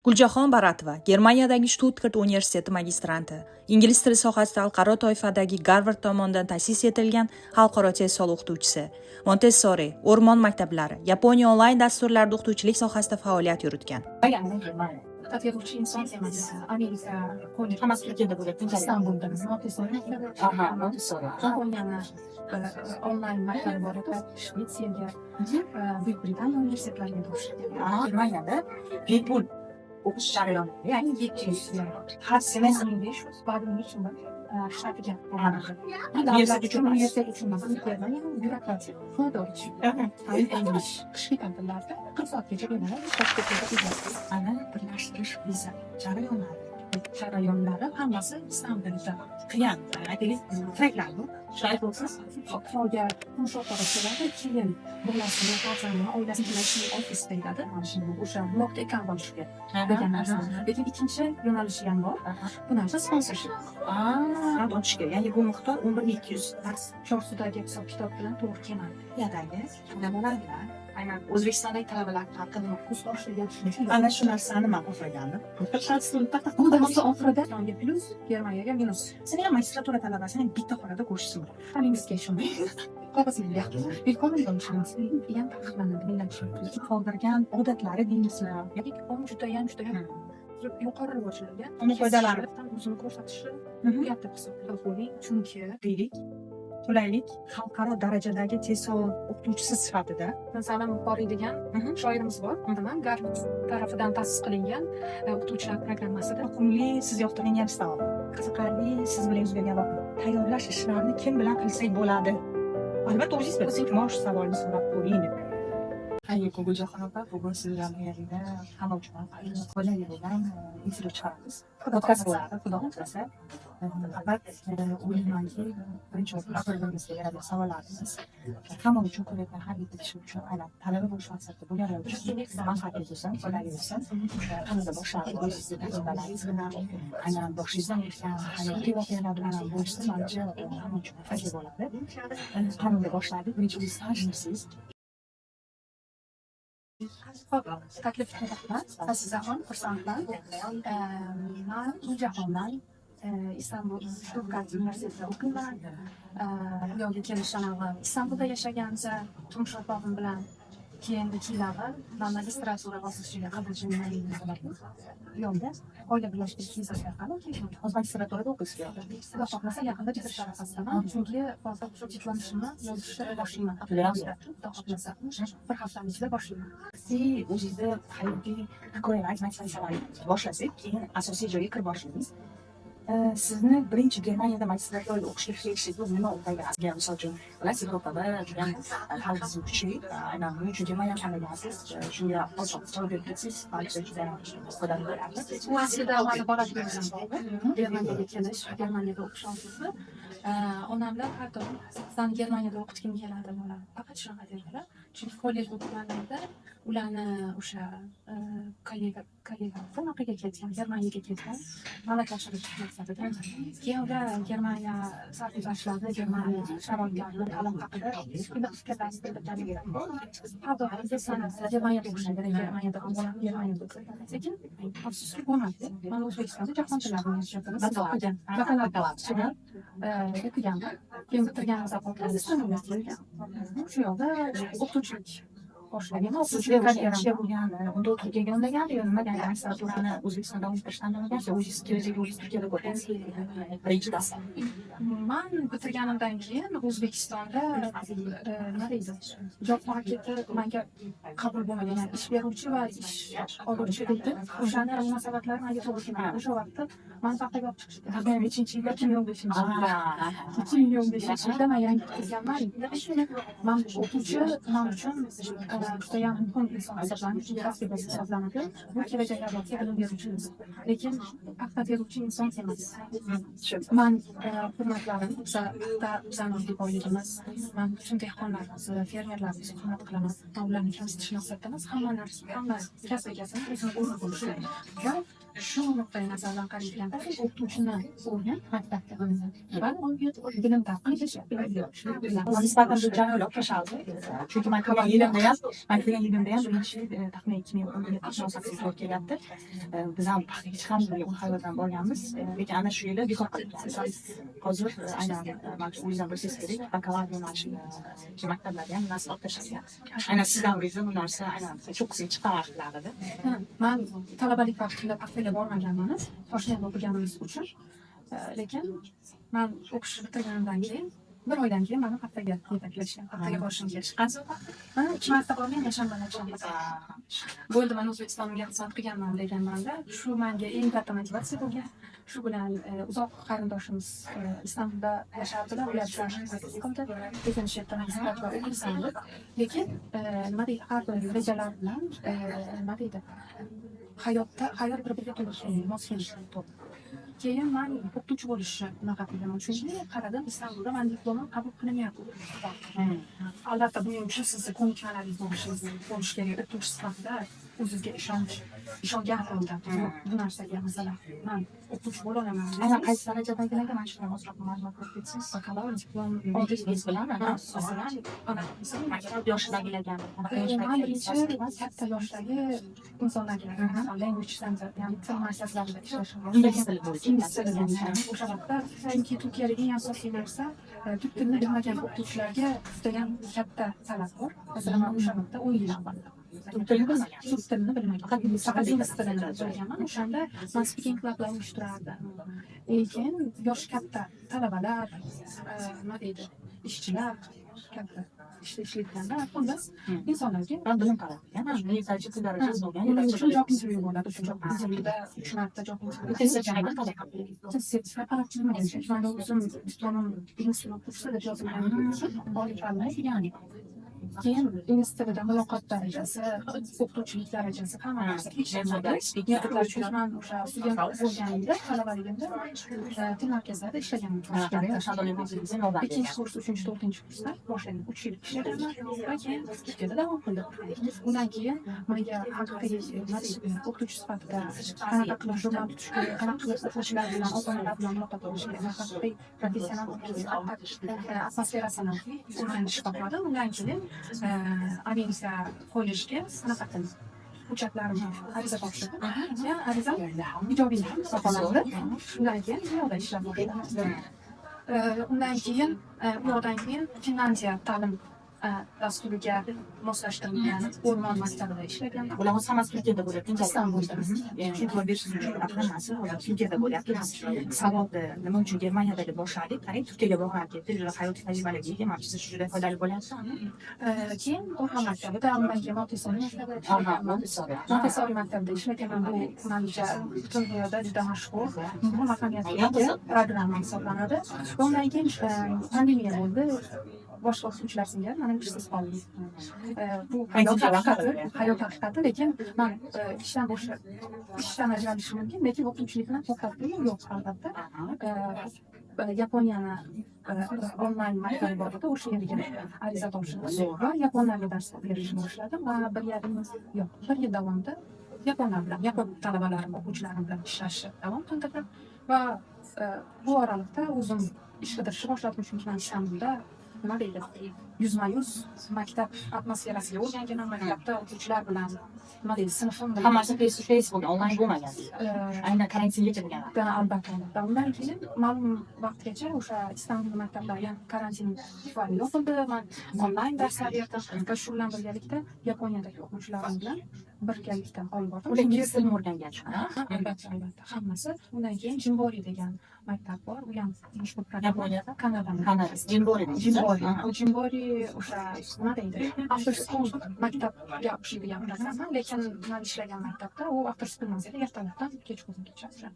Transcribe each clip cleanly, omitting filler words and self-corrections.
Guljahon Baratova, Germaniyadagi Shtutgart universiteti magistranti, ingliz tili sohasida xalqaro toifadagi Garvard tomonidan ta'sis etilgan xalqaro TESOL o'qituvchisi, Montessori, o'rmon maktablari, Yaponiya onlayn dasturlarida o'qituvchilik sohasida faoliyat yuritgan. Paxta inson emas. Amerika kollej. Hammasi Turkiyada bo'lyapti. Istanbulda Montessori maktabi. Aha, Montessori. Yaponiyani onlayn maktabi bor edi. Shvetsiyaga, Buyuk Britaniya universitetlariga topshirgan. Germaniyada bepul o'qish jarayoni, ya'ni 700 har semestr. 1500, buning uchun shtatiga. Universitet uchun emas. Universitet uchun emas. Germaniyaning byurokratiya. Deutsch, English. Qishki ta'tillarda 40 soatgacha bemalol ishlab. Ana birlashtirish viza jarayonlari Hammasi Istanbulda. Qiyin, aytaylik, treklar bu. Shu aytyapsiz. Xitoyga turmush o'rtog'i keladi, keyin bolasini, farzandini, oilasini bilan ofis deyiladi. O'sha blokda account olishga degan narsa. Lekin ikkinchi yo'nalishi ham bor. Bu narsa sponsorship. Ochishga, ya'ni bu miqdor 11 200. Chorsudagi hisob kitob bilan to'g'ri kelmadi. Turkiyadagi talabalar bilan aynan O'zbekistondagi talabalar farqi nima? Kursdoshlarga. Ana shu narsani man xohlagandim. Bu narsa oxirida Eronga plyus, Germaniyaga minus. Seni ham magistratura talabasini bitta xonada ko'rishisi mumkin. Hammangizga ishonmang. Qog'ozga Willkommen Deutschland ham taqiqlanadi millat. Qoldirgan odatlari deymizmi? Judayam, judayam yuqori rivojlangan. Uni qoidalari. O'zini ko'rsatishi uyat deb hisoblaydi. Bo'ling, chunki Deylik, qulaylik, xalqaro darajadagi TESOL o'qituvchisi sifatida. Masalan, Buxoriy degan shoirimiz bor. Nima? Garvard tarafidan ta'sis qilingan o'qituvchilar programmasida. Yoqimli, siz yoqtirgan savol. Qiziqarli, siz bilan yuz bergan voqea. Tayyorlash ishlarini kim bilan qilsak bo'ladi? Albatta, o'zingiz bilasiz. Mana shu savolni so'rab ko'ring deb. Xayrli kun, Guljahon opa. Bugun sizlarni yerida hamma uchun foydali bo'lgan intervyu chiqaramiz. Podkast bo'ladi, xudo xohlasa. Albatta, o'ylaymanki, birinchi o'rinda bir-birimizga beradigan savollarimiz hamma uchun, ko'rayotgan har bitta kishi uchun, aynan talaba bo'lish maqsadida bo'lganlar uchun manfaatli bo'lsin, foydali bo'lsin. Qanday boshladi, o'zingizni tajribalaringiz bilan, aynan boshingizdan o'tgan hayotiy voqealar bilan ham bo'lishsa, manimcha, hamma uchun foydali bo'ladi. Qanday boshladik? Birinchi o'zingizni tanishtirsangiz. Ho'p, taklifga rahmat. Azizaxon, xursandman. Man Guljahonman. Istanbul Stuttgart universitetida o'qiyman. Bu yoqga kelishdan avval Istanbulda yashaganmiz turmush o'rtog'im bilan. Keyin 2 yil avval man magistratura bosqichiga qabul qilinganimdan bu yoqda oila birlashtirish vizasi orqali. Hozir magistraturada o'qiysiz bu yoqda. Xudo xohlasa, yaqinda bitirish arafasidaman, chunki hozir shu diplom ishimni yozishni boshlayman. Xudo xohlasa, bir haftani ichida boshlayman. Siz o'zingizni hayotiy hikoyalaringiz, motivatsiyalaringizni boshlasak, keyin asosiy joyga kirib boshlaymiz. Sizni birinchi Germaniyada magistraturada o'qishga kelishingiz nima o'rtagan? Misol uchun, bilasiz, Yevropada judayam ta'lim tizimi kuchli. Aynan buning uchun Germaniyani tanlagansiz. Shunga ozroq javob berib ketsangiz, balki judayam foydali bo'lardi. Bu aslida mani bolaligimdan bog'liq. Germaniyaga kelish, Germaniyada o'qish orzusi. Onamlar har doim "Sani Germaniyada o'qitgim keladi, bolam", faqat shunaqa derdilar. Chunki kollejda o'qiganimda ularni o'sha kollega anaqaga ketgan, Germaniyaga ketgan, malaka oshirish maqsadida. Keyin ular Germaniya sarguzashtlarini, Germaniya sharoitlarini, ta'lim haqida iliq fikrlarini bildirgan. Har doim "Sani Germaniyada o'qishing kerak, Germaniyada, bolam Germaniyada o'qi". Lekin afsuski, bo'lmadi. Man O'zbekistonda Jahon tillari universitetini o'qigan, bakalavriat o'qiganman. Keyin bitirganimizdan so'ng kelgan. Shu yoqda o'qituvchilik boshlaganman. Sizga O'qituvchilik o'sha karyeram. ishga bo'lgan unda Turkiyaga undagan yo nimaga magistraturani O'zbekistonda davom ettirishni tanlamagansiz? O'zingiz kelajagi o'zingiz Turkiyada ko'rgansiz birinchi dastlab. Man bitirganimdan keyin O'zbekistonda, nima deydi, job marketi manga qabul bo'lmagan. Ya'ni ish beruvchi va ish oluvchi deydi. O'shani munosabatlari menga to'g'ri kelmadi. O'sha vaqtda mani paxtaga olib chiqishdi. Taxminan nechinchi yilda? 2015-yilda. 2015-yilda man yangi bitirganman. Man o'quvchi, man uchun judayam muhim inson hisoblanadi, chunki kasb egasi hisoblanadi. Bu kelajak avlodga bilim beruvchi inson. Lekin paxta teruvchi inson emas. Man hurmatlarim, biza paxta bizani boyligimiz. Man butun dehqonlarimizni, fermerlarimizni hurmat qilaman. Man ularni kamsitish maqsadida emas, hamma narsa, hamma kasb egasini o'zini o'rni bo'lishi va Shu nuqtai nazardan qaraganda o'qituvchini o'rni maktabda va bilim talqin. Nisbatan bu jarayonlar o'xshashardi. Chunki man kelgan yilimda ham birinchi yil, taxminan 2017, 18 to'g'ri kelyapti. Biz ham paxtaga chiqamiz degan xayoldan borganmiz. Lekin ana shu yili bekor qilingan. Hozir aynan mana shu o'zingiz ham bilsangiz kerak, bakalavr yo'nalishidagi maktablarda ham bu narsa olib tashlangan. Aynan siz davringizda bu narsa aynan cho'qqisiga chiqqan vaqtlar edi. Ha, man talabalik vaqtimda paxtaga bormaganman, Toshkentda o'qiganimiz uchun. Lekin man o'qishni bitirganimdan keyin bir oydan keyin mani paxtaga yetaklashgan, paxtaga borishim kerak. Chiqqansiz? Ha, ikki marta borgan, yakshanba, yakshanba. Bo'ldi, man O'zbekistonga xizmat qilganman deganmanda, shu menga eng katta motivatsiya bo'lgan. Shu bilan uzoq qarindoshimiz Istanbulda yashardilar, ular bilan taklif qildi. Lekin shu yerda magistratura o'qiysan deb. Lekin nima deydi, har bir rejalar bilan nima deydi, hayotda hayot bir biriga to'g'ri mos kelishi. Keyin man o'qituvchi bo'lishni unaqa qilganman, chunki qaradim, Istanbulda mani diplomim qabul qilinyapti. Albatta, buning uchun sizni ko'nikmalaringiz bo'lishi kerak. O'qituvchi sifatida o'zizga ishongan holda bu narsaga, masalan, man o'qituvchi bo'la olaman Aynan desangiz, qaysi darajadagilarga, mana shundan ozroq ma'lumot berib ketsangiz. Bakalavr diplom Oldingiz bilan. Ha, masalan, ana, Maktab yoshidagilarga. Man birinchi katta yoshdagi insonlarga, masalan, language center, ya'ni til markazlarida ishlashim. Ingliz tili bo'yicha. Ingliz tili bo'yicha o'sha vaqtda, chunki Turkiyadagi eng asosiy narsa, turk tilini bilmagan o'qituvchilarga judayam katta talab bor. Masalan, man o'sha vaqtda 10 yil avval Turk tilini bilmagan. Turk tilini bilmagan. Faqat ingliz. Faqat ingliz tilini bilganman. O'shanda man speaking clublar uyushtirardim. Lekin yoshi katta talabalar, nima deydi, ishchilar, katta ishda ishlaydiganlar, xullas, insonlarga. Va bilim talab qilgan. Yetarli til darajasi bo'lgan. Uning uchun Yetarli. Job interview bo'ladi. Shu job interviewda uch marta job interview. Test sertifikat talab qilgan. Test sertifikat talab qilinmagan, chunki mani o'zim diplomim ingliz tili o'qituvchisi deb yozilganligi uchun oliy fanlar, ya'ni keyin ingliz tilida muloqot darajasi, o'qituvchilik darajasi, hamma narsa tekshiriladi. Metodlar, chunki man o'sha student bo'lganimda, talabaligimda til markazlarida ishlaganman. O'shanda o'zingizga yordam Ikkinchi bergan. kurs, uchinchi, to'rtinchi kursda boshladim. 3 yil ishlaganman va keyin Turkiyada davom qildim. Undan keyin menga haqiqiy, nima deydi, o'qituvchi sifatida qanaqa qilib jurnal tutish kerak, qanaqa qilib o'quvchilar bilan, ota onalar bilan muloqot qilish kerak, haqiqiy professional o'qituvchi atmosferasini o'rganishni xohladim. Undan keyin Amerika kollejga anaqa qildim, hujjatlarimni ariza topshirdim. Keyin arizam ijobiy baholandi. Shundan keyin bu yoqda ishlab boshladim. Undan keyin u yoqdan keyin Finlyandiya ta'lim dasturiga moslashtirilgan o'rmon maktabida ishlaganman. Bular hozir hammasi Turkiyada bo'lyapti. Istanbulda. E'tibor berishingiz uchun hammasi hozir Turkiyada bo'lyapti. Biz savolni nima uchun Germaniyada deb boshladik. Qarang, Turkiyaga bog'lanib ketdi. Juda hayotiy tajribalarga ega. Mana siz juda foydali bo'lyapti. Keyin o'rmon maktabida, undan keyin Montessori maktabida Aha, ishlaganman. Montessori. Montessori maktabida ishlaganman. Bu manimcha butun dunyoda juda mashhur, muhim ahamiyatga ega programma hisoblanadi. Va undan keyin pandemiya bo'ldi. Boshqa o'qituvchilar singari man ham ishsiz qoldim. Bu hayot haqiqati, hayot haqiqati, lekin man ishdan ajralishim mumkin, lekin o'qituvchilikni to'xtatdimmi? Yo'q, albatta. Yaponiyani onlayn maktabi bor edi, o'sha yerga ariza topshirdim va yaponlarga dars berishni boshladim va bir yarim, yo'q, bir yil davomida yaponlar bilan, yapon talabalarim, o'quvchilarim bilan ishlashni davom qildirdim va bu oraliqda o'zim ish qidirishni boshladim, chunki man Istanbulda, nima deydi, yuzma yuz maktab atmosferasiga o'rganganman, maktabda o'quvchilar bilan, nima deydi, sinfim bilan. Hammasi face to face bo'lgan, onlayn bo'lmagan. Aynan karantingacha bo'lgan. Da, albatta, albatta. Undan keyin ma'lum vaqtgacha o'sha Istanbul maktablari ham karantin tufayli yopildi. Man onlayn darslar berdim va shu bilan birgalikda Yaponiyadagi o'quvchilarim bilan birgalikda olib bordim. Ular ingliz tilini o'rgangan. Albatta, albatta, hammasi. Undan keyin Jimbori degan maktab bor. U ham mashhur programma. Yaponiyada? Kanada. Kanada. Jimbori deysiz. Jimbori. U Jimbori o'sha, nima deydi, after school maktabga o'xshaydigan programma, lekin man ishlagan maktabda u after school emas edi, ertalabdan kechqurungacha, o'sha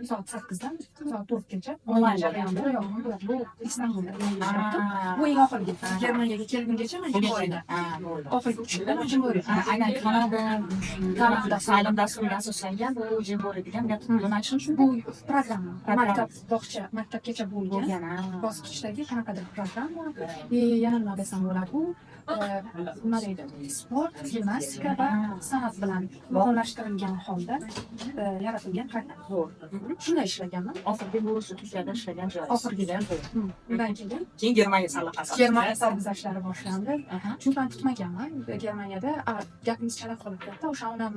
soat 8dan soat 4gacha Onlayn. Jarayonda. Yo'q, bu Istanbulda ishlatdim. Bu eng oxirgi. Germaniyaga kelgungacha man Jimborida. Bo'ldi. Oxirgi 3 yilda man Jimborida. Aynan Kanada Kanada. Ta'lim dasturiga asoslangan bu Jimbori degan yo'nalish shu. Bu programma. Programma. Maktab, bog'cha, maktabgacha bo'lgan Bo'lgan. Bosqichdagi qanaqadir programma. И yana nima desam bo'ladi, u Nima deydi, sport, gimnastika va san'at bilan uyg'unlashtirilgan holda yaratilgan programma. Zo'r. Shunday ishlaganman. Oxirgi bu shu Turkiyada ishlagan joyingiz. Oxirgida. Undan keyin Keyin Germaniya sarlavhasi. Germaniya sarguzashtlari boshlandi. Chunki man kutmaganman Germaniyada, gapimiz chala qolib ketdi. O'sha onam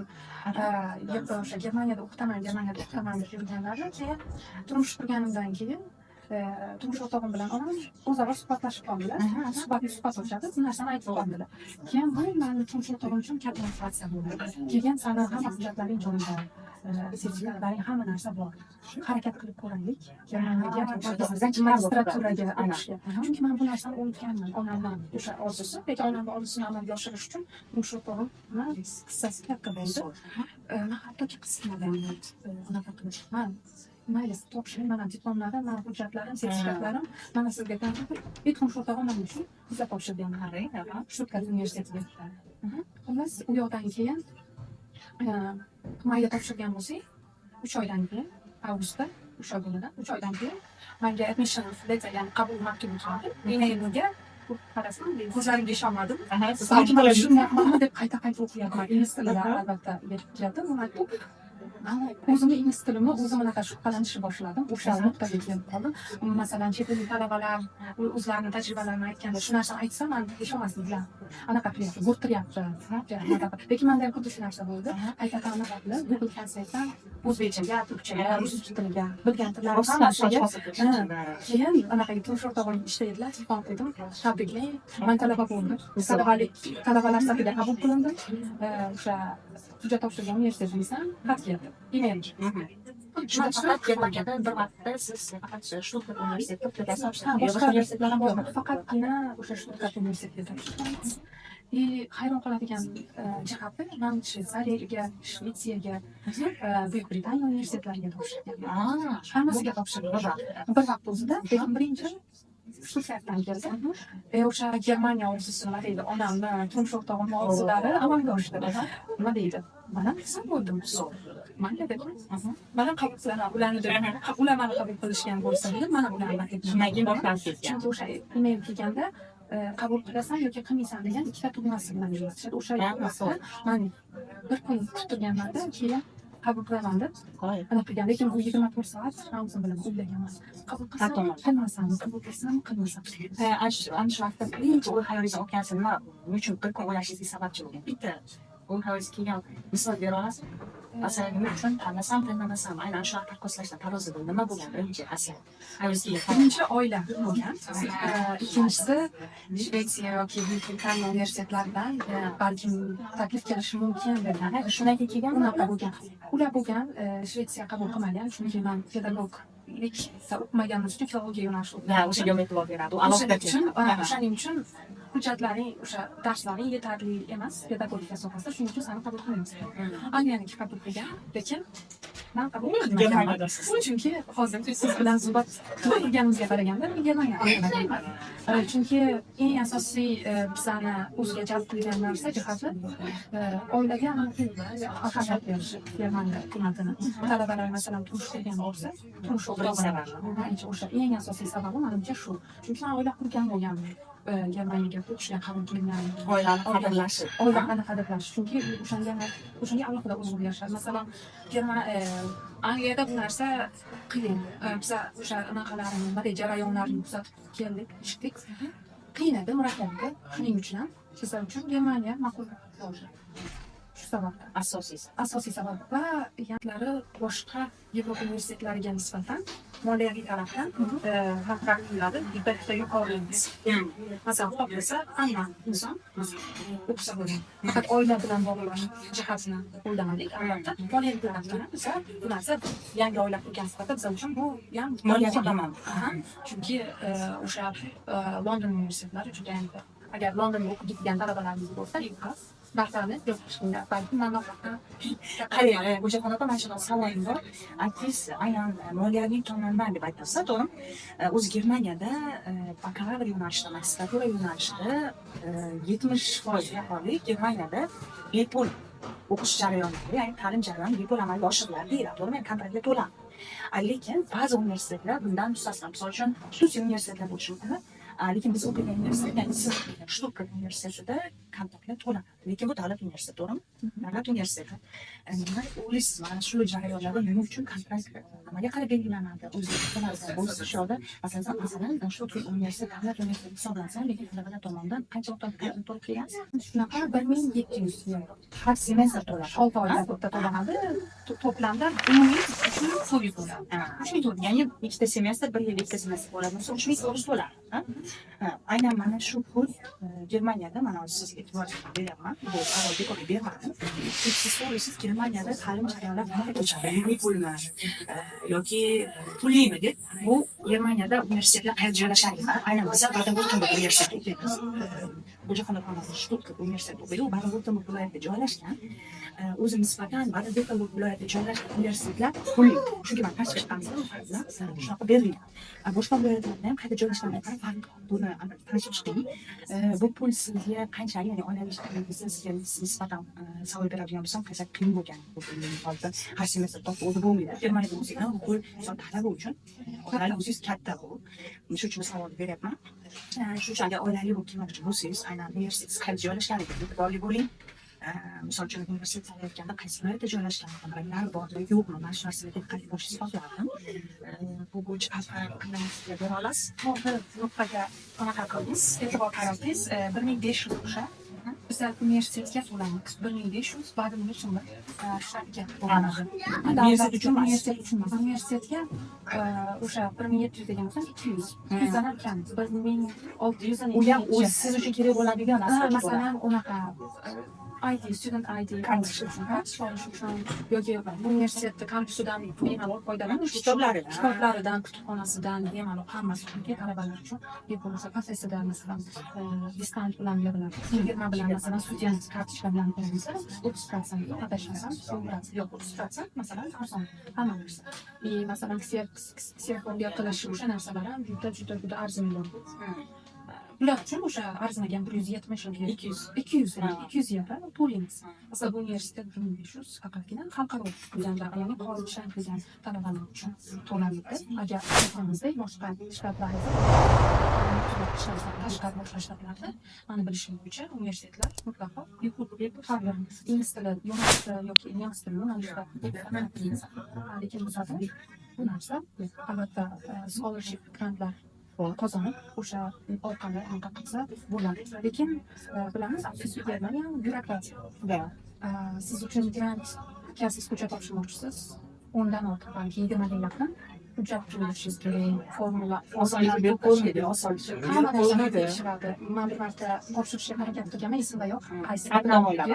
o'sha Germaniyada o'qitaman, Germaniyada o'qitaman deb yurganlari, keyin turmush qurganimdan keyin turmush o'rtog'im bilan onam o'zaro suhbatlashib qoldilar. Suhbatni suhbat ochadi, bu narsani aytib qoldilar. Keyin bu mani turmush o'rtog'im uchun katta motivatsiya bo'ldi. Keyin sani hamma hujjatlaring joyida, sertifikatlaring, hamma narsa bor. Harakat qilib ko'raylik. Germaniyaga magistraturaga o'qishga. Chunki man bu narsani unutganman. Onamdan o'sha orzusi, lekin onamni orzusini amalga oshirish uchun turmush o'rtog'imni hissasi katta bo'ldi. Man hattoki qisilmaganman unaqa qilish. Man mayli, topshiring, mana diplomlarim, mana hujjatlarim, sertifikatlarim, mana sizga kompyuter. И turmush o'rtog'im mana uchun biza topshirgan Stuttgart universitetiga. Xullas, u yoqdan keyin mayda topshirgan bo'lsak, 3 oydan keyin, avgustda, 3 oy bo'ladi, 3 oydan keyin manga admission letter, ya'ni qabul maktubi keldi. Emailga qarasam, ko'zlarimga ishonmadim. Balki man tushunmayapmanmi deb qayta qayta o'qiyapman. Ingliz tilida albatta berib keldi bu maktub. O'zimni ingliz tilimni o'zim unaqa shubhalanishni boshladim. O'sha nuqtaga kelib qoldim. Masalan, chet ellik talabalar o'zlarini tajribalarini aytganda, shu narsani aytsam, man ishonmasdilar. Anaqa qilyapti, bo'rttiryapti. Lekin manda ham xuddi shu narsa bo'ldi. Qayta anaqa qilib, Google Translate'dan o'zbekchaga, turkchaga, rus tiliga, bilgan tillarim hammasiga. Keyin anaqaga turmush o'rtog'im ishlaydilar, telefon qildim. Tabriklang, man talaba bo'ldim. Talabalik, talabalar safida qabul qilindim. O'sha hujjat topshirgan universitetimizdan xat keldi. Email. Shunda faqat Germaniyada bir vaqtda siz faqat Stuttgart universitetida hujjat Ha, topshirgan. Boshqa Boshqa universitetlar ham bormi? Faqatgina o'sha Stuttgart universitetida topshirganmiz. И hayron qoladigan jihati, man Shvetsariyaga, Shvetsiyaga, Buyuk Britaniya universitetlariga topshirganman. Hammasiga topshirdim. Bir vaqtda. Bir vaqt o'zida, lekin birinchi Stuttgartdan keldi. O'sha Germaniya orzusi, nima deydi, onamni, turmush o'rtog'imni orzulari amalga oshdi. Nima deydi? Man ham xursand bo'ldim. Mayli dedim. Man ham qabul qilaman ularni deb. Ular mani qabul qilishgan bo'lsa dedim, man ham ularni Shundan keyin boshlandi ketgan. Chunki o'sha email kelganda qabul qilasan yoki qilmaysan degan ikkita tugmasi bilan jo'natishadi. O'sha tugmasini man bir kun kuttirganmanda, keyin qabul qilaman deb Qoyil. anaqa qilgan. Lekin bu 24 soat man o'zim bilaman, o'ylaganman. Qabul qilsam, Har qilmasam, qabul qilsam, qilmasam. Ana shu vaqtda birinchi o'y xayolingizga olgansiz, nima uchun bir kun o'ylashingizga sababchi bo'lgan? Bitta o'y xayolingizga kelgan misol bera olasizmi? Masalan, nima uchun tanlasam, tanlamasam, aynan shu vaqt taqqoslashdan tarozida nima bo'lgan birinchi asl xayolingizga kelgan? Birinchi oila bo'lgan. Ikkinchisi Shvetsiya yoki Buyuk Britaniya universitetlaridan balkim taklif kelishi mumkin degan. Shundan keyin kelganmi? Unaqa bo'lgan. Ular bo'lgan, Shvetsiya qabul qilmagan, chunki man pedagoglikda o'qimaganim uchun filologiya yo'nalishida Ha, o'shaga e'tibor beradi. U alohida O'shaning uchun, o'shaning uchun hujjatlaring, o'sha darslaring yetarli emas pedagogika sohasida, shuning uchun seni qabul qilmaymiz. Angliyaniki qabul qilgan, lekin man qabul qilmaganman. Germaniyadasiz. Chunki hozir siz bilan suhbat qilganimizga qaraganda men Germaniyada. Chunki eng asosiy bizani o'ziga jalb qilgan narsa jihati oilaga ahamiyat berishi Germaniya hukumatini. Talabalar, masalan, turmush qurgan bo'lsa, turmush Birinchi o'rtog'i sababi. Birinchi o'sha eng asosiy sababi manimcha shu. Chunki man oila qurgan bo'lganman. Germaniyaga o'qishga qabul qilingan. Oilani qadrlashi. Oilani qadrlash, chunki o'shanga alohida urg'u berishadi. Masalan, Angliyada bu narsa qiyin. Biza o'sha anaqalarini, nima deydi, jarayonlarni kuzatib keldik, eshitdik, qiyin edi, murakkab edi. Shuning uchun ham bizlar uchun Germaniya ma'qul bo'ldi shu sababdan. Asosiysi. Asosiy sabab va yantlari boshqa Yevropa universitetlariga nisbatan moliyaviy tarafdan hamkorliklari juda juda yuqori. Masalan, xohlasa, hamma inson o'qisa bo'ladi. Faqat oila bilan bog'liq jihatini o'ylamadik albatta. Moliyaviy tarafdan ham biza bu narsa, yangi oila qurgan sifatida biza uchun bu ham Moliyaviy muhim. tomon. Aha. Chunki o'sha London universitetlari judayam, agar Londonda o'qib ketgan talabalarimiz bo'lsa, narxlarni yo'q, balki mablag'. Qarang, Gulchehra opa, mana shunaqa savolim bor. Aytdingiz, aynan moliyaviy tomondan deb aytasiz, to'g'rimi? O'zi Germaniyada bakalavr yo'nalishida, magistratura yo'nalishida 70% aholi Germaniyada bepul o'qish jarayonida, ya'ni ta'lim jarayoni bepul amalga oshiriladi deyiladi, to'g'rimi? Ya'ni kontraktlar to'lanadi. Lekin ba'zi universitetlar bundan mustasno. Misol uchun, xususiy universitetlar bo'lishi mumkin. Lekin biz o'qigan universitet, ya'ni siz o'qigan Shtutgart universitetida kontraktlar to'lanadi. Lekin bu davlat universiteti, to'g'rimi? Davlat universiteti. Nima o'ylaysiz, mana shu jarayonlarda nima uchun kontrakt nimaga qarab belgilanadi? O'zi bo'lsa shu yoqda, masalan, Shtutgart universiteti davlat universiteti hisoblansa, lekin talabalar tomonidan qancha miqdorda to'lab kelgansiz? Shunaqa, 1700 yevro. Har semestr to'lanadi. 6 oyda bitta to'lanadi. To'plamda umumiy 3400 bo'ladi. 3400. Ya'ni ikkita semestr, bir yil ikkita semestr bo'ladi bo'lsa, 3400 to'lanadi. Ha? Ha, aynan mana shu pul Germaniyada, mana hozir sizga e'tibor beryapman, bu savol bekorga bermadim. Chunki siz so'raysiz, Germaniyada ta'lim jarayonlari qanaqa kechadi, bepulmi yoki pullimi deb. Bu Germaniyada universitetlar qayerda joylashganligi. Aynan biza Baden-Württemberg universitetida o'qiymiz. Guljohon opamiz Shtutgart universitetida o'qiydi, u Baden-Württemberg viloyatida joylashgan. O'zi nisbatan Baden-Württemberg viloyatida joylashgan universitetlar pulli, chunki man tashqi chiqqanimda shunaqa berilgan. Boshqa viloyatlarda ham qayerda joylashganiga qarab farq bor. Buni albatta tanishib chiqing. Bu pul sizga qanchalik, ya'ni oilaviy sizga nisbatan savol beradigan bo'lsam, qanchalik qiyin bo'lgan bu pulni, misol uchun, har semestr topib o'zi bo'lmaydi. Germaniyada bo'lsak ham, bu pul, misol, talaba uchun, oilali bo'lsangiz, katta bu. Shuning uchun bu savolni beryapman. Shuning uchun agar oilali bo'lib kelmoqchi bo'lsangiz, aynan universitet qayerda joylashganiga e'tiborli bo'ling. Misol uchun, universitet saylayotganda qaysi viloyatda joylashgan, kontraktlar bormi, yo'qmi, mana shu narsalarga diqqat bo'lishingizni xohlardim. Bu bo'yicha qanday fikrlar bera olasiz? To'g'ri nuqtaga anaqa qildingiz, e'tibor qaratdingiz. 1500 o'sha. Bizlar universitetga to'laymiz. 1500 Baden-Württemberg shtatiga to'lanadi. Universitet uchun emas. Universitet uchun emas. Universitetga o'sha 1700 degan bo'lsam, 200. 200dan ham kam. 1600 dan U ham o'zi siz uchun kerak bo'ladigan narsa. Masalan, unaqa ID, student ID olish uchun, kartochka olish uchun yoki universitetni kampusidan bemalol foydalanish uchun, Kitoblaridan. Kitoblaridan, kutubxonasidan bemalol, hammasi chunki talabalar uchun bepul. O'sha kafesida, masalan, discount bilan beriladi. Firma bilan, masalan, student kartochka bilan berilsa, 30%, adashmasam, 10%, yo'q, 30%, masalan, arzon hamma narsa. И masalan, kserokopия qilish, o'sha narsalar ham juda, juda, juda arzimaydi. Ular uchun o'sha arzimagan 170 yoki 200. 200, 200 yevro to'laymiz. Masalan, bu universitet 1500 faqatgina xalqaro qilganlar, ya'ni xorijdan kelgan talabalar uchun to'lanadi. Agar aytganimizdek, boshqa shtatlarda, tashqari boshqa shtatlarda, mani bilishim bo'yicha, universitetlar mutlaqo bepul. Har bir ingliz tili yo'nalishida yoki nemis tili yo'nalishida. Lekin bizada bu narsa albatta scholarship, grantlar qozonib, o'sha orqali anaqa qilsa bo'ladi. Lekin bilamiz, afsuski, Germaniya byurokratiya. Siz uchun grantga siz hujjat topshirmoqchisiz, 10dan ortiq, balki 20ga yaqin hujjat to'ldiririshingiz kerak, formula. Osonlik berib qo'ymaydi, osonlik Hamma narsani tekshiradi. Man bir marta topshirishga harakat qilganman, esimda yo'q qaysi Shartnomalar.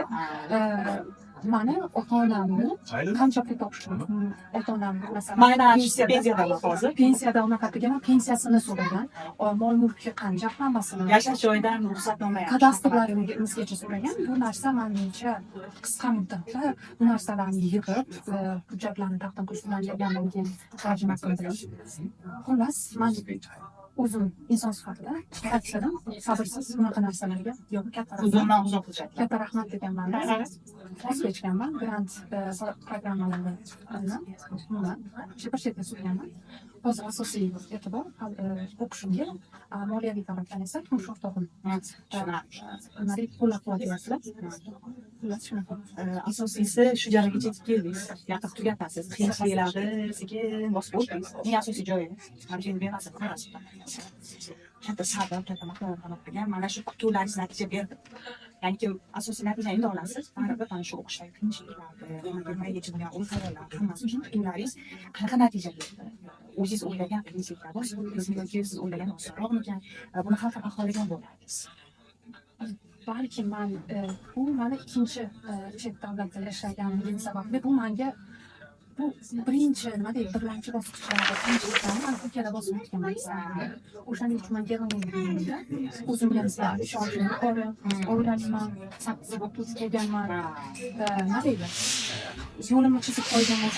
Mani ota onamni qancha pul topishim, ota onam, masalan, Mana pensiyada pensiyadaman hozir. Pensiyada unaqa qilganman, pensiyasini so'ragan, mol mulki qancha, hammasini. Yashash joyidan ruxsatnoma ham. Kadastrlarimizgacha so'ragan. Bu narsa, manimcha, qisqa muddatda bu narsalarni yig'ib, hujjatlarni taqdim qilish bilan bergandan keyin tarjimasini qilish, xullas, man o'zim inson sifatida aytsadim, sabrsiz bunaqa narsalarga yo'q. Katta rahmat. Uzundan uzoq hujjatlar. Katta rahmat deganman, voz kechganman grant programmalaridan, umuman bir chetga surganman. Hozir asosiy e'tibor o'qishimga, moliyaviy tarafdan esa turmush o'rtog'im nima deydi, qo'llab quvvatlayaptilar. Xullas, shunaqa. Asosiysi, shu jarayonga yetib keldingiz. Yaqin tugatasiz. Qiyinchiliklarni sekin bosib o'tdingiz. Eng asosiy joyi. Mana shu bemasa katta sabr, katta matonat talab qilgan. Mana shu kutuvlaringiz natija berdi. Ya'ni asosiy natijani endi olasiz. Baribir mana shu o'qishdagi qiyinchiliklarni, Germaniyaga bo'lgan o'y-xayollar, hammasi uchun kutuvlaringiz qanaqa natija berdi? O'zingiz o'ylagan qiyinchiliklar bosib o'tdingizmi yoki siz o'ylagan osonroqmikan? Buni har xil baholagan bo'lardingiz. Balki man bu mani ikkinchi chet davlatda yashaganligim sababli, bu manga bu birinchi, nima deydi, birlamchi bosqichlarda qiyinchiliklarni man ikkala bosib o'tganman. O'shaning uchun man Germaniyaga kelganimda o'zimga nisbatan ishonchim yuqori, oilaliman, 8 bo'lib kelganman. Nima deydi, yo'limni chizib qo'yganman,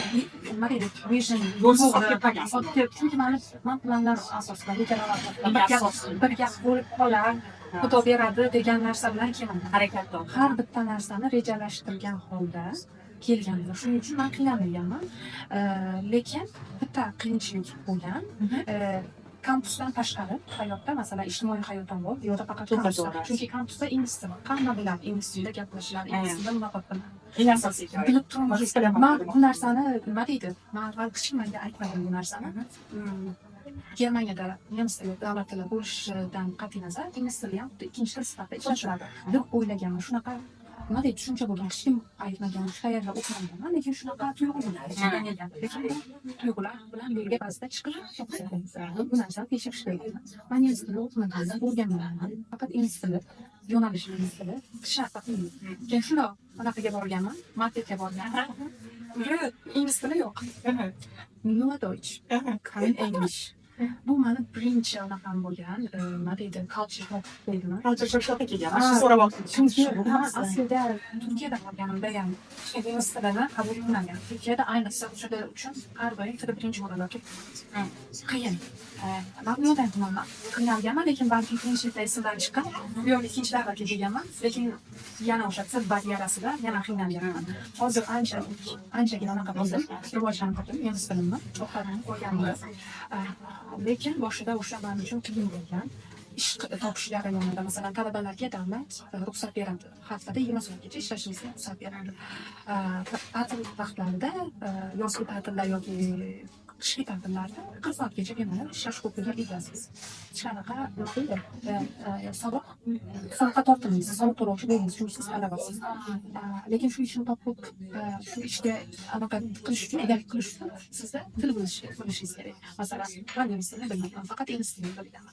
nima deydi, vision. Yo'lsiz olib ketmagansiz. Olib chunki man planlar asosida, rejalar asosida, Eng bir gap asosisi. Bir gap bo'lib qolar, Xudo beradi degan narsa bilan kelmadim. Harakatda. Har bitta narsani rejalashtirgan holda kelganman. Shuning uchun man qiynalmaganman. Lekin bitta qiyinchilik bo'lgan. Kampusdan tashqari hayotda, masalan, ijtimoiy hayot ham bor. Bu yerda faqat To'g'ri, kampusda. to'g'ri. Chunki kampusda ingliz tili. Hamma biladi, ingliz tilida gaplashiladi, ingliz tilida muloqot qilinadi. Eng asosiy joyi. Bilib turibman. His qilaman. Man bu narsani, nima deydi? Man avval hech kim menga aytmagan bu narsani. Germaniyada nemis tili davlat tili bo'lishidan qat'iy nazar, ingliz tili ham xuddi ikkinchi til sifatida ishlatiladi deb o'ylaganman. Shunaqa, nima deydi, tushuncha bo'lgan. Hech kim aytmagan, hech qayerda o'qimaganman, lekin shunaqa tuyg'u bo'lgan ichimda. Lekin bu tuyg'ular bilan yo'lga ba'zida chiqib, bu narsani tekshirish kerak. Man nemis tilini o'qimaganman, o'rganmaganman. Faqat ingliz tili yo'nalishi, ingliz tili hech narsa qiyin. Keyin shundoq anaqaga borganman, marketga borganman. Уже ingliz tili yo'q. Nur Deutsch, kein English. Bu mani birinchi anaqam bo'lgan, nima deydi, culture shock deydimi? Culture shock shunaqa kelgan. Mana shu so'ramoqchi. Chunki man aslida Turkiyada qolganimda ham ingliz tilini qabul qilmagan. Turkiyada ayniqsa o'sha uchun har doim til birinchi o'rinda qiyin. Man bu yerda ham qiynalganman, lekin balki ikkinchi esimdan chiqqan. Bu yo'l ikkinchi davlatga kelganman, lekin yana o'sha til baryerasida yana qiynalganman. Hozir ancha anchagina anaqa bo'ldim, rivojlantirdim nemis tilimni, to'xtatib qo'ygandim. Lekin boshida o'sha man uchun qiyin bo'lgan. Ish topish jarayonida, masalan, talabalarga davlat ruxsat beradi. Haftada 20 soatgacha ishlashingizga ruxsat beradi. Ta'til vaqtlarida, yozgi ta'tillar yoki qishki ta'tillarda 40 soatgacha bemalol ishlash huquqiga egasiz. Hech qanaqa, nima deydi, soliqqa tortilmaysiz, soliq to'lovchi bo'lmaysiz, chunki siz talabasiz. Lekin shu ishni topib, shu ishga anaqa qilish uchun, egalik qilish uchun sizda til bilishingiz kerak. Masalan, man nemis tilini bilmayman, faqat ingliz tilini bilaman.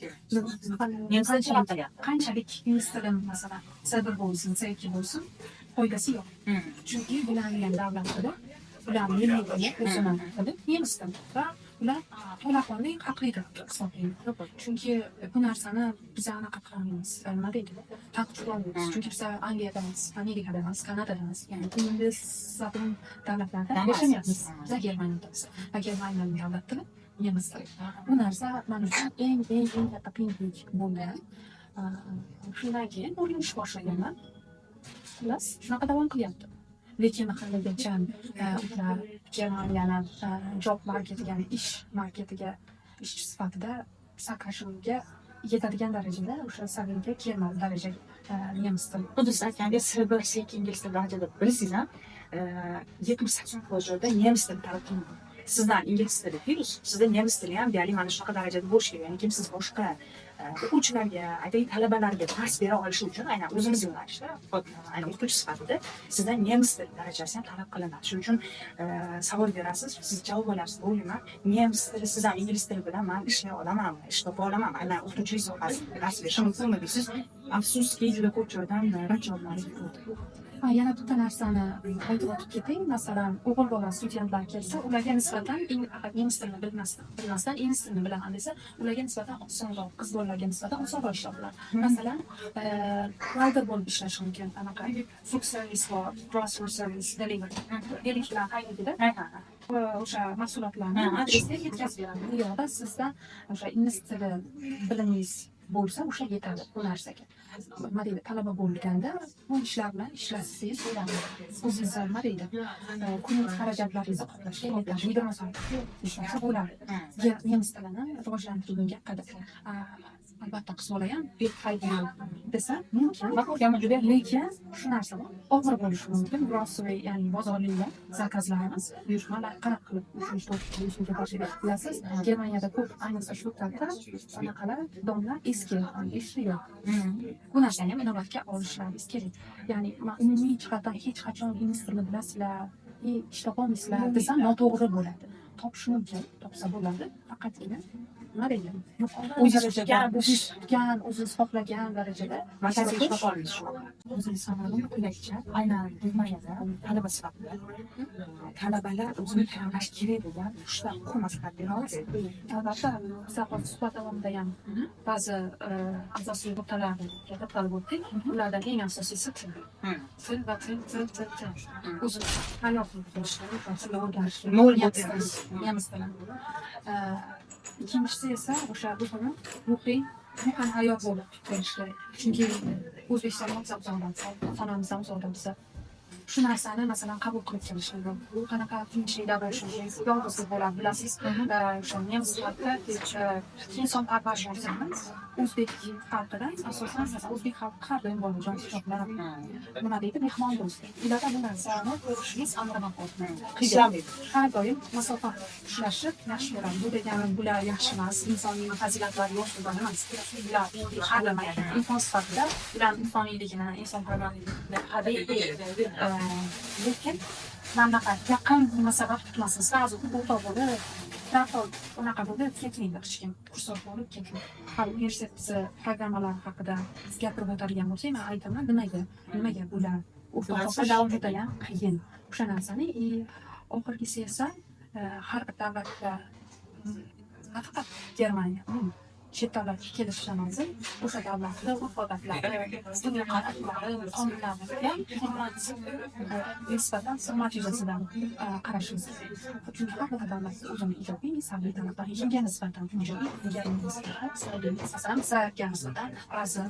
Nemis tilini qanchalik? Qanchalik ingliz tilim, masalan, C1 bo'lsin, C2 bo'lsin, foydasi yo'q. Chunki bularni ham davlat tili, ularni milliy tili, o'zini tili nemis tili va ular to'laqonli haqli deb hisoblayman. Chunki bu narsani biz anaqa qilolmaymiz, nima deydi, tanqid qilolmaymiz. Chunki biz Angliyada emas, Amerikada emas, Kanadada emas, ya'ni ingliz zabon davlatlarda yashamayapmiz. Biz Germaniyadamiz va Germaniyaning davlat tili nemis tili. Bu narsa man uchun eng eng eng katta qiyinchilik bo'lgan. Shundan keyin o'rganish boshlaganman. Xullas, shunaqa davom qilyapti. Lekin haligacha o'sha Germaniyani job marketiga, ya'ni ish marketiga ishchi sifatida sakrashimga yetadigan darajada, o'sha saviyaga kelmadi darajaga nemis tili. Xuddi siz aytgandek, C1, C2 ingliz tili darajada bilsangiz ham, 70-80% joyda nemis tili talab qilinadi. Sizdan ingliz tili plyus, sizda nemis tili ham deyarli mana shunaqa darajada bo'lishi kerak. Ya'ni kim siz boshqa o'quvchilarga, aytaylik, talabalarga dars bera olishi uchun aynan o'zimiz yo'nalishda, aynan o'qituvchi sifatida sizdan nemis tili darajasi ham talab qilinadi. Shuning uchun savol berasiz, siz javob olasiz deb o'ylayman. Nemis tili siz ham ingliz tili bilan man ishlay olamanmi, ish topa olamanmi, aynan o'qituvchilik sohasida dars berishim mumkinmi deysiz. Afsuski, juda ko'p joydan rad javoblari keladi. Ha, yana bitta narsani aytib o'tib ketay. Masalan, o'g'il bola studentlar kelsa, ularga nisbatan faqat nemis tilini bilmasdan ingliz tilini bilaman desa, ularga nisbatan osonroq, qiz bolalarga nisbatan osonroq ish topiladi. Masalan, rider bo'lib ishlashi mumkin. Anaqa food service bor, grocery service, delivery. Ellik bilan haydaydi. O'sha mahsulotlarni adresga yetkazib beradi. Bu yoqda sizda o'sha ingliz tili bilimingiz bo'lsa, o'sha yetadi bu narsaga. Nima deydi, talaba bo'lganda bu ishlar bilan ishlasangiz bo'ladi. O'zingizni, nima deydi, kunlik xarajatlaringizni qoplashga yetadi. 20 soat ishlasa bo'ladi. Nemis tilini rivojlantirgunga qadar. Albatta, qiz bola ham haydayman desa mumkin. Man ko'rganman juda. Lekin shu narsa bor, og'ir bo'lishi mumkin. Grocery, ya'ni bozorliklar, zakazlarimiz, buyurtmalar qanaqa qilib uchinchi, to'rtinchi, beshinchi etajga, bilasiz, Germaniyada ko'p, ayniqsa Shtutgartda anaqalar, domlar eski, eski yo'q. Bu narsani ham inobatga olishlaringiz kerak. Ya'ni man umumiy jihatdan hech qachon ingliz tilini bilasizlar и ish topolmaysizlar desam, noto'g'ri bo'ladi. Topish mumkin, topsa bo'ladi. Faqatgina, nima deydi, yuqori O'zingiz darajada, kutgan, o'zingiz kutgan, o'zingiz xohlagan darajada Vakansiya ish topa olmaysiz shunaqa. O'zini savolim quyidagicha: aynan Germaniyada talaba sifatida talabalar o'zini tayyorlash kerak bo'lgan uchta muhim maslahat bera olasizmi? Albatta, biz hozir suhbat davomida ham ba'zi asosiy nuqtalarni to'xtalib o'tdik. Ulardan eng asosiysi til. Til va til, til, til, til. O'zini tayyor qilib qilish kerak, tilni o'rganish kerak. Nol Nemis bo'lsa. tilini, nemis tilini. Ikkinchisi esa o'sha o'zini ruhan tayyor bo'lib kelish kerak. Chunki O'zbekistondan uzoqdan, xonamizdan uzoqda biz Shu narsani, masalan, qabul qilib kelish. Bu qanaqa qiyinchiliklar bo'lishi mumkin, yolg'izlik bo'ladi, bilasiz. O'sha nemis xalqi insonparvar bo'lsa ham, o'zbek xalqidan asosan, masalan, o'zbek xalqi har doim bolajon quchoqlab, nima deydi, mehmondo'st. Ularda bu narsani ko'rishingiz amri. Ishlamaydi. Har doim masofa ushlashib yaxshi ko'radi. Bu degani bular yaxshi emas, insoniy fazilatlari yo'q degani emas. Ular har doim inson sifatida ularni insoniyligini, insonparvarligini qadrlaydi. Lekin mana bunaqa yaqin munosabat tutmasin. Сразу o'rtoq bo'lib, darhol unaqa bo'lib ketmaydi hech kim. Kursdor bo'lib ketmaydi. Hali universitet programmalari haqida gapirib o'tadigan bo'lsak, man aytaman, nimaga bular o'rtoq topish judayam qiyin. O'sha narsani и oxirgisi esa har bir davlatda, nafaqat Germaniya, chet davlatga kelishdan oldin o'sha davlatni urf-odatlari, dunyoqarashlari, qonunlariga hurmat, nisbatan hurmat yuzasidan qarashimiz kerak. Chunki har bir davlatni o'zini ijobiy, salbiy taraflari, unga nisbatan ijobiy, unga nisbatan salbiy. Masalan, bizlarga nisbatan ba'zi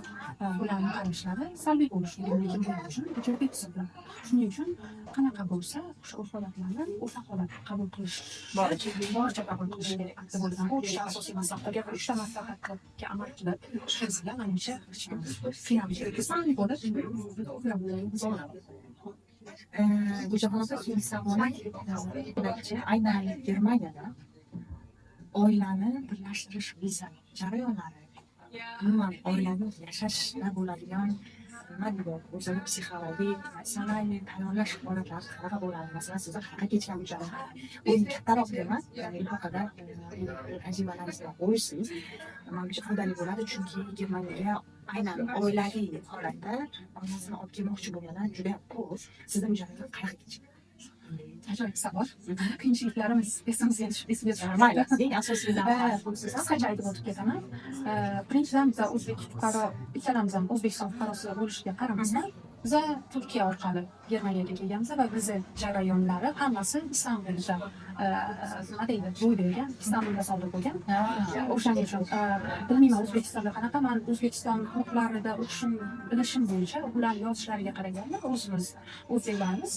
ularni qarashlari salbiy bo'lishi mumkin, lekin bular uchun ijobiy hisoblanadi. Shuning uchun qanaqa bo'lsa, o'sha urf-odatlarni o'sha holatda qabul qilish, boricha qabul qilish kerak deb o'ylayman. Bu uchta asosiy maslahat. Agar bu uchta maslahatga amal qilib chiqilsa, manimcha, hech kim qiynalmaydi. Bo'lib. Gulchehra opa, keyingi savolim aynan Germaniyada oilani birlashtirish viza jarayonlari, umuman oilaviy yashashda bo'ladigan, nima deydi, o'zini psixologik, emotsional tayyorlash holatlari qanaqa bo'ladi? Masalan, sizda qanaqa kechgan bu jarayon? Bu kattaroq tema, ya'ni bu haqida tajribalaringiz bilan bo'lishsangiz, manimcha, foydali bo'ladi, chunki Germaniyaga aynan oilaviy holatda oilasini olib kelmoqchi bo'lganlar juda ko'p. Sizda bu jarayon qanaqa kechgan? Ajoyib savol. Qiyinchiliklarimiz esimizga tushib, esimga tushib. Mayli, eng asosiysi. Qisqacha aytib o'tib ketaman. Birinchidan, biza o'zbek fuqaro, ikkalamiz ham O'zbekiston fuqarosi bo'lishiga qaramasdan, biza Turkiya orqali Germaniyaga kelganmiz va viza jarayonlari hammasi Istanbulda, nima deydi, ro'y bergan, Istanbulda sodir bo'lgan. O'shaning uchun bilmayman, O'zbekistonda qanaqa. Man O'zbekiston huquqlarida o'qishim, bilishim bo'yicha, ularni yozishlariga qaraganda, o'zimiz o'zbeklarimiz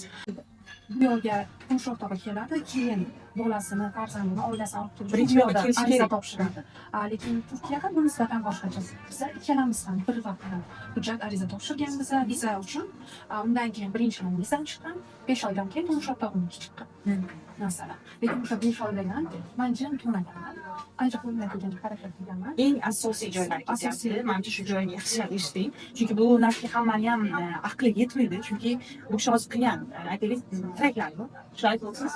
bu yoqga turmush o'rtog'i keladi, keyin bolasini, farzandini, oilasini olib kelib, Birinchi bu yoqqa yoqda kelishi ariza kerak. topshiradi. Lekin Turkiyada bu nisbatan boshqacha. Biza ikkalamiz ham bir vaqtda hujjat, ariza topshirganmiz viza uchun. Undan keyin birinchi man vizam chiqqan, 5 oydan keyin turmush o'rtog'imniki chiqqan, masalan. Lekin o'sha 5 oyda ham man jim turmaganman, ancha qo'limdan kelgancha harakat qilganman. Eng asosiy joylar Asosiy. ketyapti. Manimcha, shu joyni yaxshilab eshiting, chunki bu narsaga hammani ham aqli yetmaydi, chunki bu kishi hozir qilgan, aytaylik, treklar bu. Shu aytyapsiz.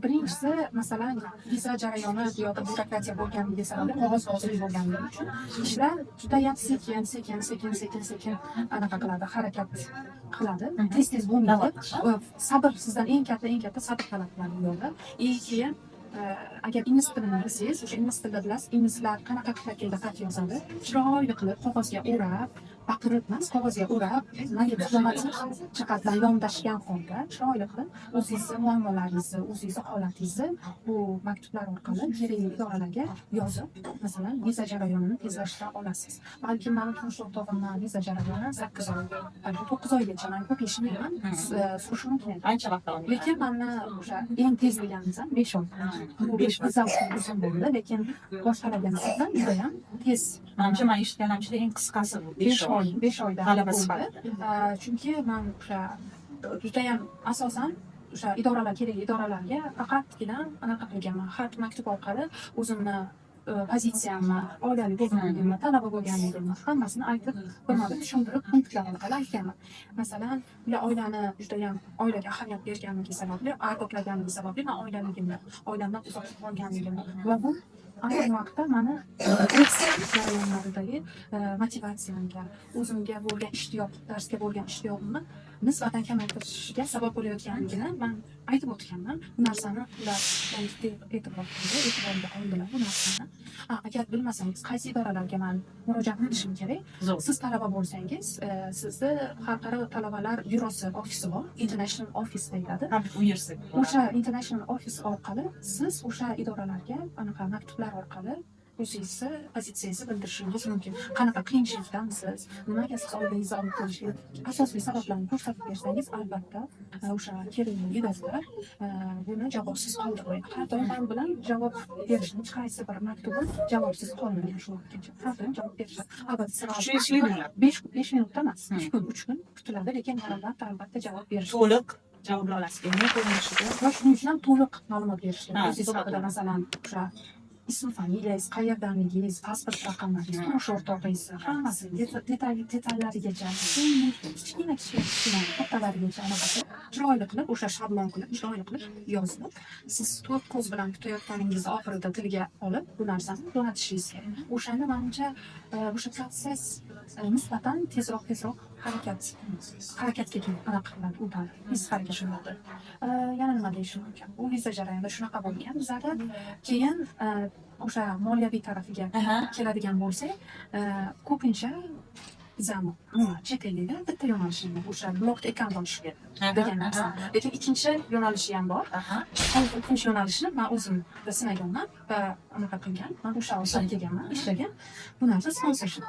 Birinchisi, masalan, viza jarayoni bu yoqda byurokratiya bo'lganligi sababli, qog'ozbozlik bo'lganligi uchun ishlar judayam sekin, sekin, sekin, sekin, sekin anaqa qiladi, harakat qiladi, tez tez bo'lmaydi. Sabr, sizdan eng katta, eng katta sabr talab qiladi bu yoqda. И keyin agar ingliz tilini bilsangiz, o'sha ingliz tilida bilasiz, inglizlar qanaqa shaklda xat yozadi, chiroyli qilib qog'ozga o'rab, baqirib emas, qog'ozga o'rab, nimaga, diplomatik jihatdan yondashgan holda, chiroyli qilib o'zingizni muammolaringizni, o'zingizni holatingizni bu maktublar orqali kerakli idoralarga yozib, masalan, viza jarayonini tezlashtira olasiz. Balkim mani turmush o'rtog'imni viza jarayoni 8 oy, balki 9 oygacha, man ko'p eshitmayman, surishi mumkin edi. Ancha vaqt davom etadi. Lekin mani o'sha eng tez deganimiz ham 5 oy. Bu 5 oy. viza uchun uzun bo'ldi, lekin boshqalarga nisbatan judayam tez. Manimcha, man eshitganim ichida eng qisqasi bu 5 5 oy. oy, 5 oyda G'alaba bo'ldi. sifatida. Chunki man o'sha judayam asosan o'sha idoralar, kerakli idoralarga faqatgina anaqa qilganman, xat, maktub orqali o'zimni pozitsiyamni, oilali bo'lganligimni, talaba bo'lganligimni hammasini aytib, birma bir tushuntirib, punktlar orqali aytganman. Masalan, ular oilani judayam, oilaga ahamiyat berganligi sababli, ardoqlaganligi sababli man oilaligimni, oilamdan uzoq qolganligimni va bu ayni vaqtda mani dars jarayonlaridagi motivatsiyamga, o'zimga bo'lgan ishtiyoq, darsga bo'lgan ishtiyog'imni nisbatan kamaytirishiga sabab bo'layotganligini man aytib o'tganman. Bu narsani ular jiddiy e'tibor qildi, e'tiborga oldilar bu narsani. Agar bilmasangiz, qaysi idoralarga man murojaat qilishim kerak, Zo'r. siz talaba bo'lsangiz, sizni xalqaro talabalar byurosi ofisi bor, International Office deyiladi. Har bir universitet. O'sha International Office orqali siz o'sha idoralarga anaqa maktublar orqali O'zingizni pozitsiyangizni bildirishingiz mumkin. Qanaqa qiyinchilikdansiz, nimaga siz oilangizni olib kelishga asosli sabablarni ko'rsatib bersangiz, albatta o'sha kerakli idoralar buni javobsiz qoldirmaydi. Har doim man bilan javob berishni, hech qaysi bir maktubim javobsiz qolmagan shu vaqtgacha. Har doim javob berishadi. Albatta, sразу Kuchli ishlaydi ular. 5 minutda emas, 3 kun, 3 kun kutiladi, lekin albatta javob berishadi. To'liq javoblar olasiz. Endi ko'rinishida Va shuning uchun ham to'liq ma'lumot berish kerak. O'zingiz to'liq. haqida, masalan, o'sha ism, familiyangiz, qayerdanligingiz, pasport raqamlaringiz, turmush o'rtog'ingiz, hammasi detallarigacha, eng kichkina kichkina kichkina nuqtalarigacha anaqasi chiroyli qilib, o'sha shablon qilib, chiroyli qilib yozib, siz to'rt ko'z bilan kutayotganingizni oxirida tilga olib, bu narsani jo'natishingiz kerak. O'shanda manimcha, o'sha protsess nisbatan tezroq harakatga anaqa qiladi, o'tadi, tez harakat qiladi. Yana nima deyishim mumkin? U viza jarayonida shunaqa bo'lgan bizada. Keyin o'sha moliyaviy tarafiga keladigan bo'lsak, ko'pincha bizani umuman chet elliklar bitta yo'nalishini, o'sha blocked account olish kerak degan narsa. Lekin ikkinchi yo'nalishi ham bor. Ikkinchi yo'nalishni man o'zim sinaganman va anaqa qilgan. Man o'sha orqali kelganman, ishlagan. Bu narsa sponsorship.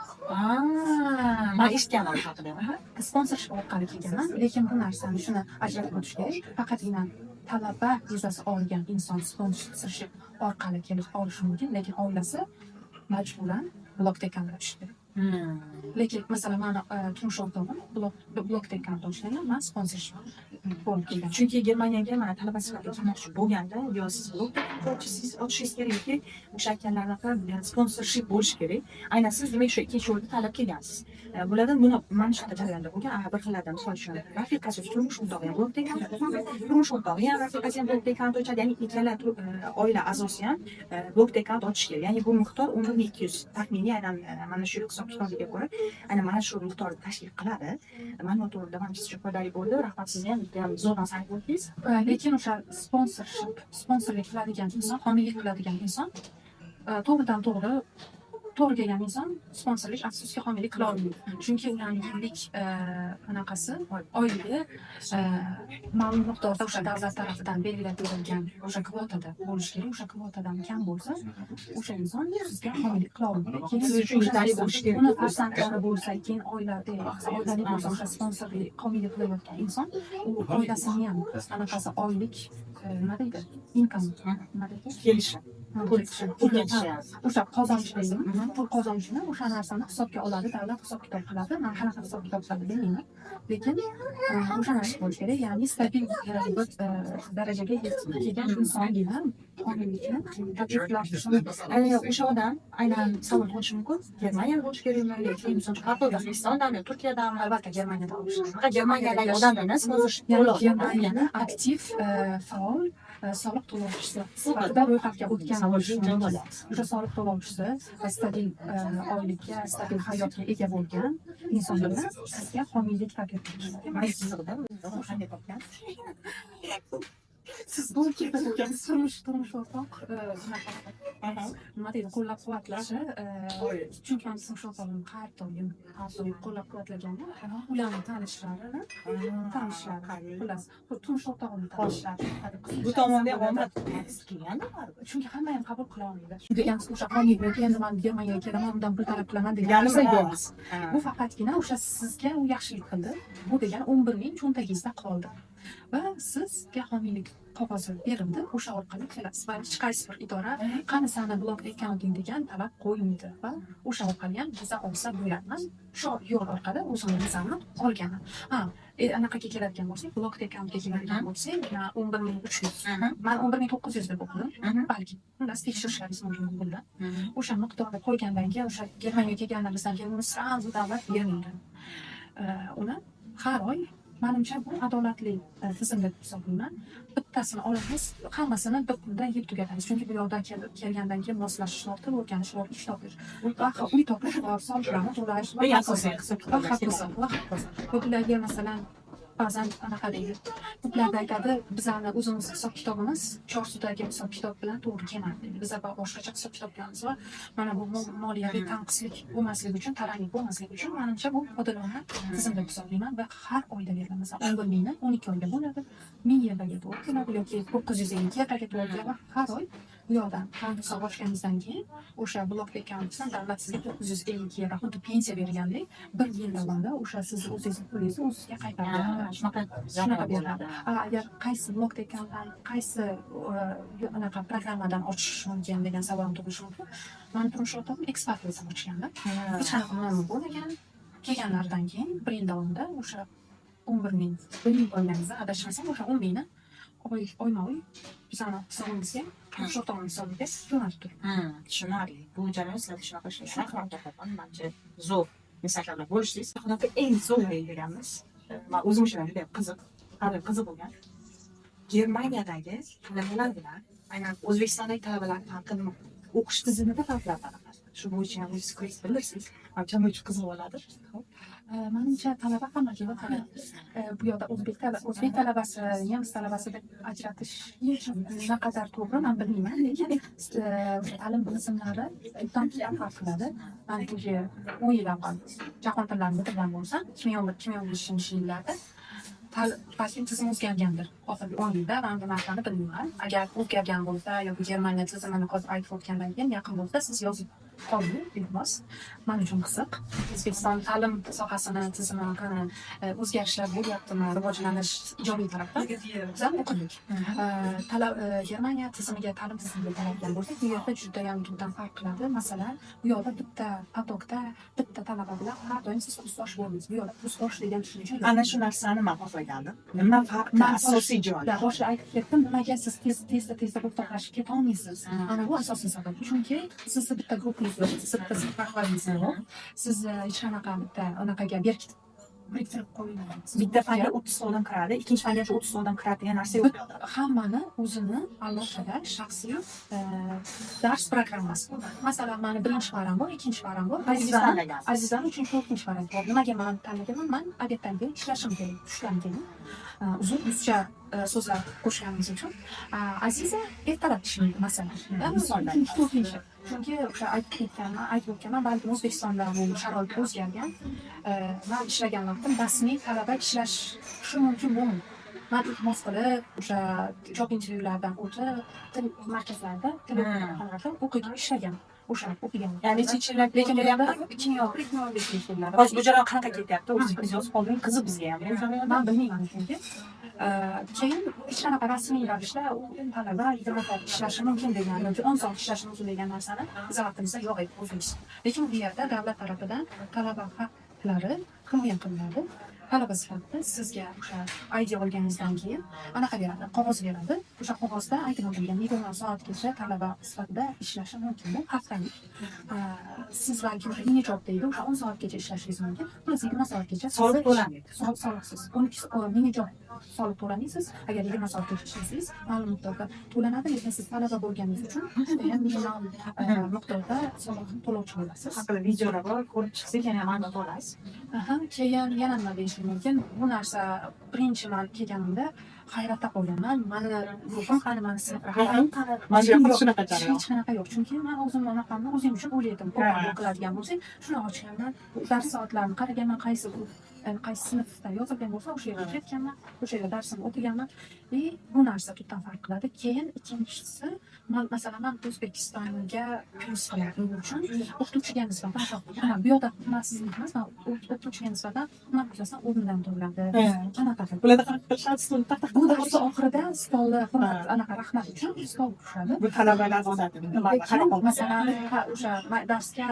Man eshitganman bu haqida. Sponsorship orqali kelganman, lekin bu narsani shuni ajratib o'tish kerak. Faqatgina talaba vizasi olgan inson sponsorship orqali kelib olishi mumkin, lekin oilasi majburan blocked account ochishi kerak. Lekin masalan, mani turmush o'rtog'im blocked account ochgan, man sponsorship bo'lib kelgan. Chunki Germaniyaga mana talaba sifatida kelmoqchi bo'lganda yo siz blok ochishingiz kerak yoki o'sha aytganlardaqa sponsorship bo'lishi kerak. Aynan siz, demak, shu ikkinchi yo'lni tanlab kelgansiz. Bulardan buni mana shunaqa jarayonda bo'lgan. Bir xillardan, misol uchun, rafiqasi, turmush o'rtog'i ham blocked account, turmush o'rtog'i ham, rafiqasi ham blocked account ochadi. Ya'ni ikkala oila a'zosi ham blocked account ochish kerak. Ya'ni bu miqdor 11 200 taxminiy, aynan mana shu hisob kitobiga ko'ra aynan mana shu miqdorni tashkil qiladi. Ma'lumot o'rnida manimcha siz uchun foydali bo'ldi. Rahmat sizga ham, judayam zo'r narsani aytib o'tdingiz. Lekin o'sha sponsorship, sponsorlik qiladigan inson, homiylik qiladigan inson, to'g'ridan to'g'ri to'g'ri kelgan inson sponsorlik, afsuski, homiylik qila olmaydi. Chunki ularning yillik anaqasi, oyligi ma'lum miqdorda o'sha davlat tarafidan belgilab berilgan o'sha kvotada bo'lishi kerak. O'sha kvotadan kam bo'lsa, o'sha inson sizga homiylik qila olmaydi. Keyin Siz uchun o'sha yetarli narsa- bo'lishi kerak. Uni farzandlari bo'lsa, keyin oilada, oilali bo'lsa, o'sha sponsorlik, homiylik qilayotgan inson u oilasini ham anaqasi, oylik, nima deydi, income, nima deydi, Kelishi. Pul Pul kelishi. O'sha qozonish deydimi, pul qozonishini, o'sha narsani hisobga oladi davlat, hisob kitob qiladi. Man qanaqa hisob kitob qiladi bilmayman, lekin o'sha narsa bo'lishi kerak, ya'ni stabil bir darajaga yetib kelgan insongina homiylikni taklif qilishi mumkin. O'sha odam aynan, savol tug'ilishi mumkin. Germaniyada bo'lishi kerakmi yoki misol uchun har xil O'zbekistondanmi, Turkiyadanmi? Albatta, Germaniyada olishi. Faqat Germaniyadagi odamlardan sponsorship Ya'ni to'lov. Germaniyani aktiv, faol soliq to'lovchisi sifatida ro'yxatga o'tgan Savol bo'lishi javob mumkin. olyapsiz. O'sha soliq to'lovchisi va stabil oylikka, stabil hayotga ega bo'lgan insonlar sizga homiylik taklif qilishi mumkin. Mana chizig'ida qanday topgan? Siz bu turmush o'rtoq bunaqa, nima deydi, qo'llab quvvatlashi, chunki man turmush o'rtog'im har doim qo'llab quvvatlaganda, ularni tanishlari, xullas, turmush o'rtog'imni tanishlari. Bu tomonda ham omad kelganda baribir. Chunki hamma ham qabul qila olmaydi degan, o'sha homiylik, endi man Germaniyaga kelaman, undan pul talab qilaman degan narsa yo'q. Bu faqatgina o'sha sizga u yaxshilik qildi, bu degani 11 000 cho'ntagingizda qoldi va sizga homiylik qog'ozi berildi, o'sha orqali kelasiz va hech qaysi bir idora qani sani block accounting degan talab qo'ymaydi va o'sha orqali ham viza olsa bo'ladi. Man shu yo'l orqali o'zimni vizamni olganman. Ha, anaqaga keladigan bo'lsak, block accountga keladigan bo'lsak, man 11 300, man 11 900 deb o'qidim, balki xullas tekshirishlaringiz mumkin Google'da. O'sha miqdorni qo'ygandan keyin, o'sha Germaniyaga kelganlarimizdan keyin uni сразу davlat bermaydi. Uni har oy, manimcha, bu adolatli tizim deb hisoblayman. Bittasini olamiz, hammasini bir kunda yeb tugatamiz, chunki bu yoqdan kelgandan keyin moslashish tortib o'rganish bor, ish topish va uy topish bor, soliqlarni to'lash va Eng hokazo asosiy hisob va kitoblar. hokazo va hokazo. Ko'plarga, masalan, ba'zan anaqa deydi, ko'plarda aytadi, bizani o'zimiz hisob kitobimiz Chorsudagi hisob kitob bilan to'g'ri kelmadi deydi. Biza boshqacha hisob kitob qilamiz va mana bu moliyaviy tanqislik bo'lmasligi uchun, taranlik bo'lmasligi uchun, manimcha, bu odilona tizim deb hisoblayman va har oyda beriladi. Masalan, 11 000ni 12 oyga bo'ladi, 1000 yevroga to'g'ri keladi yoki 950 yevroga to'g'ri keladi va har oy. Bu yoqdan bank hisob ochganingizdan keyin o'sha blocked accountdan davlat sizga 950 yevro, xuddi pensiya bergandek, bir yil davomida o'sha sizni o'zingizni pulingizni o'zizga qaytarib beradi. Shunaqa. Shunaqa beriladi. Agar qaysi blocked accountdan, qaysi anaqa programmadan ochish mumkin degan savol tug'ilishi mumkin. Mani turmush o'rtog'im expat vizam ochganda hech qanaqa muammo bo'lmagan. Kelganlaridan keyin bir yil davomida o'sha 11 000, 1 ming qo'yganimizda, adashmasam, o'sha 10 000ni oyma oy bizani hisobimizga, turmush o'rtog'imni hisobiga jo'natib turdi. Tushunarli. Bu jarayon sizlarda shunaqa ishlaydi. Rahmat kattakon, manimcha, zo'r insightlar bilan bo'lishdingiz. Xudoga eng zo'r deganmiz. Man o'zim uchun ham juda qiziq, har doim qiziq bo'lgan. Germaniyadagi talabalar bilan aynan O'zbekistondagi talabalarning farqi nima? O'qish tizimida farqlar qanaqa? Shu bo'yicha ham o'zingiz fikringizni bildirsangiz, manimcha, bu uchun qiziq bo'ladi. Xo'p. Manimcha, talaba hamma joyda talaba. Bu yoqda o'zbek talabasi, nemis talabasi deb ajratish naqadar to'g'ri, man bilmayman, lekin o'sha ta'lim tizimlari tubdan farq qiladi. Man уже 10 yil avval jahon tillarini bitirgan bo'lsam, 2011, 2015-yillarda balkim tizim o'zgargandir. Oxirgi 10 yilda man bu narsani bilmayman. Agar o'zgargan bo'lsa yoki Germaniya tizimini hozir aytib o'tgandan keyin yaqin bo'lsa, siz yozib qoling, iltimos. Man uchun qiziq. O'zbekiston ta'lim sohasini tizimi qani, o'zgarishlar bo'lyaptimi, rivojlanish ijobiy tarafdan biz ham o'qidik. Germaniya tizimiga, ta'lim tizimiga qarayotgan bo'lsak, bu yerda judayam tubdan farq qiladi. Masalan, bu yoqda bitta поток da bitta talaba bilan har doim siz kursdosh bo'lmaysiz. Bu yoqda kursdosh degan tushuncha yo'q. Ana shu narsani man xohlagandim. Nima farqi, Man asosiy joyi? Boshida aytib ketdim, nimaga siz tez tezda tezda o'rtoqlashib ketolmaysiz. Ana bu asosiy sabab. Chunki sizni bitta gruppangiz yo'q, sizni bitta sinf rahbaringiz yo'q. Sizni hech qanaqa bitta anaqaga berkitib, biriktirib qo'yilmagan. Siz Bitta fanga 30 ta odam kiradi, ikkinchi fanga shu 30 ta odam kiradi degan narsa yo'q bu yoqda. Hammani o'zini alohida shaxsiy dars programmasi. Masalan, mani birinchi param bor, ikkinchi param bor. O'zingiz Azizani tanlagansiz. Azizani uchinchi, to'rtinchi param bor. Nimaga man tanlaganman? Man обед dan keyin ishlashim kerak, tushdan keyin. Uzun ruscha so'zlar qo'shganimiz uchun. Aziza ertalab ishlaydi, masalan. Da, Misollar. uchinchi, to'rtinchi. Chunki o'sha aytib ketganman, aytib o'tganman, balkim O'zbekistonda bu sharoit o'zgargan. Man ishlagan vaqtim rasmiy talaba ishlash shu mumkin bo'lmadi. Man iltimos qilib, o'sha job intervyulardan o'tib, til markazlarida, til o'qituvchilarda o'qigan, ishlagan. O'sha o'qigan. Ya'ni nechinchi yillar? Lekin bu yerda 2011, 2015 yillarda. Hozir bu jarayon qanaqa ketyapti? O'zingiz yozib qoldingiz, qiziq bizga ham bu jarayon. Man bilmayman chunki. Keyin hech qanaqa rasmiy ravishda u talaba 20 soat ishlashi mumkin degan yoki 10 soat ishlashi mumkin degan narsani biz vaqtimizda yo'q edi O'zbekistonda. Lekin bu yerda davlat tarafidan talaba haqlari himoya qilinadi. Talaba sifatida sizga o'sha ID olganingizdan keyin anaqa beradi, qog'oz beradi. O'sha qog'ozda aytib o'tilgan 20 soatgacha talaba sifatida ishlashi mumkin bu haftalik. Siz balkim o'sha mini job deydi, o'sha 10 soatgacha ishlashingiz mumkin. Xullas, 20 soatgacha Soliq sizni to'lanmaydi. Soliqsiz. 12 mini job soliq to'lamaysiz. Agar 20 soatgacha ishlasangiz, ma'lum miqdorda to'lanadi, lekin siz talaba bo'lganingiz uchun judayam minimal miqdorda soliq to'lovchi bo'lasiz. Haqida videolar bor, ko'rib chiqsak yana ma'lumot olasiz. Aha, keyin yana nima deyishim mumkin? Bu narsa birinchi man kelganimda hayratda qolganman. Mani guruhim qani, mani sinf rahbarim qani? Mana shu yoqda shunaqa jarayon. Hech qanaqa yo'q. Chunki man o'zimni anaqamni o'zim uchun o'ylaydim. Ko'p qiladigan bo'lsak, shuni ochganman, dars soatlarini qaraganman, qaysi guruh, qaysi sinfda yozilgan bo'lsa, o'sha yerga ketganman, o'sha yerda darsimni o'qiganman. И bu narsa tubdan farq qiladi. Keyin ikkinchisi, masalan, man O'zbekistonga plyus qilyapman uchun o'qituvchiga nisbatan, ha, bu yoqda hurmatsizlik emas, man o'qituvchiga nisbatan hurmat yuzasidan o'rnidan turiladi. Qanaqadir. Bularda qanaqa qilishadi? Stolni taq taq. Bu darsni oxirida stolni hurmat, anaqa rahmat uchun stol tushadi. Bu talabalar odati. Lekin masalan, ha, o'sha darsga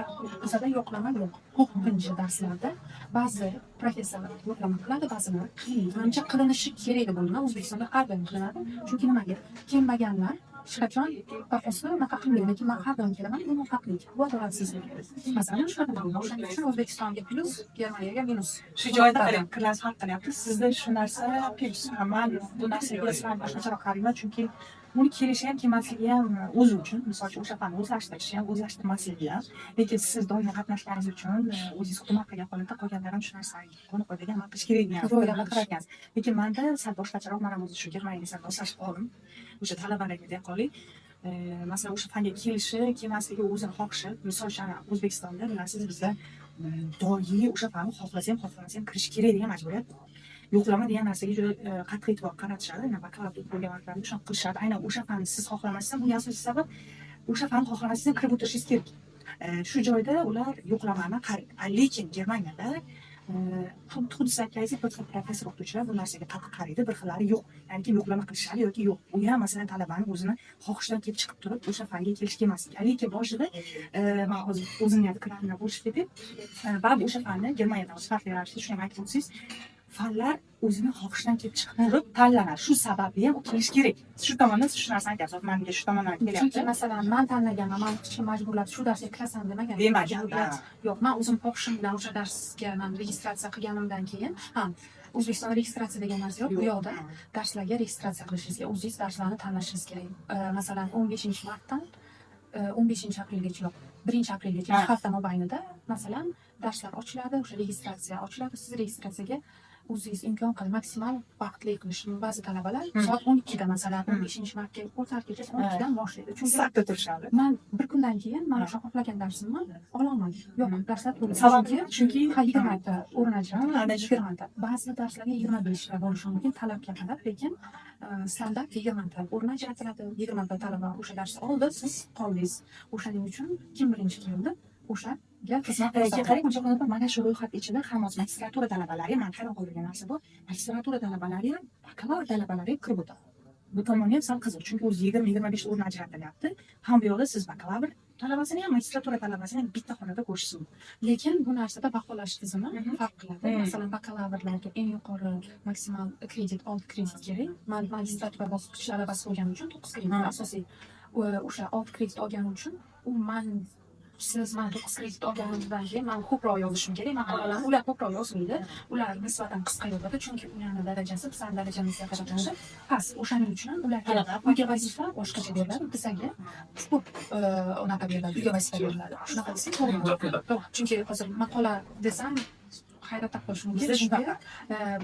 bizada yo'qlama yo'q. Ko'pincha darslarda ba'zi professorlar yo'qlama qiladi, ba'zilar qilmaydi. Manimcha, qilinishi kerak deb o'ylayman. O'zbekistonda har doim qilinadi. Chunki nimaga? Kelmaganlar hech qachon bahosi unaqa qilmaydi. Lekin man har doim kelaman, bu nohaqlik, bu adolatsizlik. Masalan, shunaqa. O'shaning uchun O'zbekistonga plyus, Germaniyaga minus. Shu joyda qarang, fikrlaringiz farq qilyapti. Sizda shu narsa plyus. Man bu narsaga sal boshqacharoq qarayman, chunki uni kelishi ham, kelmasligi ham o'zi uchun, misol uchun, o'sha fanni o'zlashtirishi ham, o'zlashtirmasligi ham. Lekin siz doimo qatnashganingiz uchun o'zingiz hurmat qilgan holatda qolganlar ham shu narsaga buni qoidaga amal qilish kerak degan fikrga qilar ekansiz. Lekin manda sal boshqacharoq, man ham o'zi shu Germaniyaga sal moslashib qoldim. O'sha talabalarga deya qoling. Masalan, o'sha fanga kelishi, kelmasligi o'zini xohishi. Misol uchun, O'zbekistonda bilasiz, bizda doimiy o'sha fanni xohlasa ham, xohlamasa ham kirish kerak degan majburiyat bor. Yo'qlama degan narsaga juda qattiq e'tibor qaratishadi. Aynan bakalavr o'qib vaqtlarida shunaqa qilishadi. Aynan o'sha fanni siz xohlamasdan, bunga asosiy sabab, o'sha fanni xohlamasangiz ham kirib o'tirishingiz kerak. Shu joyda ular yo'qlamani qaraydi. Lekin Germaniyada xuddi siz aytganingizdek, bir xil professor o'qituvchilar bu narsaga qattiq qaraydi, bir xillari yo'q. Ya'ni kim yo'qlama qilishadi yoki yo'q. U ham, masalan, talabani o'zini xohishidan kelib chiqib turib, o'sha fanga kelish kelmasligi. Lekin boshida man hozir o'zimni ham fikrimni bo'lishib ketay. Baribir o'sha fanni Germaniyada hozir farqli ravishda, shuni ham aytib o'tsangiz, fanlar o'zini xohishidan kelib chiqib turib tanlanadi. Shu sababli ham u kelish kerak. Shu tomondan siz shu narsani aytyapsiz. Hozir manga shu tomondan Chunki, kelyapti. masalan, man tanlaganman, mani hech kim majburlab shu darsga kirasan demagan. Demagan. Majburiyat yo'q. Man o'zim xohishim bilan o'sha darsga man registratsiya qilganimdan keyin ham, O'zbekistonda registratsiya degan narsa yo'q. Bu yoqda darslarga registratsiya qilishingizga, o'zingiz darslarni tanlashingiz kerak. Masalan, 15 martdan 15 aprelgacha, yo'q, 1 aprelgacha, 2 hafta mobaynida, masalan, darslar ochiladi, o'sha registratsiya ochiladi. Siz registratsiyaga o'zingiz imkon qadar maksimal vaqtli qilish. Ba'zi talabalar soat 12da, masalan, 15 martga o'rta kechasi 12dan boshlaydi, chunki Safda turishadi. Man bir kundan keyin man o'sha xohlagan darsimni ololmadim, yo'q, darslar to'la. Sabab? Chunki Chunki ha, 20 ta o'rin ajratiladi. 20 ta, ba'zi darslarga 25 ta bo'lishi mumkin, talabga qarab, lekin standart 20 ta o'rin ajratiladi. 20 ta talaba o'sha darsni oldi, siz qoldingiz. O'shaning uchun kim birinchi keldi, o'shaga xizmat Keyin ko'rsatadi. qarang, Guljohon opa, mana shu ro'yxat ichida ham hozir magistratura talabalari ham, mani hayron qoldirgan narsa bu, magistratura talabalari ham, bakalavr talabalari ham kirib o'tadi. Bu tomoni ham sal qiziq, chunki o'zi 20-25 ta o'rin ajratilyapti. Ham bu yoqda siz bakalavr talabasini ham, magistratura talabasini ham bitta xonada ko'rishingiz mumkin. Lekin bu narsada baholash tizimi farq qiladi. Masalan, bakalavrlarga eng yuqori maksimal kredit 6 kredit kerak. Man magistratura bosqichi talabasi bo'lganim uchun 9 kredit asosiy. O'sha 6 kredit olganim uchun u man siz man 9 kredit olganimdan keyin man ko'proq yozishim kerak maqolalarni. Ular ko'proq yozmaydi, ular nisbatan qisqa yozadi, chunki ularni darajasi bizani darajamizga qaraganda past. O'shaning uchun ularga uyga vazifa boshqacha beriladi, bizaga ko'p unaqa beriladi, uyga vazifa beriladi. Shunaqa desak, to'g'ri bo'ladi, chunki hozir maqola desam, hayratda qolish mumkin. Bizda Chunki shunaqa.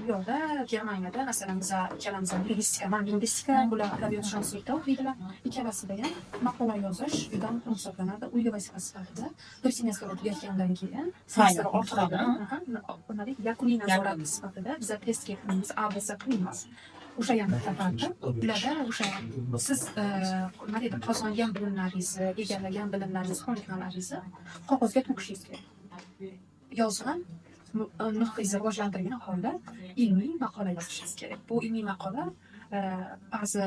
bu yoqda, Germaniyada, masalan, biza ikkalamiz ham lingvistika, man lingvistika, bular adabiyotshunoslikda o'qiydilar. Ikkalasida ham maqola yozish juda muhim hisoblanadi. Uyga vazifa sifatida bir semestrni tugatgandan keyin, semestr Final. oxirida, aha, nima deydi, yakuniy nazorat sifatida biza testga qilamiz, A, B, C qilmaymiz. O'sha ham bitta farqi. Ularda o'sha siz nima deydi, qozongan bilimlaringizni, egallagan bilimlaringizni, ko'nikmalaringizni qog'ozga to'kishingiz kerak. Yozma nutqingizni rivojlantirgan holda ilmiy maqola yozishingiz kerak. Bu ilmiy maqola ba'zi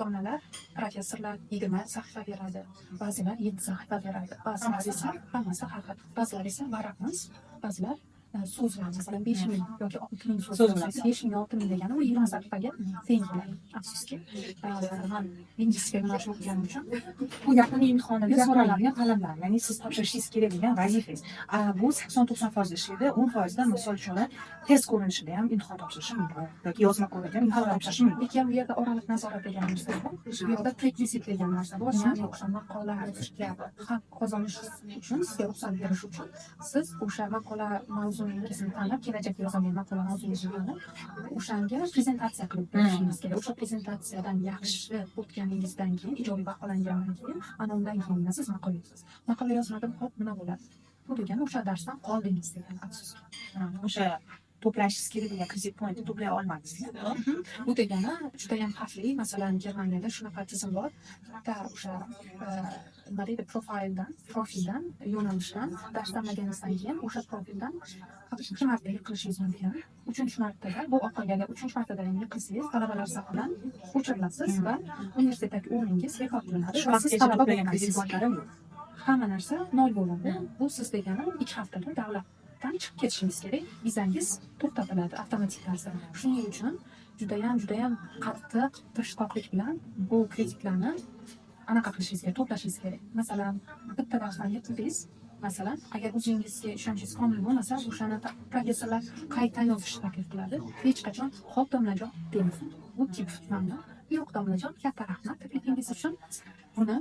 domlalar, professorlar 20 sahifa beradi, ba'zilar 7 sahifa beradi, ba'zilar esa, hammasi har xil, ba'zilar esa varaq emas, ba'zilar so'z bilan, masalan, 5000 yoki 6000 so'z So'z bilan. yozsangiz, 5000, 6000 degani u 20 sahifaga teng bo'ladi. Afsuski, man lingvistika yo'nalishi o'qiganim uchun Bu yakuniy imtihonida so'raladigan talablar, ya'ni siz topshirishingiz kerak bo'lgan vazifangiz. Bu 80-90% ishlaydi, 10%da, misol uchun, test ko'rinishida ham imtihon topshirishi mumkin yoki yozma ko'rinishida ham imtihon topshirishi mumkin. Lekin bu yerda oraliq nazorat degan narsa bor. Bu yoqda prekvizit degan narsa bor. Ya'ni o'sha maqola yozishga haq qozonish uchun, sizga ruxsat berish uchun siz o'sha maqola mavzungizni tanlab, kelajakda yozadigan maqola mavzungizni tanlab, o'shanga prezentatsiya qilib berishingiz kerak. O'sha prezentatsiyadan yaxshi o'tganingizdan keyin, ijobiy baholangandan keyin, ana undan keyin siz maqola yozasiz. Maqola yozmadim, xo'p, nima bo'ladi? Bu degani o'sha darsdan qoldingiz degani, afsuski. Ha, o'sha to'plashingiz kerak bo'lgan kredit pointni to'play olmadingiz. Bu degani judayam xavfli. Masalan, Germaniyada shunaqa tizim bor. Bitta o'sha nima deydi, profildan, yo'nalishdan dars tanlaganingizdan keyin o'sha profildan faqat ikki marta yiqilishingiz mumkin. Uchinchi martada, bu oxirgi, agar uchinchi martada ham yiqilsangiz, talabalar safidan o'chirilasiz va universitetdagi o'rningiz bekor qilinadi Shu va siz vaqtgacha talaba to'plagan kredit bo'lmaysiz. pointlari yo'q. Hamma narsa nol bo'ladi. Bu siz degani 2 haftada davlatdan chiqib ketishingiz kerak. Vizangiz to'xtatiladi avtomatik tarzda. Shuning uchun judayam, judayam qattiq tirishqoqlik bilan bu kreditlarni anaqa qilishingiz kerak, to'plashingiz kerak. Masalan, bitta darsdan yiqildingiz, masalan, agar o'zingizga ishonchingiz komil bo'lmasa, o'shani professorlar qayta yozishni taklif qiladi. Hech qachon "Xo'p, domlajon" demaysiz. Bu tip ma'no. "Yo'q, domlajon, katta rahmat taklifingiz uchun. Buni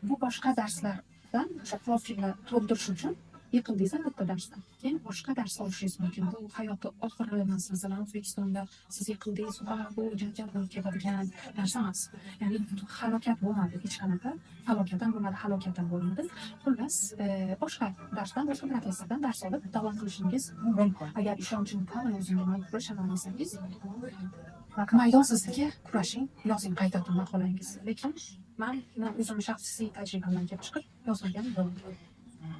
bu boshqa darslardan o'sha profilni to'ldirish uchun yiqildingiz bitta darsdan. Keyin boshqa dars olishingiz mumkin. Bu hayotni oxiri emas. Masalan, O'zbekistonda siz yiqildingiz, bu janjal bo'lib ketadigan narsa emas. Ya'ni halokat bo'lmadi hech qanaqa. Falokat ham bo'lmadi, halokat ham bo'lmadi. Xullas, boshqa darsdan, boshqa professordan dars olib davom qilishingiz Mumkin. Agar ishonchim komil, o'zimga man kurashaman desangiz, maydon sizniki, kurashing, yozing qaytadan maqolangizni. Lekin man o'zimni shaxsiy tajribamdan kelib chiqib yozmagan bo'ldim.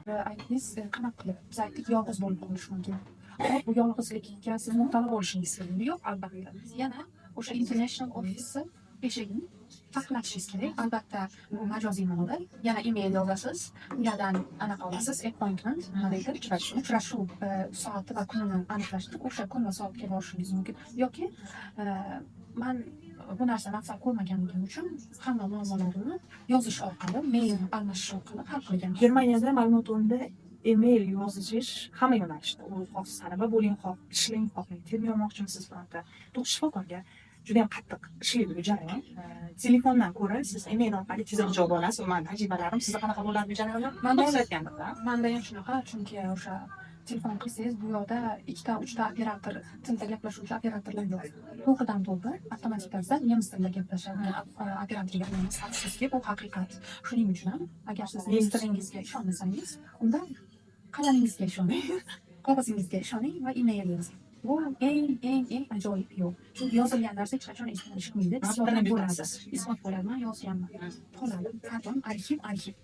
Va aytdingiz, qanaqa qilib? Biz aytdik, yolg'iz bo'lib qolish mumkin. Hop, bu yolg'izlikka siz mubtalo bo'lishingiz kerak. Yo'q, albatta. Yana o'sha international ofisi eshigini taqillatishingiz kerak. Albatta, bu majoziy ma'noda. Yana email yozasiz, ulardan anaqa olasiz, appointment, nima deydi? Uchrashuv. Uchrashuv soati va kunini aniqlashtirib, o'sha kun va soatga borishingiz mumkin. Yoki man bu narsani afzal ko'rmaganligim uchun hamma muammolarimni yozish orqali, mail almashish orqali hal qilganman. Germaniyada ma'lumot o'rnida email yozish hamma yo'nalishda. U xoh talaba bo'ling, xoh ishlang, xohlang terma olmoqchimisiz birorta to'g'ri shifokorga, juda ham qattiq ishlaydi bu jarayon. Telefondan ko'ra siz email orqali tezroq javob olasiz. U mani tajribalarim. Sizda qanaqa bo'ladi bu jarayon? Manda- Aytgandim. Manda ham shunaqa, chunki o'sha telefon qilsangiz, bu yoqda ikkita, uchta operator, tilda gaplashuvchi operatorlar yo'q. To'g'ridan to'g'ri avtomatik tarzda nemis tilida gaplashadigan operatorga ulanasiz. Afsuski, bu haqiqat. Shuning uchun ham agar siz nemis tilingizga ishonmasangiz, unda qalamingizga ishoning, qog'ozingizga ishoning va email yozing. Bu eng, eng, eng ajoyib yo'l. Chunki yozilgan narsa hech qachon esdan chiqmaydi. Isbot Maqtanib bo'ladi. yutasiz. Isbot bo'ladi. Man yozganman. Qoladi. Har doim arxiv, arxiv.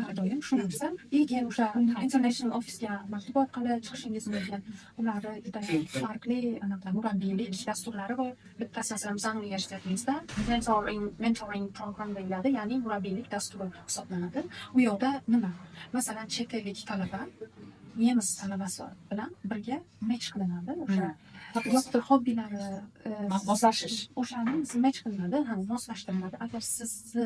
Har doim shu narsa. И keyin o'sha international officega maktub orqali chiqishingiz mumkin. Ularni juda farqli anaqa murabbiylik dasturlari bor. Bittasi, masalan, bizani universitetimizda mentoring program deyiladi, ya'ni murabbiylik dasturi hisoblanadi. U yoqda nima? Masalan, chet ellik talaba nemis talabasi bilan birga match qilinadi. O'sha yoqdi hobbilari, Moslashish. o'shani match qilinadi, ha, moslashtiriladi. Agar sizni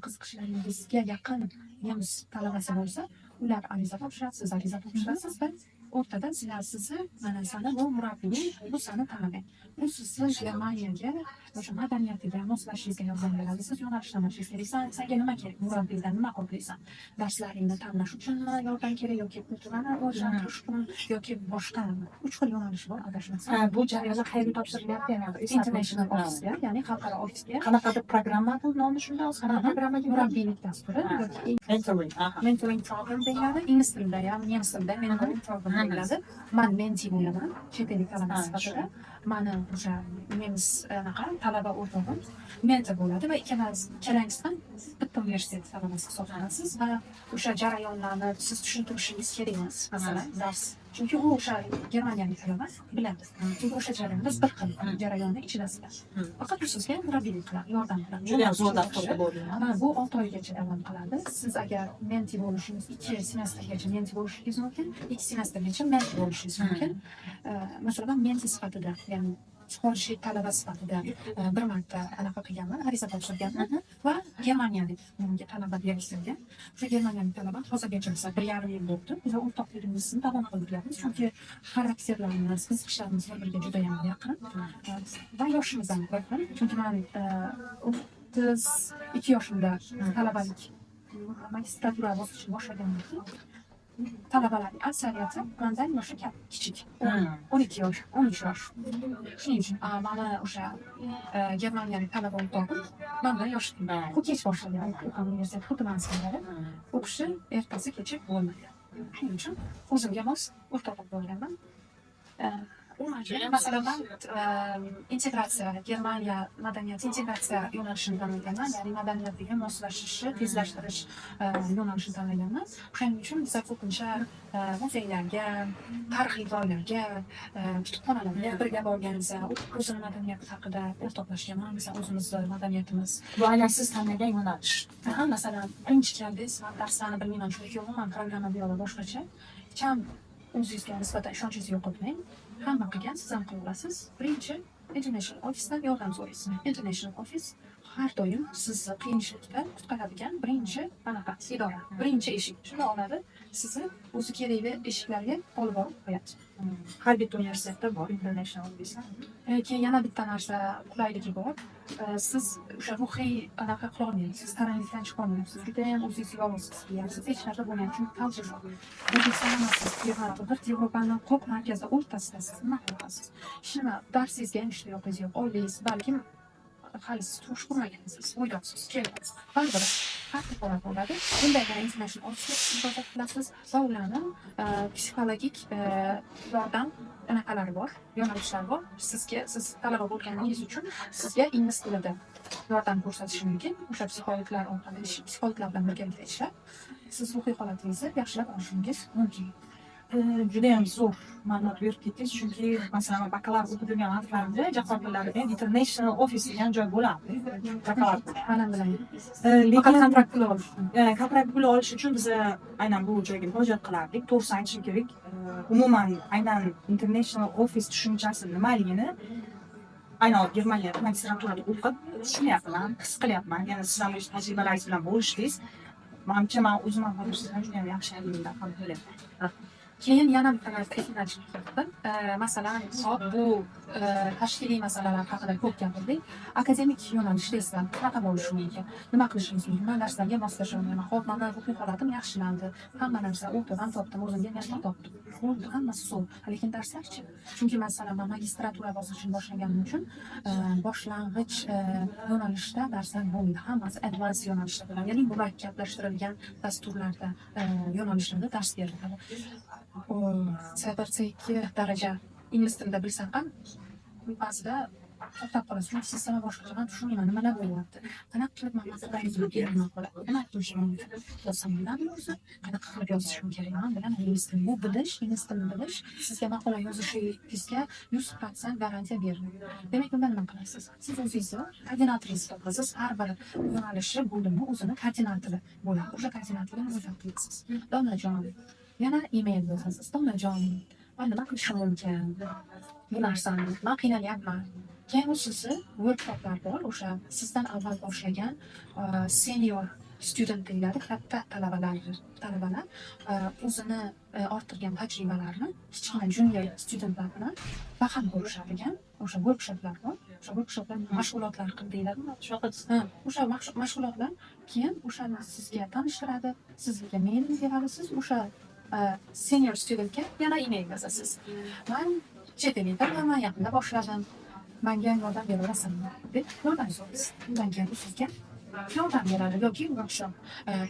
qiziqishlaringizga yaqin nemis talabasi bo'lsa, ular ariza topshiradi, siz ariza topshirasiz va o'rtada sizlar sizni, mana sani bu murabbiying, bu sani talabang. Bu sizni Germaniyaga, o'sha madaniyatiga moslashishingizga yordam beradi. Siz yo'nalish tanlashingiz kerak. Senga nima kerak? Murabbiydan nima xohlaysan? Darslaringni tanlash uchunmi yordam kerak yoki kulturani rivojlantirish uchun yoki boshqami? Uch xil yo'nalish bor, adashmasam. Ha, bu jarayonlar qayerga topshirilyapti yana? International ofisga, ya'ni xalqaro ofisga. Qanaqadir programma, bu nomi shunday o'zi, qanaqa programmaga? Murabbiylik dasturi yoki Mentoring. Aha. Mentoring program deyiladi. Ingliz tilida ham, nemis tilida mentoring program deyiladi. Man mentee bo'laman, chet ellik talaba sifatida. Mani o'sha nemis anaqa talaba o'rtog'im mentor bo'ladi va ikkalangiz ham bitta universitet talabasi hisoblanasiz va o'sha jarayonlarni siz tushuntirishingiz kerak emas, masalan, dars. Chunki u o'sha germaniyalik talaba biladi. Chunki o'sha jarayonda bir xil jarayonni ichidasizlar. Faqat u sizga murabbiylik qiladi, yordam qiladi. Juda ham zo'r Yaxshi. dastur deb o'ylayman. Ha, bu 6 oygacha davom qiladi. Siz agar mentee bo'lishingiz, 2 semestrgacha mentee bo'lishingiz mumkin, 2 semestrgacha mentor bo'lishingiz mumkin. Masalan, man mentee sifatida, ya'ni xorijiy talaba sifatida bir marta anaqa qilganman, ariza topshirganman va germaniyalik menga talaba berishtirgan. O'sha germaniyalik talaba hozirgacha, misol, 1,5 yil bo'ldi. Biz o'rtoqligimizni davom qildiryapmiz, chunki xarakterlarimiz, qiziqishlarimiz bir biriga judayam yaqin va yoshimiz ham bir xil, chunki man 32 yoshimda talabalik magistratura bosqichini boshlagandan keyin talabalarning aksariyati mandan yoshi kichik, 12 yosh, 13 yosh. Shuning uchun mani o'sha germaniyalik talaba o'rtog'im mandan yoshi u kech boshlagan, u ham universitet xuddi man singari o'qishi ertasi kechi bo'lmagan. Shuning uchun o'zimga mos o'rtoq topib olganman. Masalan, man integratsiya, Germaniya madaniyati integratsiya yo'nalishini tanlaganman, ya'ni madaniyatiga moslashishni tezlashtirish yo'nalishini tanlaganman. O'shaning uchun biza ko'pincha muzeylarga, tarixiy joylarga, kutubxonalarga birga borganmiz. O'zini madaniyati haqida o'rtoqlashganman, masalan, o'zimizni madaniyatimiz. Bu aynan siz tanlagan yo'nalish. Aha, masalan, birinchi keldingiz, man darslarni bilmayman, chunki umuman programma bu yoqda boshqacha. Hech ham o'zingizga nisbatan ishonchingizni yo'qotmang. Hamma qilgan, siz ham qila olasiz. Birinchi international ofisdan yordam so'raysiz. International office Har doim sizni qiyinchilikdan qutqaradigan birinchi anaqa idora, birinchi eshik. Shuni oladi, sizni o'zi kerakli eshiklarga olib borib qo'yadi. Har bitta universitetda bor international office. Keyin yana bitta narsa qulayligi bor. Siz o'sha ruhiy anaqa qilolmaysiz, taranglikdan chiqolmaysiz. Judayam o'zingizni yolg'iz his qilyapsiz. Hech narsa bo'lmayapti, chunki culture shock. O'zbekiston emassiz, Germaniya, g'irt Yevropani qoq markazida o'rtasidasiz. Nima qilasiz? Hech nima, darsingizga ham ishtiyoqingiz yo'q. Oyligingiz balkim hali siz turmush qurmagansiz, bo'ydoqsiz, kelyapsiz. Baribir har xil holat bo'ladi. Bunday international ofisga murojaat qilasiz va ularni psixologik yordam anaqalari bor, yo'nalishlari bor. Sizga, siz talaba bo'lganingiz uchun sizga ingliz tilida yordam ko'rsatishi mumkin. O'sha psixologlar orqali, psixologlar bilan birgalikda ishlab, siz ruhiy holatingizni yaxshilab olishingiz mumkin. Judayam zo'r ma'lumot berib ketdingiz, chunki masalan, man bakalavr o'qib yurgan vaqtlarimda jahon tillarida international office degan joy bo'lardi bakalavr. Manam bilan. Lekin Faqat kontrakt puli olish uchun. Kontrakt puli olish uchun biz aynan bu joyga murojaat qilardik. To'g'risini aytishim kerak, umuman aynan international office tushunchasi nimaligini aynan Germaniyada magistraturada o'qib tushunyapman, his qilyapman. Yana siz ham o'z tajribalaringiz bilan bo'lishdingiz. Manimcha, man o'zim ham hozir sizdan judayam yaxshi ham o'ylayman. Keyin yana bitta narsa esimdan chiqib ketdi. Masalan, hop, bu tashkiliy masalalar haqida ko'p gapirdik. Akademik yo'nalishda esa qanaqa bo'lishi mumkin? Nima qilishimiz mumkin? Man darslarga moslasha olmayman. Hop, mani ruhiy holatim yaxshilandi. Hamma narsa o'qib topdim, o'zimga mehnat topdim. Bo'ldi, hammasi zo'r. Lekin darslarchi? Chunki masalan, man magistratura bosqichini boshlaganim uchun boshlang'ich yo'nalishda darslar bo'lmaydi. Hammasi advanced yo'nalishda bo'ladi. Ya'ni murakkablashtirilgan dasturlarda, yo'nalishlarda dars beriladi. C1, C2 daraja ingliz tilida bilsam ham ba'zida to'xtab qolasiz. Chunki sistema boshqacha, man tushunmayman, nimalar bo'lyapti. Qanaqa qilib man maqola yozib kerakman qoladi? Nima qilishim mumkin? Yozsam bo'ladimi o'zi? Qanaqa qilib yozishim kerak? Man bilaman ingliz tilini. Bu bilish, ingliz tilini bilish sizga maqola yozishingizga 100% garantiya bermaydi. Demak, unda nima qilasiz? Siz o'zingizni koordinatoringizni topasiz. Har bir yo'nalishi, bo'limi o'zini koordinatori bo'ladi. O'sha koordinatorga murojaat qilasiz. Domlajon, yana email yozasiz. Domlajon, man nima qilishim mumkin? Bu narsani man qiynalyapman. Keyin u sizni workshoplar bor, o'sha sizdan avval boshlagan senior student deyiladi, katta talabalar o'zini orttirgan tajribalarini kichkina junior studentlar bilan baham ko'rishadigan o'sha workshoplar bor. O'sha workshoplar, mashg'ulotlar qil deyiladimi? Shunaqa. Ha, o'sha mashg'ulotlar keyin o'shani sizga tanishtiradi, sizga mail beradi, siz o'sha senior studentga yana email yozasiz. Man chet elda talabaman, yaqinda boshladim. Manga yordam bera olasizmi? Deb yordam so'raysiz. Undan keyin u sizga yordam beradi yoki workshop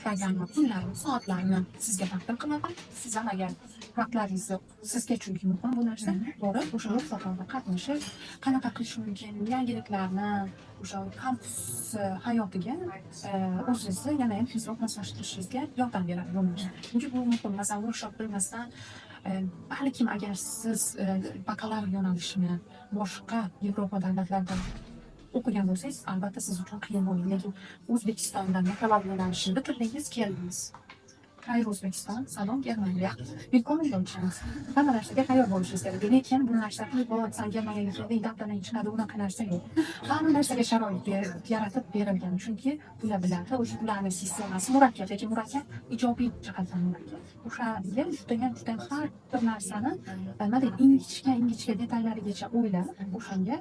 programma kunlarini, soatlarini sizga taqdim qiladi. Siz ham agar vaqtlaringizni, sizga chunki muhim bu narsa, borib o'sha workshoplarda qatnashib, qanaqa qilish mumkin, yangiliklarni o'sha kampus hayotiga o'zingizni yana ham tezroq moslashtirishingizga yordam beradi bu narsa. Chunki bu muhim. Masalan, workshop bilmasdan balkim agar siz bakalavr yo'nalishini boshqa Yevropa davlatlarida o'qigan bo'lsangiz, albatta siz uchun qiyin bo'lmaydi. Lekin O'zbekistondan bakalavr yo'nalishini bitirdingiz, keldingiz. Xayr O'zbekiston, salom Germaniya. Willkommen Deutschland. Hamma narsaga tayyor bo'lishingiz kerak. Lekin bu narsa qilib, san Germaniyaga kelding, dabdalang chiqadi, unaqa narsa yo'q. Hamma narsaga sharoit yaratib berilgan. Chunki ular biladi, o'sha ularning sistemasi murakkab, lekin murakkab ijobiy jihatdan murakkab. O'shanga judayam, judayam har bir narsani nima deydi, ingichka ingichka detallarigacha o'ylab, o'shanga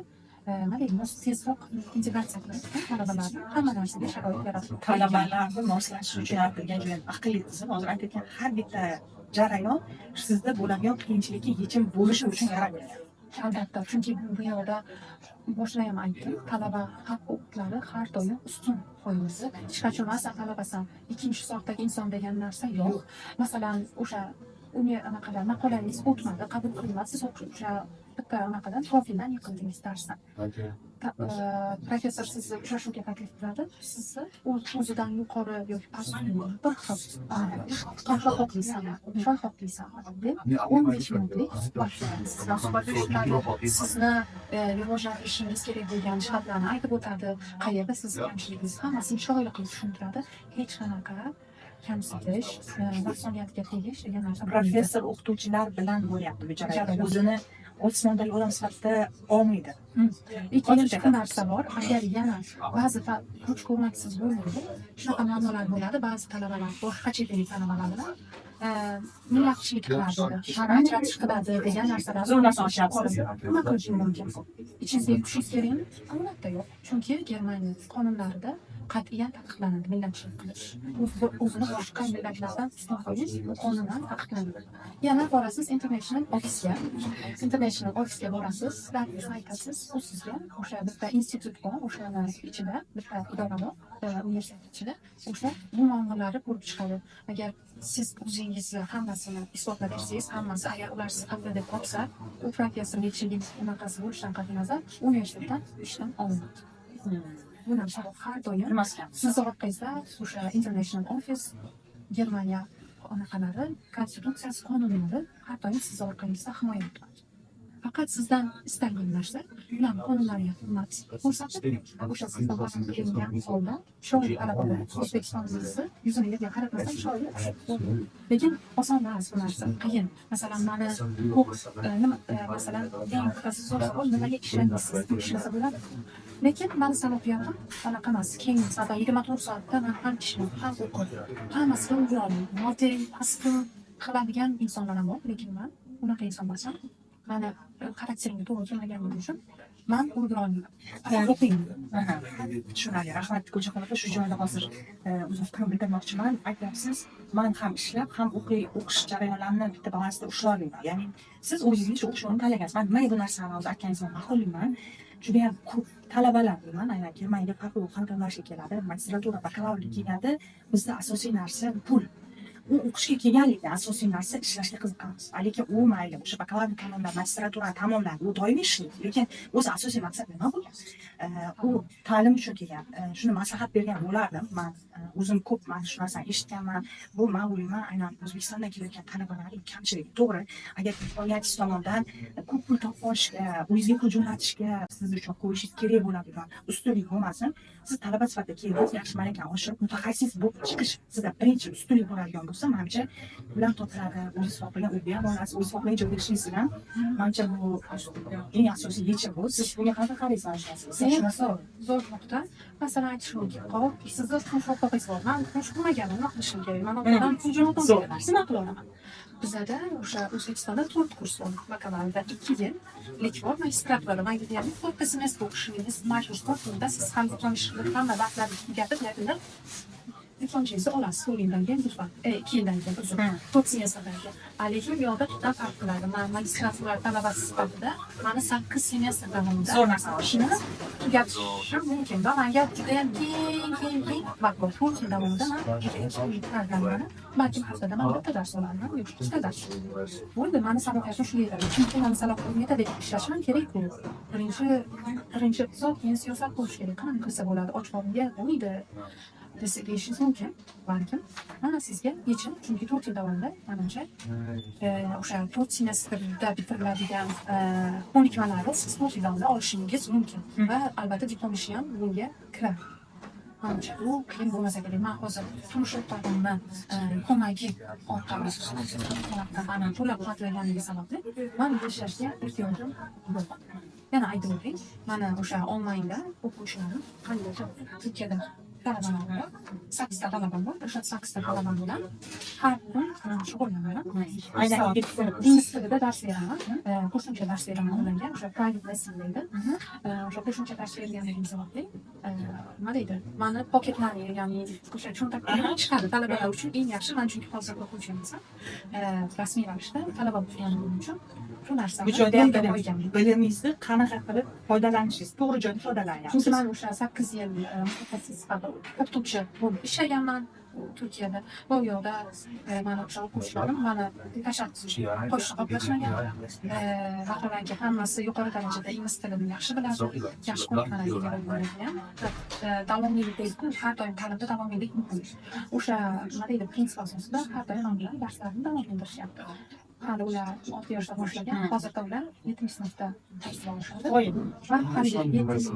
nima deydi, tezroq integratsiya qilib talabalarni hamma narsaga sharoit yaratib qo'ygan. Talabalarni moslashish uchun yaratilgan juda aqlli tizim. Hozir aytayotgan har bitta jarayon sizda bo'ladigan qiyinchilikka yechim bo'lishi uchun yaratilgan. Albatta, chunki bu yoqda boshida ham aytdim, talaba haq huquqlari har doim ustun qo'yiladi. Hech qachon masalan, talabasan, ikkinchi soatdagi inson degan narsa yo'q. Masalan, o'sha unga anaqalar maqolangiz o'tmadi, qabul qilinmadi, siz o'sha bitta anaqadan, profildan yiqildingiz darsdan. Professor sizni uchrashuvga taklif qiladi, sizni o'zidan yuqori yoki past bir xil qahva xohlaysanmi, choy xohlaysanmi deb 15 minutlik suhbat beradi. Siz bilan suhbatlashadi, sizni rivojlantirishingiz kerak bo'lgan jihatlarni aytib o'tadi, qayerda sizni kamchiligingiz, hammasini chiroyli qilib tushuntiradi. Hech qanaqa kamsitish, nafsoniyatga tegish degan narsa bo'lmaydi. Professor o'qituvchilar bilan bo'lyapti bu jarayon. O'zini Osmondagi odam sifatida olmaydi. Ikkinchi shu narsa bor, agar yana ba'zi kuch ko'maksiz bo'lmaydi, shunaqa muammolar bo'ladi, ba'zi talabalar boshqa chet ellik talabalar bilan millatchilik qiladi, ajratish qiladi degan narsalar. Zo'r narsa ochyapsiz. Nima qilish mumkin? Ichingizga tushishingiz kerakmi? Albatta yo'q. Chunki Germaniya qonunlarida qat'iyan taqiqlanadi millatchilik qilish. O'zini boshqa millatlardan ustun qo'yish qonunan taqiqlanadi. Yana borasiz international ofisga. International ofisga borasiz, dardingizni aytasiz, u sizga o'sha bitta institut bor, o'shani ichida bitta idora bor, universitet ichida o'sha bu muammolarni ko'rib chiqadi. Agar siz o'zingizni hammasini isbotlab bersangiz, hammasi, agar ular sizni haqli deb topsa, u professor necha yil unaqasi bo'lishidan qat'iy nazar, universitetdan ishdan olinadi. Bu narsa har doim Bilmas ekanmiz. sizni orqangizda o'sha international office, Germaniya anaqalari, konstitutsiyasi, qonunlari har doim sizni orqangizda himoya qiladi. Faqat sizdan istalgan narsa ularni qonunlariga hurmat ko'rsatib, o'sha sizdan talab qilingan holda chiroyli talaba bo'lib, O'zbekistonimizni yuzini yerga qaratmasdan chiroyli o'qish. Lekin oson emas bu narsa, qiyin. Masalan, mani ko'p nima masalan, eng zo'r savol: nimaga ishlamaysiz? Ishlasa bo'ladi. Lekin mani salohiyatim anaqa emas. Keng, masalan, 24 soatda man ham ishlayman, ham o'qib, hammasiga ulgura olmayman. Multitasking qiladigan insonlar ham bor, lekin man unaqa inson emasman. Mani xarakterimga to'g'ri kelmaganligi uchun man ulgura olmayman. Faqat o'qiyman. Aha, tushunarli, rahmat, Gulchehra opa. Shu joyda hozir o'zim fikrimni bildirmoqchiman. Aytyapsiz, man ham ishlab, ham o'qish jarayonlarini bitta balansda ushlay olmayman. Ya'ni siz o'zingiz shu o'qish yo'lini tanlagansiz. Man nimaga bu narsani hozir aytganingizdan ma'qullayman. Judayam ko'p talabalar deyman, aynan Germaniyaga farqli xalq tanlashga keladi, magistratura, bakalavrga kelganda bizda asosiy narsa pul. U o'qishga kelganlikda asosiy narsa ishlashga qiziqamiz. Lekin u mayli, o'sha bakalavrni tamomlab, magistraturani tamomladi, u doimiy ishlaydi, lekin o'zi asosiy maqsad nima bo'lgan? U ta'lim uchun kelgan. Shuni maslahat bergan bo'lardim man. O'zim ko'p mana shu narsani eshitganman. Bu, man o'ylayman, aynan O'zbekistondan kelayotgan talabalarning kamchiligi. To'g'ri, agar imkoniyatingiz tomondan ko'p pul topib olishga, o'zingizga pul jo'natishga siz uchun qo'yishingiz kerak bo'ladigan ustunlik bo'lmasin, siz talaba sifatida keldingiz, yaxshi malakani oshirib, mutaxassis bo'lib chiqish sizda birinchi ustunlik bo'ladigan bo'lsa, manimcha, ular topiladi, o'zingiz xohlagan uyda ham olasiz, o'zingiz xohlagan joyda ishlaysiz ham. Manimcha, bu eng asosiy yechim bu. Siz bunga qanaqa qaraysiz, mana shu narsaga? Eng Shu narsa zo'r nuqta. Masalan, aytish mumkin, hop, sizni turmush o'rtog'ingiz bor, man turmush qurmaganman, nima qilishim kerak? Man orqadan pul jo'natam Zo'r. kerak, nima qila olaman? Bizada o'sha O'zbekistonda to'rt kurs bor bakalavrda, 2 yillik bor magistraturada. Manga deyarli to'rtta semestr o'qishingiz majbur. 4 yilda siz ham diplom ishini, hamma darslarni tugatib, yakunda diplomchangizni olasiz 4 yildan keyin, lutfan, 2 yildan keyin, uzr, 4 semestrdan keyin. Lekin bu yoqda tubdan farq qiladi. Man magistratura talabasi sifatida mani 8 semestr davomida Zo'r narsa. ishni tugatishim mumkin va manga judayam keng, keng, keng vaqt bor. 4 yil davomida man programmani, balkim haftada man bitta dars olarman yoki ikkita dars bo'ldi. Mani salohiyatim shunga yetadi, chunki mani salohiyatim yetadi deb ishlashim ham kerakku. Birinchi iqtisod, keyin siyosat bo'lishi kerak. Qanaqa qilsa bo'ladi, och qoringa bo'lmaydi desa, deyishingiz mumkin balkim. Mana sizga yechim. Chunki 4 yil davomida, manimcha, o'sha 4 semestrda bitiriladigan ko'nikmalarni siz 4 yil davomida olishingiz mumkin va albatta diplom ishi ham bunga kiradi. Manimcha, bu qiyin bo'lmasa kerak. Man hozir turmush o'rtog'imni ko'magi orqali mani qo'llab quvvatlaganligi sababli man bu ishlashga ehtiyojim yo'q. Yana aytib o'tay, mana o'sha onlaynda o'quvchilarim, qancha Turkiyada talabalar bor, sakkizta talabam bor. O'sha sakkizta talabam bilan har kun shug'ullanaman. Aynan. Ingliz tilida dars beraman. Qo'shimcha dars beraman ularga, o'sha private lesson deydi. O'sha qo'shimcha dars berganligim sababli, nima deydi, mani pocket money, ya'ni o'sha cho'ntakdan chiqadi talabalar uchun eng yaxshi. Man chunki hozir o'quvchi emasman, rasmiy ravishda talaba bo'lganim uchun shu narsani Bu joyda ham yo'lga bilim, qo'yganman. Bilimingizni qanaqa qilib foydalanishingiz, to'g'ri joyda foydalanyapsiz. Chunki man o'sha 8 yil mutaxassis sifatida o'qituvchi bo'lib ishlaganman Turkiyada va u yoqda mani o'sha o'quvchilarim mani tashlab qo'shni qoplashmagan. Vaholanki, hammasi yuqori darajada ingliz tilini yaxshi biladi, yaxshi ko'nikmalarga ega bo'lganligi ham. Davomiylik deydiku, har doim ta'limda davomiylik muhim. O'sha, nima deydi, prinsip asosida har doim man bilan darslarni davom ettirishyapti. Hali ular 6 yoshda boshlagan, hozirda ular yettinchi sinfda tahsil olishadi Voy, va hali 7 yilgacha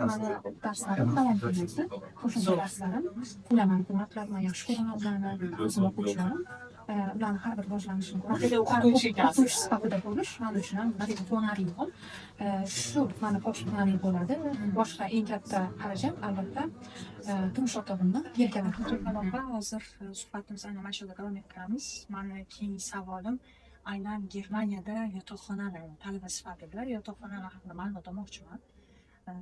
mani darslarim davom etmoqda, qo'shimcha darslarim. Ular mani hurmat qiladi, man yaxshi ko'raman ularni, o'zim o'quvchilarim. Ularni har bir rivojlanishini ko'rish, Haqiqiy o'qituvchi ekansiz. O'qituvchi sifatida bo'lish man uchun ham quvonarli hol. Shu mani planim bo'ladi. Boshqa eng katta xarajat, albatta, turmush o'rtog'imni yelkalari. Guljohon opa, hozir suhbatimizni mana shu yerda davom ettiramiz. Mani keyingi savolim aynan Germaniyada yotoqxonalar, talaba sifatida yotoqxonalar haqida ma'lumot olmoqchiman.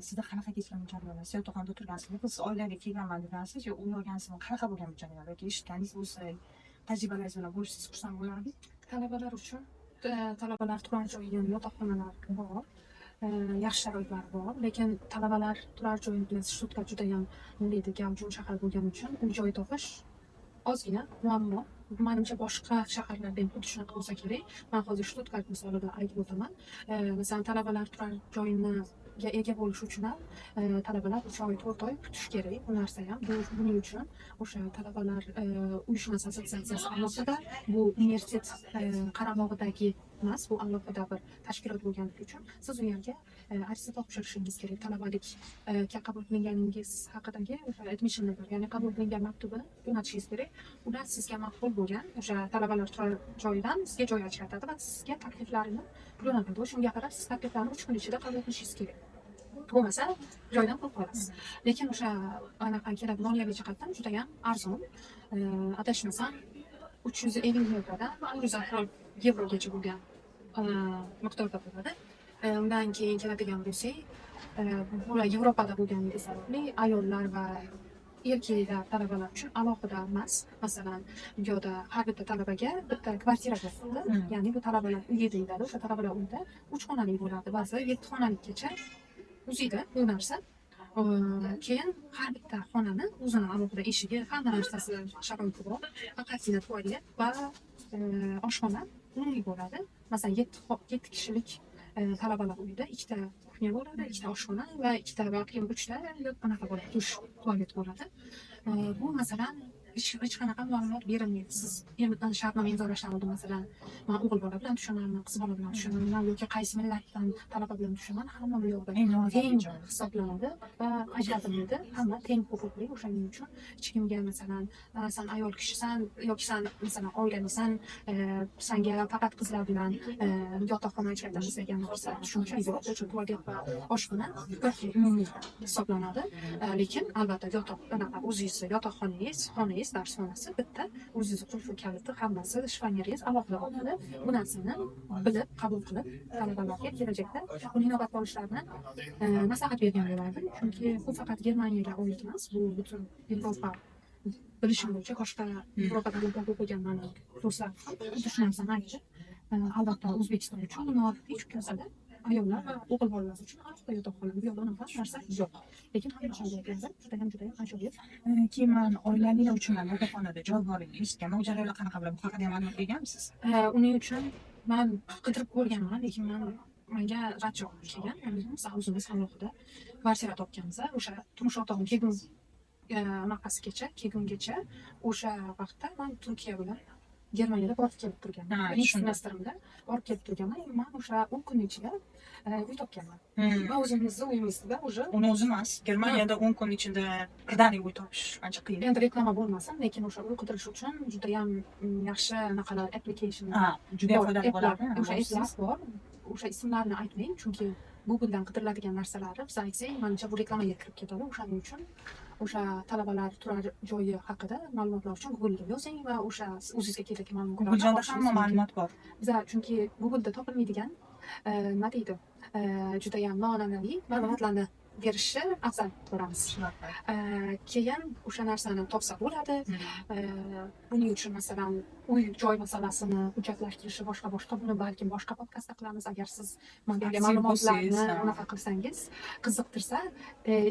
Sizda qanaqa kechgan bu jarayonlar? Siz yotoqxonada o'tirgansizmi? Siz oilaga kelganman degansiz yo uy olgansizmi? Qanaqa bo'lgan bu jarayon? Yoki eshitganingiz bo'lsa, tajribalaringiz bilan bo'lishsangiz, xursand bo'lardim. Talabalar uchun talabalar turar joyi, yotoqxonalar bor. Yaxshi sharoitlar bor, lekin talabalar turar joyini bilasiz, Shtutgart judayam, nima deydi, gavjum shahar bo'lgani uchun uy joy topish ozgina muammo. Manimcha, boshqa shaharlarda ham xuddi shunaqa bo'lsa kerak. Man hozir Shtutgart misolida aytib o'taman. Masalan, talabalar turar joyiniga ega bo'lish uchun ham talabalar 3 oy, 4 oy kutish kerak. Bu narsa ham buning uchun o'sha talabalar uyushmasi, assotsiatsiyasi alohida, bu universitet qaramog'idagi emas, bu alohida bir tashkilot bo'lganligi uchun siz u yerga ariza topshirishingiz kerak. Talabalikka qabul qilinganingiz haqidagi o'sha admission letter, ya'ni qabul qilingan maktubini jo'natishingiz kerak. Ular sizga ma'qul bo'lgan o'sha talabalar turar joyidan sizga joy ajratadi va sizga takliflarini jo'natadi. O'shanga qarab siz takliflarni 3 kun ichida qabul qilishingiz kerak. Bo'lmasa joydan quruq qolasiz. Lekin o'sha anaqa keladi, moliyaviy jihatdan judayam arzon. Adashmasam, 350 yevrodan 400 yevrogacha bo'lgan miqdorda bo'ladi. Undan keyin keladigan bo'lsak, bular Yevropada bo'lganligi sababli ayollar va erkaklar, talabalar uchun alohida emas. Masalan, bu yoqda har bitta talabaga bitta kvartira beriladi. Ya'ni bu talabalar uyi deyiladi. O'sha talabalar uyida uch xonali bo'ladi, ba'zi yetti xonalikgacha uziydi bu narsa. Keyin har bitta xonani o'zini alohida eshigi, hamma narsasi, sharoiti bor. Faqatgina tualet va oshxona umumiy bo'ladi. Masalan, yetti kishilik talabalar uyida ikkita кухня bo'ladi, ikkita oshxona va ikkita, balkim uchta anaqa bo'ladi, dush, tualet bo'ladi. Bu masalan, hech qanaqa ma'lumot berilmaydi. Siz endi shartnoma imzolashdan oldin, masalan, man o'g'il bola bilan tushamanmi, qiz bola bilan tushamanmi yoki qaysi millatdan talaba bilan tushaman, hamma bu yoqda Eng nozik teng joy. hisoblanadi va ajratilmaydi. Hamma teng huquqli. O'shaning uchun hech kimga, masalan, "San ayol kishisan" yoki "San, masalan, oilalisan, sanga faqat qizlar bilan yotoqxona ajratamiz" degan narsa, tushuncha yo'q. O'sha tualet va oshxona bir xil, umumiy hisoblanadi. Lekin albatta yotoq anaqa o'zingizni yotoqxonangiz, xonangiz, dars xonasi bitta, o'zingizni qulfi, kaliti, hammasi, shifoneringiz alohida olinadi. Bu narsani bilib, qabul qilib, talabalarga kelajakda buni inobatga olishlarini maslahat bergan bo'lardim. Chunki bu faqat Germaniyaga oid emas, bu butun Yevropa, bilishim bo'yicha, boshqa Yevropa davlatlarida o'qigan mani do'stlarim ham xuddi shu narsani aytdi. Albatta, O'zbekiston uchun noodatiy, chunki bizada ayollar va o'g'il bolalar uchun alohida yotoqxona, bu yoqda unaqa narsa yo'q. Lekin hamma holda aytganda, judayam, judayam ajoyib. Keyin man oilalilar uchun ham yotoqxonada joy borligini eshitganman. U jarayonlar qanaqa bo'ladi? Bu haqida ham ma'lumot berganmisiz? Uning uchun man qidirib ko'rganman, lekin manga rad javob kelgan. Ya'ni biz o'zimiz alohida kvartira topganmiz. O'sha turmush o'rtog'im kelgun anaqasigacha, kelgungacha o'sha vaqtda man Turkiya bilan Germaniyada borib kelib turganman. Ha, Birinchi tushundim. semestrimda borib kelib turganman. Man o'sha 10 kun ichida uy topganman. Va o'zimizni uyimizda уже. Uni o'zi emas. Germaniyada 10 kun ichida birdaniga uy topish ancha qiyin. Endi reklama bo'lmasin, lekin o'sha uy qidirish uchun judayam yaxshi anaqalar, application Ha, juda bor, foydali applar, bo'ladi. o'sha applar bor. O'sha ismlarini aytmang, chunki Googledan qidiriladigan narsalarni biz aytsak, manimcha, bu reklamaga kirib ketadi. O'shaning uchun o'sha talabalar turar joyi haqida ma'lumotlar uchun Googlega yozing va o'sha o'zingizga kerakli ma'lumotlarni Googlejonda olishingiz hamma mumkin. ma'lumot bor. Biza chunki Google'da topilmaydigan, nima deydi, judayam noan'anaviy ma'lumotlarni berishni afzal ko'ramiz. Shunaqa. Keyin o'sha narsani topsa bo'ladi. Buning uchun, masalan, uy joy masalasini hujjatlashtirishi, boshqa boshqa, buni balkim boshqa podkastda qilamiz. Agar siz man bergan Aktiv ma'lumotlarni bo'lsangiz, ha. unaqa qilsangiz, qiziqtirsa,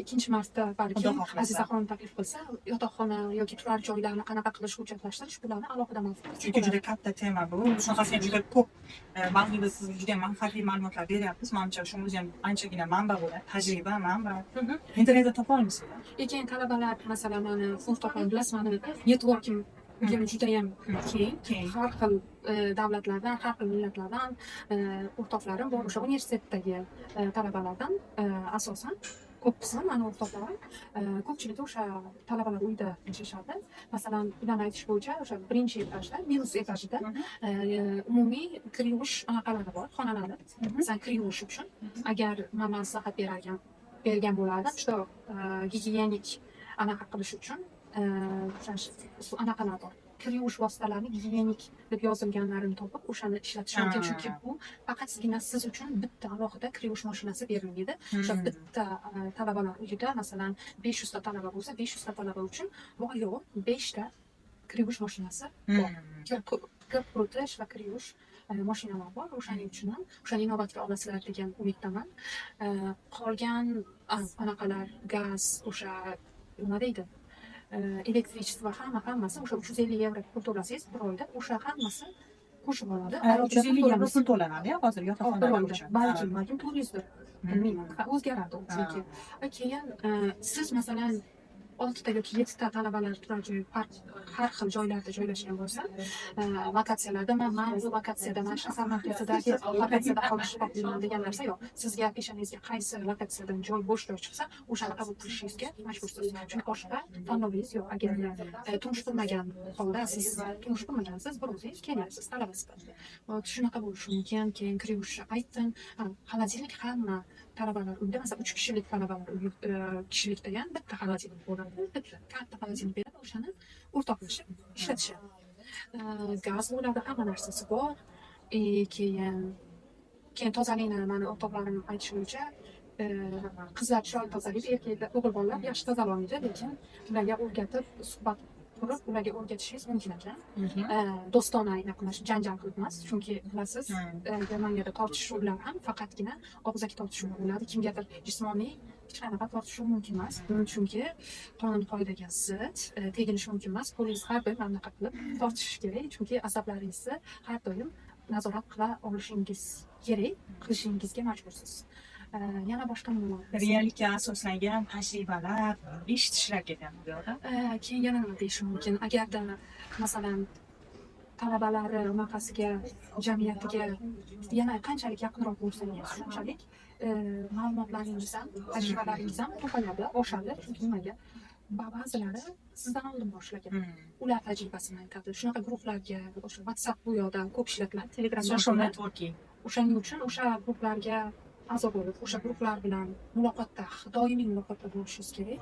ikkinchi marta Xudo balkim xohlasa. Azizaxon taklif qilsa, yotoqxona yoki turar joylarni qanaqa qilish, hujjatlashtirish, bularni alohida mavzu qilsak Chunki bo'ladi. juda katta tema bu. Shunaqasi ham juda ko'p mavzuda siz juda manfaatli ma'lumotlar beryapsiz. Manimcha, shuni o'zi ham anchagina manba bo'ladi. Tajriba, manba. Internetda topa olmaysizlar. Keyin talabalar, masalan, mani o'rtoqlarim, bilasiz, mani networkim judayam keng. Keng. Har xil davlatlardan, har xil millatlardan o'rtoqlarim bor. O'sha universitetdagi talabalardan asosan. Ko'p qismi mani o'rtoqlarim, ko'pchiligi o'sha talabalar uyida yashashadi. Masalan, ularni aytishi bo'yicha, o'sha birinchi etajda, minus etajida umumiy kir yuvish anaqalari bor, xonalari. Masalan, kir yuvish uchun agar man maslahat bergan bo'lardim, что gigiyenik anaqa qilish uchun o'sha anaqalar bor, kir yuvish vositalarini gigiyenik deb yozilganlarini topib, o'shani ishlatish mumkin, chunki bu faqatgina siz uchun bitta alohida kir yuvish mashinasi berilmaydi. O'sha bitta talabalar uyida, masalan, 500 ta talaba bo'lsa, 500 ta talaba uchun bor yo'g'i beshta kir yuvish mashinasi bor. Kir quritish va kir yuvish mashinalar bor. O'shaning uchun ham o'shani inobatga olasizlar degan umiddaman. Qolgan anaqalar, gaz, o'sha nima deydi, электричество, hammasi o'sha 350 yevro pul to'lasangiz bir oyda, o'sha hammasi qo'shib oladi. 350 yevro pul to'lanadi hozir Bir yotoqxonalar oyda uchun. Balkim 400dir, bilmayman. Ha, o'zgaradi u, chunki va keyin siz, masalan, oltita yoki yettita talabalar turar joy har xil joylarda joylashgan bo'lsa, lokatsiyalarda, man bu lokatsiyada, mana shu markazidagi lokatsiyada qolishni xohlayman degan narsa yo'q. Sizga peshonangizga qaysi lokatsiyadan joy, bo'sh joy chiqsa, o'shani qabul qilishingizga majbursiz, chunki boshqa tanlovingiz yo'q. Agar turmush qurmagan holda, siz turmush qurmagansiz, bir o'zingiz kelyapsiz talaba sifatida. Вот shunaqa bo'lishi mumkin. Keyin kir yuvishni aytdim. Ha, холодильник hamma talabalar uyda, masalan, uch kishilik talabalar uyi kishilikda ham bitta холодильник bo'ladi, bitta katta холодильник beradi, o'shani o'rtoqlashib ishlatishadi. Gaz bo'ladi, hamma narsasi bor. И keyin tozalikni, mani o'rtoqlarim aytishi bo'yicha, qizlar chiroyli tozalaydi, erkaklar, o'g'il bolalar yaxshi tozalolmaydi, lekin ularga o'rgatib, suhbat qurib, ularga o'rgatishingiz mumkin ekan. Do'stona qilish, janjal qilib emas, chunki bilasiz, Germaniyada tortishuvlar ham faqatgina og'zaki tortishuvlar bo'ladi, kimgadir jismoniy hech qanaqa tortishuv mumkin emas. Chunki qonun qoidaga zid, teginishi mumkin emas. Qo'lingiz har doim mana bunaqa qilib tortishish kerak, chunki asablaringizni har doim nazorat qila olishingiz kerak, qilishingizga majbursiz. Yana boshqa nima? Reallikka asoslangan tajribalar, eshitishlar ketyapti bu yoqda. Keyin yana nima deyishim mumkin? Agarda, masalan, talabalari unaqasiga, jamiyatiga yana qanchalik yaqinroq bo'lsangiz, shunchalik ma'lumotlaringiz ham, tajribalaringiz ham ko'payadi, oshadi. Chunki nimaga? Ba'zilari sizdan oldin boshlagan, ular tajribasini aytadi. Shunaqa guruhlarga, o'sha WhatsApp bu yoqda ko'p ishlatiladi, Telegramda. Social networking. O'shaning uchun o'sha guruhlarga a'zo bo'lib, o'sha guruhlar bilan muloqotda, doimiy muloqotda bo'lishingiz kerak.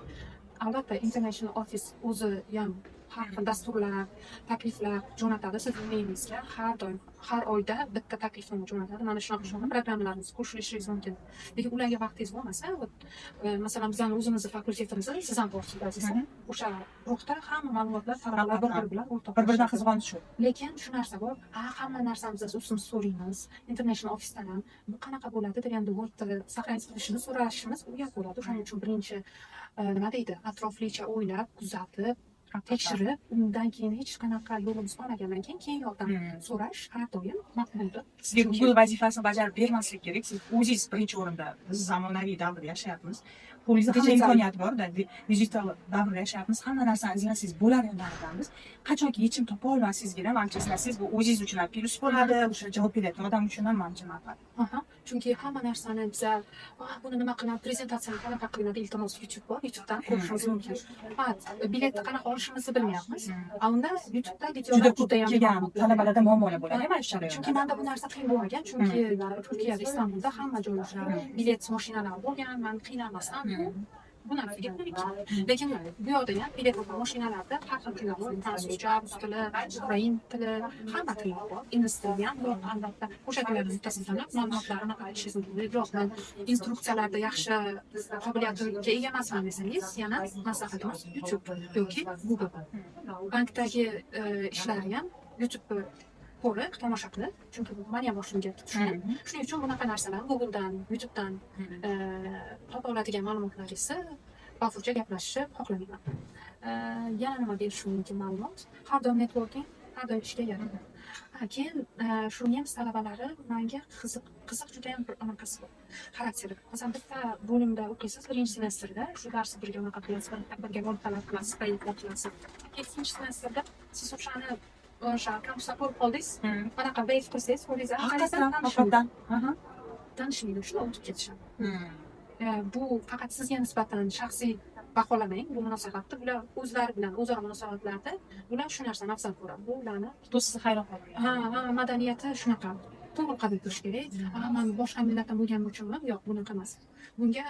Albatta, International Office o'zi ham har xil dasturlar, takliflar jo'natadi sizni mailingizga. Har doim, har oyda bitta taklifnoma jo'natadi, mana shunaqa shunaqa programmalarimizga qo'shilishingiz mumkin. Lekin ularga vaqtingiz bo'lmasa, вот, masalan, bizani o'zimizni fakultetimizda, siz ham borsiz, Aziza, o'sha guruhda hamma ma'lumotlar talabalar bir biri bilan Bir biridan o'rtoqlashadi. Qizg'onish shu. Lekin shu narsa bor, ha, hamma narsani biz o'zimiz so'raymiz International Officedan ham, bu qanaqa bo'ladi deganda, Wordda сохранить qilishini so'rashimiz uyat bo'ladi. O'shaning uchun birinchi, nima deydi, atroflicha o'ylab, kuzatib, tekshirib, undan keyin hech qanaqa yo'limiz qolmagandan keyin yordam so'rash har doim maqbuldir. Sizga Google vazifasini bajarib bermaslik kerak. Siz o'zingiz birinchi o'rinda. Biz zamonaviy davrda yashayapmiz. Qo'lingizda hamma Digital. imkoniyat borda, digital davrda yashayapmiz. Hamma narsani izlasangiz bo'ladigan davrdamiz. Qachonki yechim topa olmasangizgina, manimcha, izlasangiz, bu o'zingiz uchun ham plyus bo'ladi, o'sha javob berayotgan odam uchun ham, manimcha, manfaat. Aha, chunki hamma narsani biza "Ah, buni nima qiladi, prezentatsiyani qanaqa qilinadi?" Iltimos, YouTube bor, YouTubedan ko'rishimiz mumkin. Ha, biletni qanaqa olishimizni bilmayapmiz. A unda YouTube'da Juda videolar ko'p judayam kelgan ko'p. talabalarda muammolar bo'ladi mana shu jarayonda. Chunki manda bu narsa qiyin bo'lmagan, chunki Turkiyada, Istanbulda hamma joyda o'sha bilet mashinalari bo'lgan, man qiynalmasdan bu narsaga ko'nikkan. Lekin bu yoqda ham bilet mashinalarda har xil tillar bor: fransuzcha, rus tili, ukrain tili, hamma tillar bor. Ingliz tili ham bor albatta. O'sha tillarni bittasini tanlab, ma'lumotlarni alishingiz mumkin. Yo'q, man instruksiyalarda yaxshi qobiliyatimga ega emasman desangiz, yana maslahatimiz YouTube yoki Google. Bankdagi ishlari ham YouTube ko'rib, tomosha qilib, chunki bu mani ham boshimga tushgan. Shuning uchun bunaqa narsalarni Googledan, YouTubedan topa oladigan ma'lumotlaringizni bofurcha gaplashishni xohlamayman. Yana nima berishim mumkin ma'lumot? Har doim networking, har doim ishga yaraydi. Ha, keyin shu nemis talabalari menga qiziq, qiziq judayam bir anaqasi bor. Xarakteri. Masalan, bitta bo'limda o'qiysiz, birinchi semestrda shu darsni birga unaqa qilasiz, birga loyihalar qilasiz, proyektlar qilasiz. Ikkinchi semestrda siz o'shani o'sha kampusda ko'rib qoldingiz, anaqa wave qilsangiz, qo'lingizga Haqiqatdan, haqiqatdan. tanishmaydi, shunda o'tib ketishadi. Bu faqat sizga nisbatan shaxsiy baholamang bu munosabatni. Bular o'zlari bilan o'zaro munosabatlarda bular shu narsani afzal ko'radi. Bu ularni Bu sizni hayron qoldirgan. Ha, madaniyati shunaqa. To'g'ri qabul qilish kerak. Man boshqa millatdan bo'lganim uchunmi? Yo'q, bunaqa emas. Bunga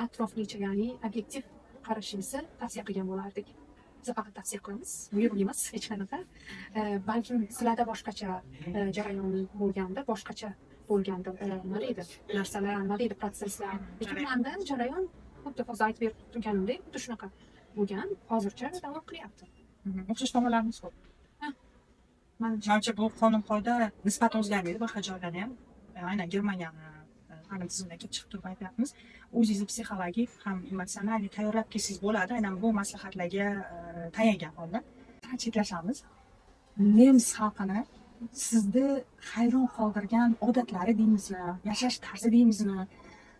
atroflicha, ya'ni obyektiv qarashingizni tavsiya qilgan bo'lardik. Biz faqat tavsiya qilamiz, buyruq emas hech qanaqa. Balkim sizlarda boshqacha jarayon bo'lganda, boshqacha bo'lganda, nima deydi, narsalar, nima deydi, protsesslar. Lekin manda jarayon xuddi hozir aytib berib turganimdek, xuddi shunaqa bo'lgan, hozircha davom qilyapti. O'xshash tomonlarimiz ko'p. Manimcha. Manimcha, bu qonun qoida nisbatan o'zgarmaydi boshqa joylarda ham. Aynan Germaniyani ta'lim tizimidan kelib chiqib turib aytyapmiz. O'zingizni psixologik ham emotsional tayyorlab kelsangiz bo'ladi, aynan bu maslahatlarga tayangan holda. Chetlashamiz. Nemis xalqini sizni hayron qoldirgan odatlari deymizmi, yashash tarzi deymizmi,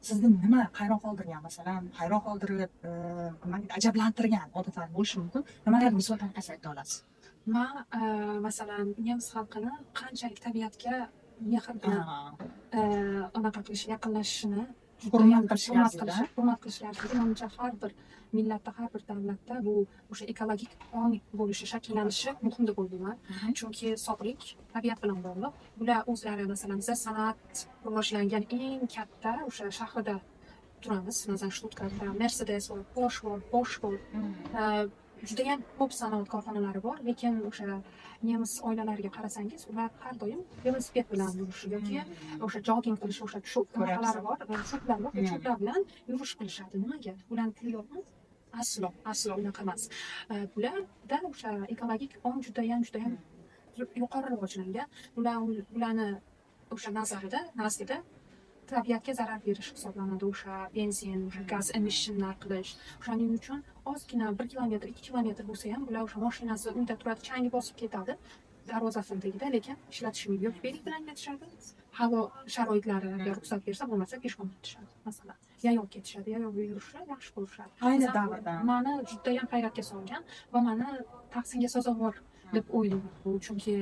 sizni nima hayron qoldirgan, masalan, hayron qoldirib, nima deydi, ajablantirgan odatlar bo'lishi mumkin. Nimalarni misol tariqasida ayta olasiz? Man masalan, nemis xalqini qanchalik tabiatga mehr bilan anaqa qilish, yaqinlashishini Hurmat judayam qilishlari. Hurmat qilish, hurmat qilishlari. Manimcha, har bir millatda, har bir davlatda bu o'sha ekologik ong bo'lishi, shakllanishi muhim deb o'ylayman, chunki sog'lik tabiat bilan bog'liq. Bular o'zlari, masalan, biza san'at rivojlangan eng katta o'sha shahrida turamiz, masalan, Shtutgartda Mercedes bor, Porsche bor, Bosch bor. Judayam ko'p sanoat korxonalari bor, lekin o'sha nemis oilalariga qarasangiz, ular har doim velosiped bilan yurishi yoki o'sha jogging qilishi, o'sha cho'p anaqalari bor, cho'plar bor, cho'plar bilan yurish qilishadi. Nimaga? Ularni puli yo'qmi? Aslo, aslo unaqa emas. Bularda o'sha ekologik ong judayam, judayam yuqori rivojlangan. Ular, ularni o'sha nazarida, nazdida tabiatga zarar berish hisoblanadi o'sha benzin, o'sha gaz emissionlar qilish. O'shaning uchun ozgina 1 kilometr, 2 kilometr bo'lsa ham, ular o'sha mashinasi uyda turadi, changi bosib ketadi darvozasini tagida, lekin ishlatishmaydi yoki велик bilan ketishadi, havo sharoitlari agar ruxsat bersa, bo'lmasa пешком ketishadi, masalan, yayov ketishadi, yayov yurishni yaxshi ko'rishadi. Ayni Masalan, davrda. Mani judayam hayratga solgan va mani tahsinga sazovor deb o'ylayman bu, chunki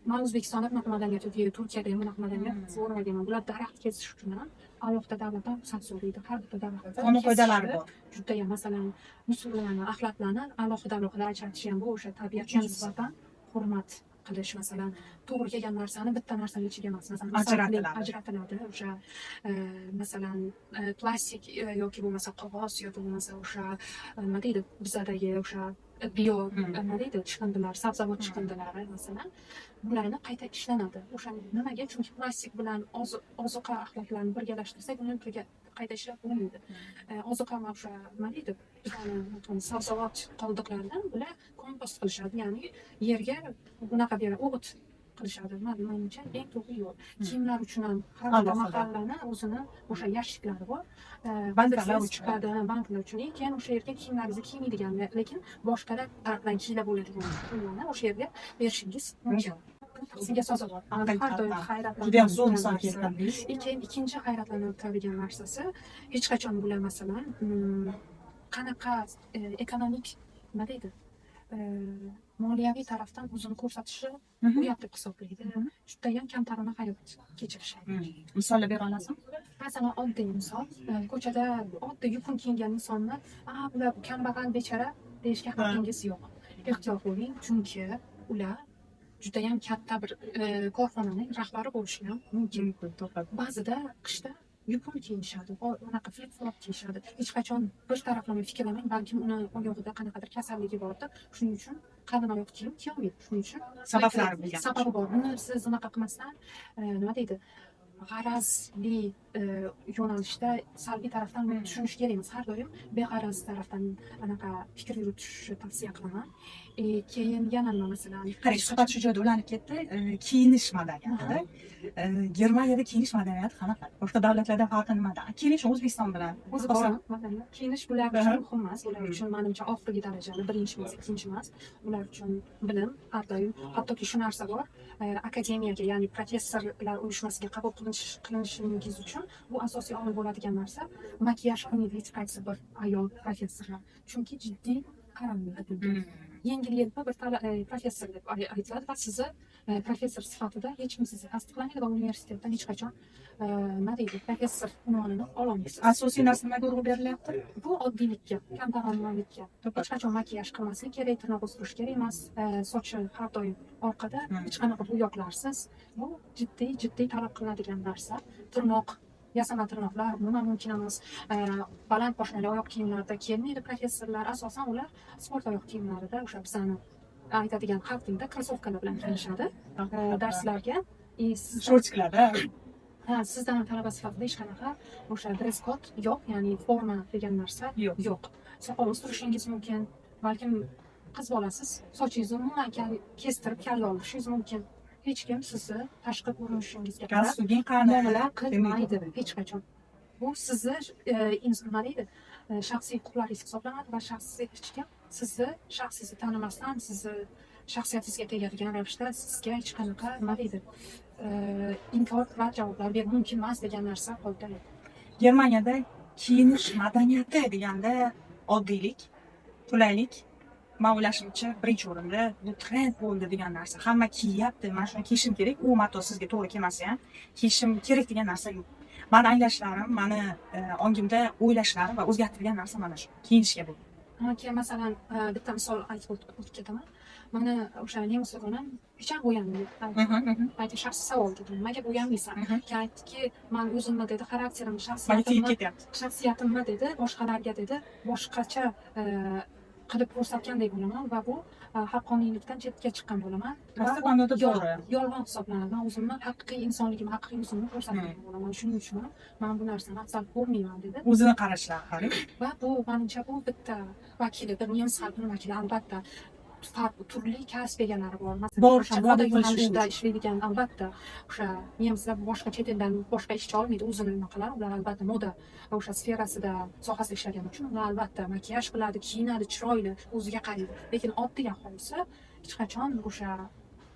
man O'zbekistonda bunaqa madaniyat yoki Turkiyada ham bunaqa madaniyat ko'rmaganman. Bular daraxt kesish uchun ham alohida davlatdan ruxsat so'raydi, har bitta davlatda. Qonun qoidalari Kesishni bor. Judayam, masalan, musulmonlarni axlatlarni alohida alohida ajratish ham bu o'sha tabiatga nisbatan hurmat qilish. Masalan, to'g'ri kelgan narsani bitta narsani ichiga emas, masalan, Ajratiladi. Ajratiladi o'sha masalan, plastik yoki bo'lmasa qog'oz yoki bo'lmasa o'sha nima deydi, bizadagi o'sha bio nima deydi, chiqindilar, sabzavot chiqindilari, masalan, bularni qayta ishlanadi. O'sha nimaga? Chunki plastik bilan ozuqa axlatlarni birgalashtirsak, uni birga qayta ishlab bo'lmaydi. Ozuqa va o'sha nima deydi, bizani sabzavot qoldiqlaridan bular kompost qilishadi, ya'ni yerga bunaqa beradi, o'g'it qilishadi. Manimcha, eng to'g'ri yo'l. Kiyimlar uchun ham har bitta Alohida. Mahallani o'zini o'sha yashiklari bor. Banklar Bilsangiz uchun. chiqadi, banklar uchun. Keyin o'sha yerga kiyimlaringizni kiymaydigan, lekin boshqalar tarafdan kiyilib bo'ladigan kiyimlarni o'sha yerga berishingiz mumkin. Tahsinga sazovor. Har doim hayratlantiradigan Judayam zo'r misol narsa. keltirdingiz. Keyin ikkinchi hayratlantiradigan narsasi, hech qachon bular, masalan, qanaqa ekonomik, nima deydi, moliyaviy tarafdan o'zini ko'rsatishi uyat deb hisoblaydi. Judayam kamtarona hayot kechirishadi. Misollar bera olasizmi? Masalan, oddiy misol, ko'chada oddiy yupun kiyingan insonni "A, bular kambag'al, bechora" deyishga haqqingiz yo'q. Ehtiyot bo'ling, chunki ular judayam katta bir korxonaning rahbari bo'lishi ham mumkin. Mumkin, to'g'ri. Ba'zida qishda yupun kiyinishadi, unaqa flip flop kiyishadi. Hech qachon bir taraflama fikrlamang, balkim uni oyog'ida qanaqadir kasalligi bordir. Shuning uchun qalin oyoq kiyim kiyolmaydi. Shuning uchun Sabablari bo'lgan. Sababi bor. Uni siz unaqa qilmasdan, nima deydi, g'arazli yo'nalishda salbiy tarafdan buni tushunish kerak emas. Har doim beg'araz tarafdan anaqa fikr yuritishni tavsiya qilaman. Keyin yana nima, masalan, Qarang, suhbat shu joyda ulanib ketdi. Kiyinish madaniyatida. Germaniyada kiyinish madaniyati qanaqa? Boshqa davlatlardan farqi nimada? Kiyinish O'zbekiston bilan. O'zi Qolsa- bor madaniyat. Kiyinish bular uchun muhim emas. Ular uchun, manimcha, oxirgi darajani, birinchi emas, ikkinchi emas. Ular uchun bilim har doim. Hattoki shu narsa bor. Akademiyaga, ya'ni professorlar uyushmasiga qabul qilinishingiz uchun bu asosiy omil bo'ladigan narsa. Makiyaj qilmaydi hech qaysi bir ayol professorlar. Chunki jiddiy qaralmaydi bunga. Yengil yelpi bir professor deb aytiladi va sizni professor sifatida hech kim sizni tasdiqlamaydi va universitetdan hech qachon nima deydi, professor unvonini ololmaysiz. Asosiy narsa nimaga urg'u berilyapti? Bu oddiylikka, kamtaronalikka. Hech qachon makiyaj qilmaslik kerak, tirnoq o'stirish kerak emas, sochi har doim orqada, hech qanaqa bo'yoqlarsiz. Bu jiddiy, jiddiy talab qilinadigan narsa. Tirnoq, yasama tirnoqlar umuman mumkin emas. Baland poshnali oyoq kiyimlarda kelmaydi professorlar. Asosan ular sport oyoq kiyimlarida, o'sha bizani aytadigan xalq tilida krossovkalar bilan kelishadi darslarga. И siz Шортик larda. Ha, sizdan talaba sifatida hech qanaqa o'sha dress code yo'q, ya'ni forma degan narsa Yo'q. yo'q. Soqol o'stirishingiz mumkin, balkim qiz bolasiz, sochingizni umuman kestirib kalla olishingiz mumkin. Hech kim sizni tashqi ko'rinishingizga qarab Galstuking qani? muomala qilmaydi hech qachon. Bu sizni nima deydi, shaxsiy huquqlaringiz hisoblanadi va shaxsiy hech kim sizni shaxsingizni tanimasdan, sizni shaxsiyatingizga tegadigan ravishda sizga hech qanaqa, nima deydi, inkor va javoblar berish mumkin emas degan narsa qoida yo'q. Germaniyada kiyinish madaniyati deganda oddiylik, qulaylik, man o'ylashimcha, birinchi o'rinda. Bu trend bo'ldi degan narsa. Hamma kiyyapti, mana shuni kiyishim kerak, u mato sizga to'g'ri kelmasa ham kiyishim kerak degan narsa yo'q. Mani anglashlarim, mani ongimda o'ylashlarim va o'zgartirgan narsa mana shu kiyinishga bo'ldi. Ha, keyin masalan, bitta misol aytib o'tib ketaman. Mani o'sha nemis onam hech ham bo'yanmaydi. Aytdi, shaxsiy savol dedim, nimaga bo'yanmaysan? Keyin aytdiki, man o'zimni, dedi, xarakterimni, Manga tegib shaxsiyatimni ketyapti. shaxsiyatimni, dedi, boshqalarga, dedi, boshqacha qilib ko'rsatgandek bo'laman va bu haqqoniylikdan chetga chiqqan bo'laman va Qaysi bu ma'noda to'g'ri? yolg'on hisoblanadi. Man o'zimni haqiqiy insonligimni, haqiqiy o'zimni ko'rsatgan bo'laman, shuning uchun ham man bu narsani afzal ko'rmayman, dedi. O'zini qarashlari, qarang. Va bu, manimcha, bu bitta vakili, bir nemis xalqini vakili. Albatta, farq, turli kasb egalari bor, masalan, Bor, o'sha moda qabul qilish yo'nalishida uchun. ishlaydigan, albatta, o'sha nemislar boshqa chet eldan boshqa ishchi olmaydi, o'zini unaqalar. Ular albatta moda o'sha sferasida, sohasida ishlagani uchun ular albatta makiyaj qiladi, kiyinadi chiroyli, o'ziga qaraydi, lekin oddiy aholisi hech qachon o'sha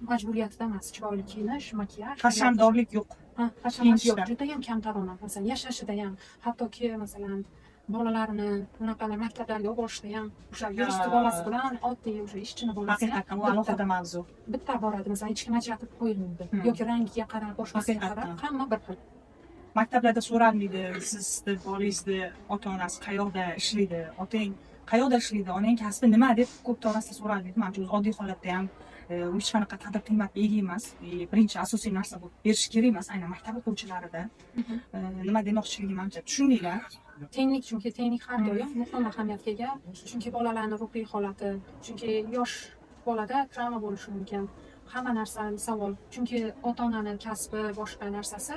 majburiyatida emas chiroyli kiyinish, makiyaj. Hashamdorlik yo'q. Ha, hashamat yo'q, Kiyinishda. judayam kamtarona. Masalan, yashashida ham, hattoki, masalan, bolalarini bunaqalar maktablarga olib borishda ham o'sha yuristni bolasi bilan oddiy o'sha ishchini bolasi ham Haqiqatdan, bu alohida mavzu. bitta boradi. Masalan, hech kim ajratib qo'yilmaydi. Yoki rangiga qarab, boshqasiga qarab, hamma bir xil. Maktablarda so'ralmaydi, sizni bolangizni ota onasi qayoqda ishlaydi, otang qayoqda ishlaydi, onang kasbi nima deb ko'p orasida so'ralmaydi. Manimcha, o'zi oddiy holatda ham u hech qanaqa qadr qimmatga ega emas. Birinchi asosiy narsa bu berish kerak emas aynan maktab o'quvchilarida. Nima demoqchiligimni, manimcha, tushundinglar. Tenglik, chunki tenglik har doim muhim ahamiyatga ega. Chunki bolalarni ruhiy holati, chunki yosh bolada travma bo'lishi mumkin. Hamma narsa savol. Chunki ota-onani kasbi, boshqa narsasi,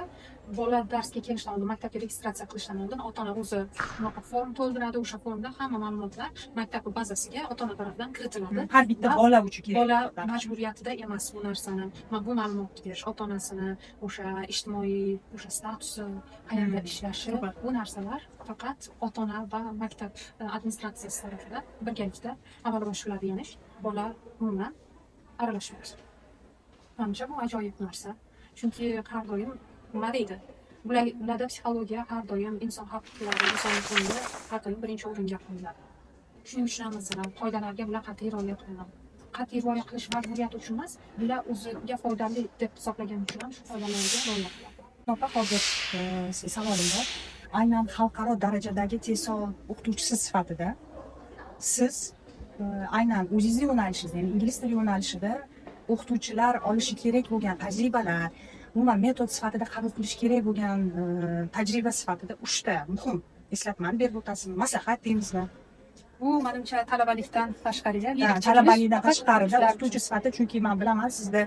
bola darsga kelishdan oldin, maktabga registratsiya qilishdan oldin ota-ona o'zi shunaqa form to'ldiradi. O'sha formda hamma ma'lumotlar maktab bazasiga ota-ona tarafidan kiritiladi. Har bitta Va bola uchun kerak. Bola majburiyatida emas bu narsani, bu ma'lumotni berish, ota onasini o'sha ijtimoiy o'sha statusi, qayerda ishlashi, bu narsalar faqat ota ona va maktab administratsiyasi tarafidan birgalikda amalga oshiriladigan ish. Bola umuman aralashmaydi. Manimcha, bu ajoyib narsa, chunki har doim, nima deydi, ularda psixologiya har doim inson haq-huquqlari, inson ko'ngli har doim birinchi o'ringa qo'yiladi. Shuning uchun ham, masalan, qoidalarga bular qat'iy rioya qilinadi. Qat'iy rioya qilish majburiyati uchun emas, bular o'ziga foydali deb hisoblagani uchun ham shu qoidalarga rioya qiladi. Opa, hozir sizga savolim bor. Aynan xalqaro darajadagi TESOL o'qituvchisi sifatida siz aynan o'zingizni yo'nalishingizda, ya'ni ingliz tili yo'nalishida o'qituvchilar olishi kerak bo'lgan tajribalar, umuman metod sifatida qabul qilish kerak bo'lgan tajriba sifatida uchta muhim eslatmani berib o'tasizmi, maslahat deymizmi? Bu, manimcha, talabalikdan tashqariga Ha, talabalikdan tashqarida o'qituvchi sifatida, chunki man bilaman, sizda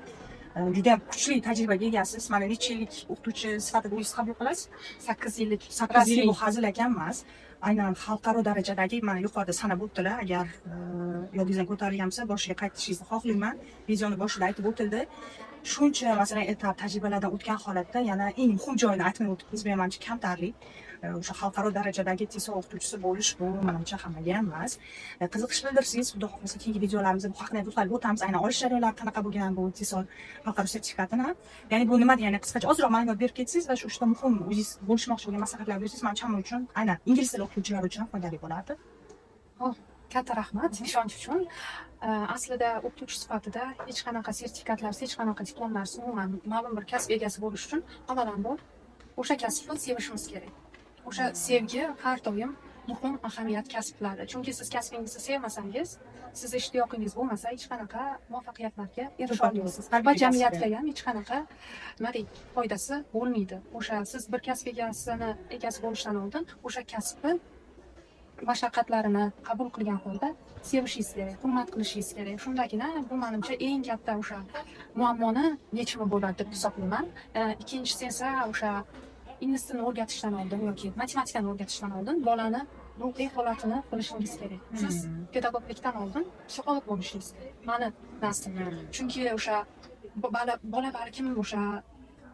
juda ham kuchli tajribaga egasiz. Mana, necha yillik o'qituvchi sifatida o'zingiz qabul qilasiz? 8 yillik. 8 yil, bu hazil ekan emas. Aynan xalqaro darajadagi, mana, yuqorida sanab o'tdilar. Agar yodingizdan ko'tarilgan bo'lsa, boshiga qaytishingizni xohlayman. Videoni boshida aytib o'tildi. Shuncha, masalan, etap tajribalardan o'tgan holatda yana eng muhim joyini aytmay o'tibmiz. Bu ham, manimcha, kamtarlik. O'sha xalqaro darajadagi TESOL o'qituvchisi bo'lish, bu, manimcha, hammaga ham emas. Qiziqish bildirsangiz, xudo xohlasa, keyingi videolarimizda bu haqida to'xtalib o'tamiz. Aynan olish jarayonlari qanaqa bo'lgan bu TESOL xalqaro sertifikatini. Ya'ni bu nima degani, qisqacha ozroq ma'lumot berib ketsangiz va shu uchta muhim o'zingiz bo'lishmoqchi bo'lgan maslahatlar bersangiz, manimcha, hamma uchun, aynan ingliz tili o'qituvchilari uchun ham foydali bo'lardi. Hop. Katta rahmat ishonch uchun. Aslida o'qituvchi sifatida hech qanaqa sertifikatlarsiz, hech qanaqa diplomlarsiz, umuman ma'lum bir kasb egasi bo'lish uchun avvalambor o'sha kasbni sevishimiz kerak. O'sha sevgi har doim muhim ahamiyat kasb qiladi. Chunki siz kasbingizni sevmasangiz, sizni ishtiyoqingiz bo'lmasa, hech qanaqa muvaffaqiyatlarga erisha olmaysiz. Har Va bir jamiyatga ham hech qanaqa, nima deydi, foydasi bo'lmaydi. O'sha siz bir kasb egasi bo'lishdan oldin o'sha kasbni mashaqqatlarini qabul qilgan holda sevishingiz kerak, hurmat qilishingiz kerak. Shundagina bu, manimcha, eng katta o'sha muammoni yechimi bo'ladi deb hisoblayman. Ikkinchisi esa o'sha ingliz tilini o'rgatishdan oldin yoki matematikani o'rgatishdan oldin bolani ruhiy holatini bilishingiz kerak. Siz pedagoglikdan oldin psixolog bo'lishingiz kerak. Mani nazdimda. Chunki o'sha bola balkim o'sha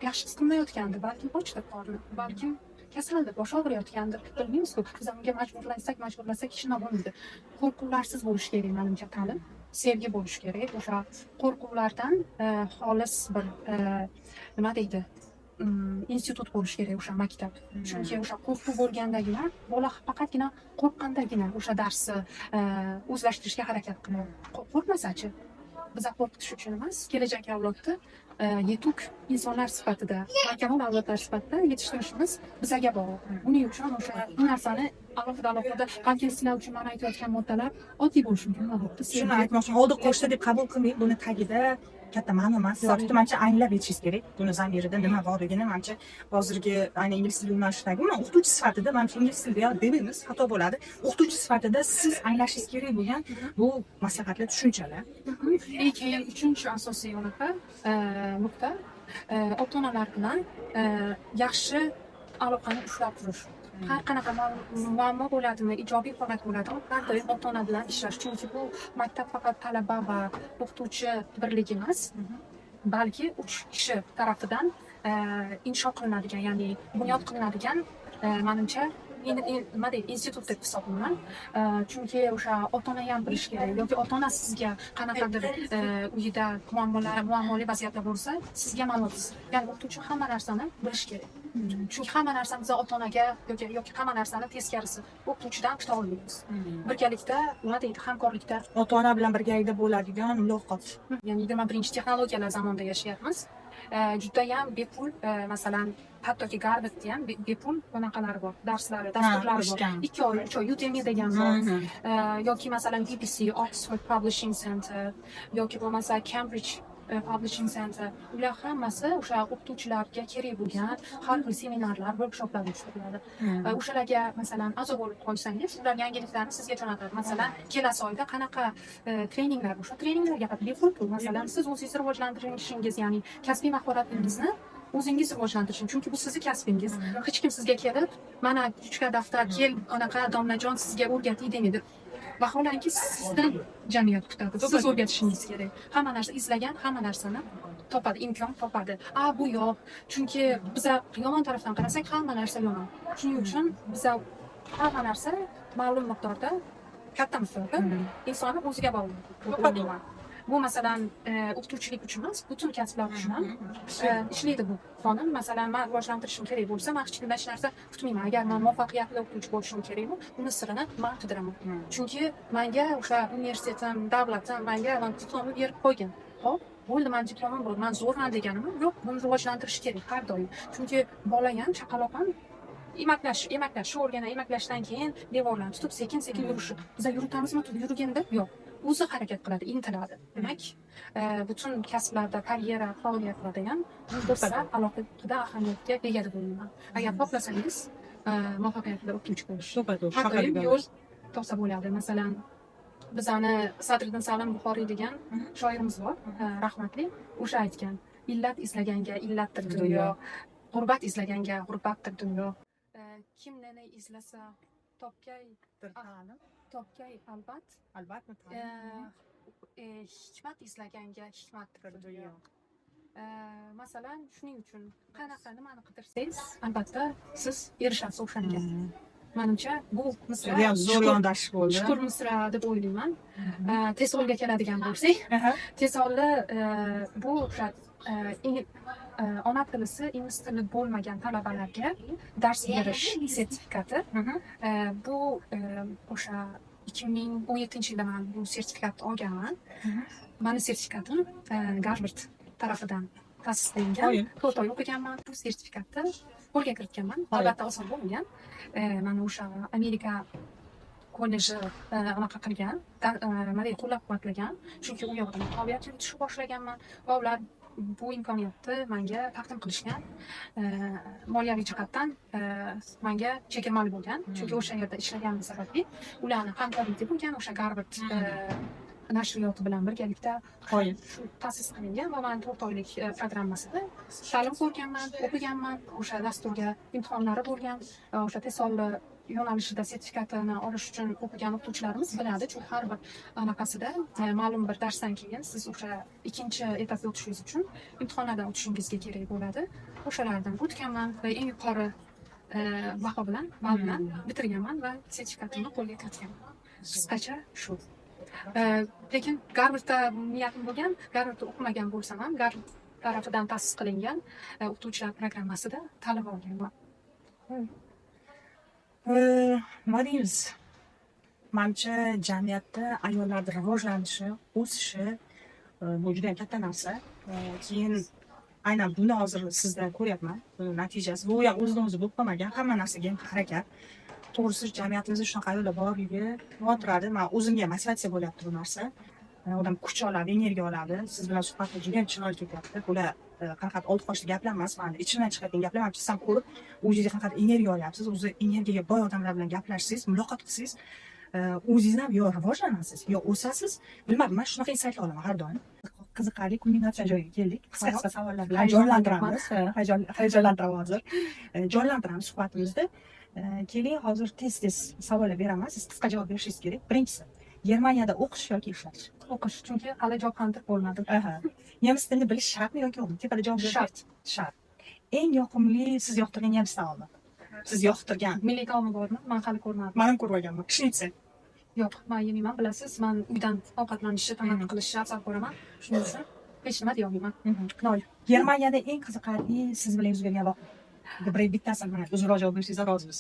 yaxshi his qilmayotgandir, balkim ochdir qorni, balkim kasaldir, boshi og'riyotgandir. Bilmaymiz-ku. Biz unga majburlasak hech nima bo'lmaydi. Qo'rquvlarsiz bo'lishi kerak, manimcha, ta'lim. Sevgi bo'lishi kerak. O'sha qo'rquvlardan xolis bir nima deydi, institut bo'lishi kerak o'sha maktab. Chunki o'sha qo'rquv bo'lgandagina, bola faqatgina qo'rqqandagina o'sha darsni o'zlashtirishga harakat qiladi. Qo'rqmasachi? Biza qo'rqitish uchun emas, kelajak avlodni yetuk insonlar sifatida, barkamol avlodlar sifatida yetishtirishimiz bizaga bog'liq. Buning uchun o'sha bu narsani alohida alohida, balki sizlar uchun mana aytayotgan moddalar oddiy bo'lishi mumkin. Nima bo'pti? Shuni aytmoqchiman, oldi qo'shdi deb qabul qilmang, buni tagida katta ma'no emas. Yotibdi, manimcha, anglab yetishingiz kerak. Buni zamirida nima borligini, manimcha, hozirgi aynan ingliz tili yo'nalishidagi, umuman o'qituvchi sifatida, manimcha, ingliz tilida demaymiz, xato bo'ladi. O'qituvchi sifatida siz anglashingiz kerak bo'lgan bu maslahatlar, tushunchalar. И keyin uchinchi asosiy unaqa nuqta ota onalar bilan yaxshi aloqani ushlab turish. Har qanaqa muammo bo'ladimi, ijobiy holat bo'ladimi, har doim ota ona bilan ishlash. Chunki bu maktab faqat talaba va o'qituvchi birligi emas, balki uch kishi tarafidan insho qilinadigan, ya'ni bunyod qilinadigan, manimcha, nima deydi, institut deb hisoblayman. Chunki o'sha ota ona ham bilishi kerak yoki ota ona sizga qanaqadir uyida muammolar, muammoli vaziyatlar bo'lsa, sizga ma'lum, ya'ni o'qituvchi hamma narsani bilishi kerak. Chunki hamma narsani biz ota onaga yoki hamma narsani teskarisi o'qituvchidan kuta olmaymiz. Birgalikda, nima deydi, hamkorlikda. Ota ona bilan birgalikda bo'ladigan muloqot. Ya'ni 21 texnologiyalar zamonida yashayapmiz. Judayam bepul, masalan, hattoki Garvardda ham bepul bunaqalari bor, darslari, dasturlari bor. Eshitgan. 2 oy, 3 oy Udemy degan bor. Yoki masalan, BBC, Oxford Publishing Center yoki bo'lmasa Cambridge Publishing Center, ular hammasi o'sha o'qituvchilarga kerak bo'lgan har xil seminarlar, workshoplar uyushtiriladi. O'shalarga masalan, a'zo bo'lib qo'ysangiz, ular yangiliklarni sizga jo'natadi. Masalan, kelasi oyda qanaqa treninglar, o'sha treninglarga bepul pul. Masalan, siz o'zingizni rivojlantirishingiz, ya'ni kasbiy mahoratingizni o'zingiz rivojlantirishingiz, chunki bu sizni kasbingiz. Hech kim sizga kelib, "Mana ruchka, daftar, kel, anaqa domlajon sizga o'rgatay" demaydi. Vaholanki, sizdan jamiyat kutadi, siz o'rgatishingiz kerak. Hamma narsa izlagan hamma narsani topadi, imkon topadi. A bu yo'q, chunki biza yomon tarafdan qarasak, hamma narsa yomon. Shuning uchun biza hamma narsa ma'lum miqdorda, katta miqdorda insonni o'ziga bog'liq deb o'ylayman. Bu masalan, o'qituvchilik uchun emas, butun kasblar uchun ham ishlaydi bu qonun. Masalan, man rivojlantirishim kerak bo'lsa, man hech kimdan hech narsa kutmayman. Agar man muvaffaqiyatli o'qituvchi bo'lishim kerakmi, uni sirini man qidiraman. Chunki manga o'sha universitetim, davlatim manga, man diplomni berib qo'ygan. Ho'p, bo'ldi, mani diplomim bor, man zo'rman deganim yo'q. Buni rivojlantirish kerak har doim, chunki bola ham, chaqaloq ham emaklash, emaklash shu o'rganadi. Emaklashdan keyin devorlarni tutib sekin sekin yurishi. Biza yuritamizmi yurganda? Yo'q, o'zi harakat qiladi, intiladi. Demak, butun kasblarda, karyera faoliyatlarda ham bu narsa alohida ahamiyatga ega deb o'ylayman. Agar xohlasangiz muvaffaqiyatli o'qituvchi bo'lish, har doim yo'l topsa bo'ladi. Masalan, bizani Sadriddin Salim Buxoriy degan shoirimiz bor, rahmatli. O'sha aytgan: "Illat izlaganga illatdir dunyo, g'urbat izlaganga g'urbatdir dunyo. Kim neni izlasa, topgay, topgay albat." Albatta. Hikmat izlaganga hikmatdir dunyo. Masalan, shuning uchun qanaqa, nimani qidirsangiz, albatta siz erishasiz o'shanga. Manimcha, bu misra Judayam zo'r yondashish bo'ldi. Chuqur misra deb o'ylayman. TESOLga keladigan bo'lsak, TESOLni bu o'sha ona tilisi ingliz tili bo'lmagan talabalarga dars berish sertifikati. Bu o'sha 2017-yilda man bu sertifikatni olganman. Mani sertifikatim Garvard tarafidan ta'sis qilingan. Qoyil. 4 oy o'qiganman, bu sertifikatni qo'lga kiritganman. Qoyil. Albatta, oson bo'lmagan. Mani o'sha Amerika kolleji anaqa qilgan, nima deydi, qo'llab quvvatlagan, chunki u yoqda man qobiliyat yuritishni boshlaganman va ular bu imkoniyatni manga taqdim qilishgan. Moliyaviy jihatdan manga chegirmali bo'lgan, chunki o'sha yerda ishlaganim sababli ularni hamkorligi bo'lgan o'sha Garvard nashriyoti bilan birgalikda Qoyil. shu ta'sis qilingan va man 4 oylik programmasida ta'lim ko'rganman, o'qiganman. O'sha dasturga imtihonlari bo'lgan. O'sha TESOL yo'nalishida sertifikatini olish uchun o'qigan o'qituvchilarimiz biladi, chunki har bir anaqasida ma'lum bir darsdan keyin siz o'sha ikkinchi etapga o'tishingiz uchun imtihonlardan o'tishingizga kerak bo'ladi. O'shalardan o'tganman va eng yuqori baho bilan, ball bilan bitirganman va sertifikatimni qo'lga kiritganman. Qisqacha shu. Lekin Garvardda niyatim bo'lgan. Garvardda o'qimagan bo'lsam ham, Garvard tarafidan ta'sis qilingan o'qituvchilar programmasida ta'lim olganman. Nima deymiz? Manimcha, jamiyatda ayollarni rivojlanishi, o'sishi bu juda ham katta narsa. Keyin aynan buni hozir sizda ko'ryapman. Buni natijasi. Bu ham o'zidan o'zi bo'lib qolmagan. Hamma narsaga ham harakat. To'g'risi, jamiyatimizda shunaqa ayollar borligi quvontiradi. Man o'zimga ham motivatsiya bo'lyapti bu narsa. Odam kuch oladi, energiya oladi. Siz bilan suhbatlar juda ham chiroyli ketyapti. Bular qanaqadir oldi qochdi gaplar emas, mani ichimdan chiqadigan gaplar. Manimcha, siz ham ko'rib, o'zingizga qanaqadir energiya olyapsiz. O'zi energiyaga boy odamlar bilan gaplashsangiz, muloqot qilsangiz, o'zingiz ham yo rivojlanasiz, yo o'sasiz. Bilmadim, man shunaqa insightlar olaman har doim. Qiziqarli kulminatsiya joyiga keldik. Qisqa qisqa savollar bilan jonlantiramiz. Hayajonlantiraman hozir. Jonlantiramiz suhbatimizni. Keling, hozir tez tez savollar beraman, siz qisqa javob berishingiz kerak. Birinchisi: Germaniyada o'qish yoki ishlash? O'qish, chunki hali job hunter bo'lmadim. Aha. Nemis tilini bilish shartmi yoki yo'qmi? Tepada javob berish. Shart. Shart. Eng yoqimli, siz yoqtirgan nemis taomi? Siz yoqtirgan. Milliy taomi bormi? Man hali ko'rmadim. Man ham ko'rmaganman. Shnitzel. Yo'q, man yemayman, bilasiz, man uydan ovqatlanishni, tanovvul qilishni afzal ko'raman. Shuning uchun hech nima deyolmayman. Nol. Germaniyada eng qiziqarli siz bilan yuz bergan voqea? Bir bittasini mana uzunroq javob berishingizga rozimiz.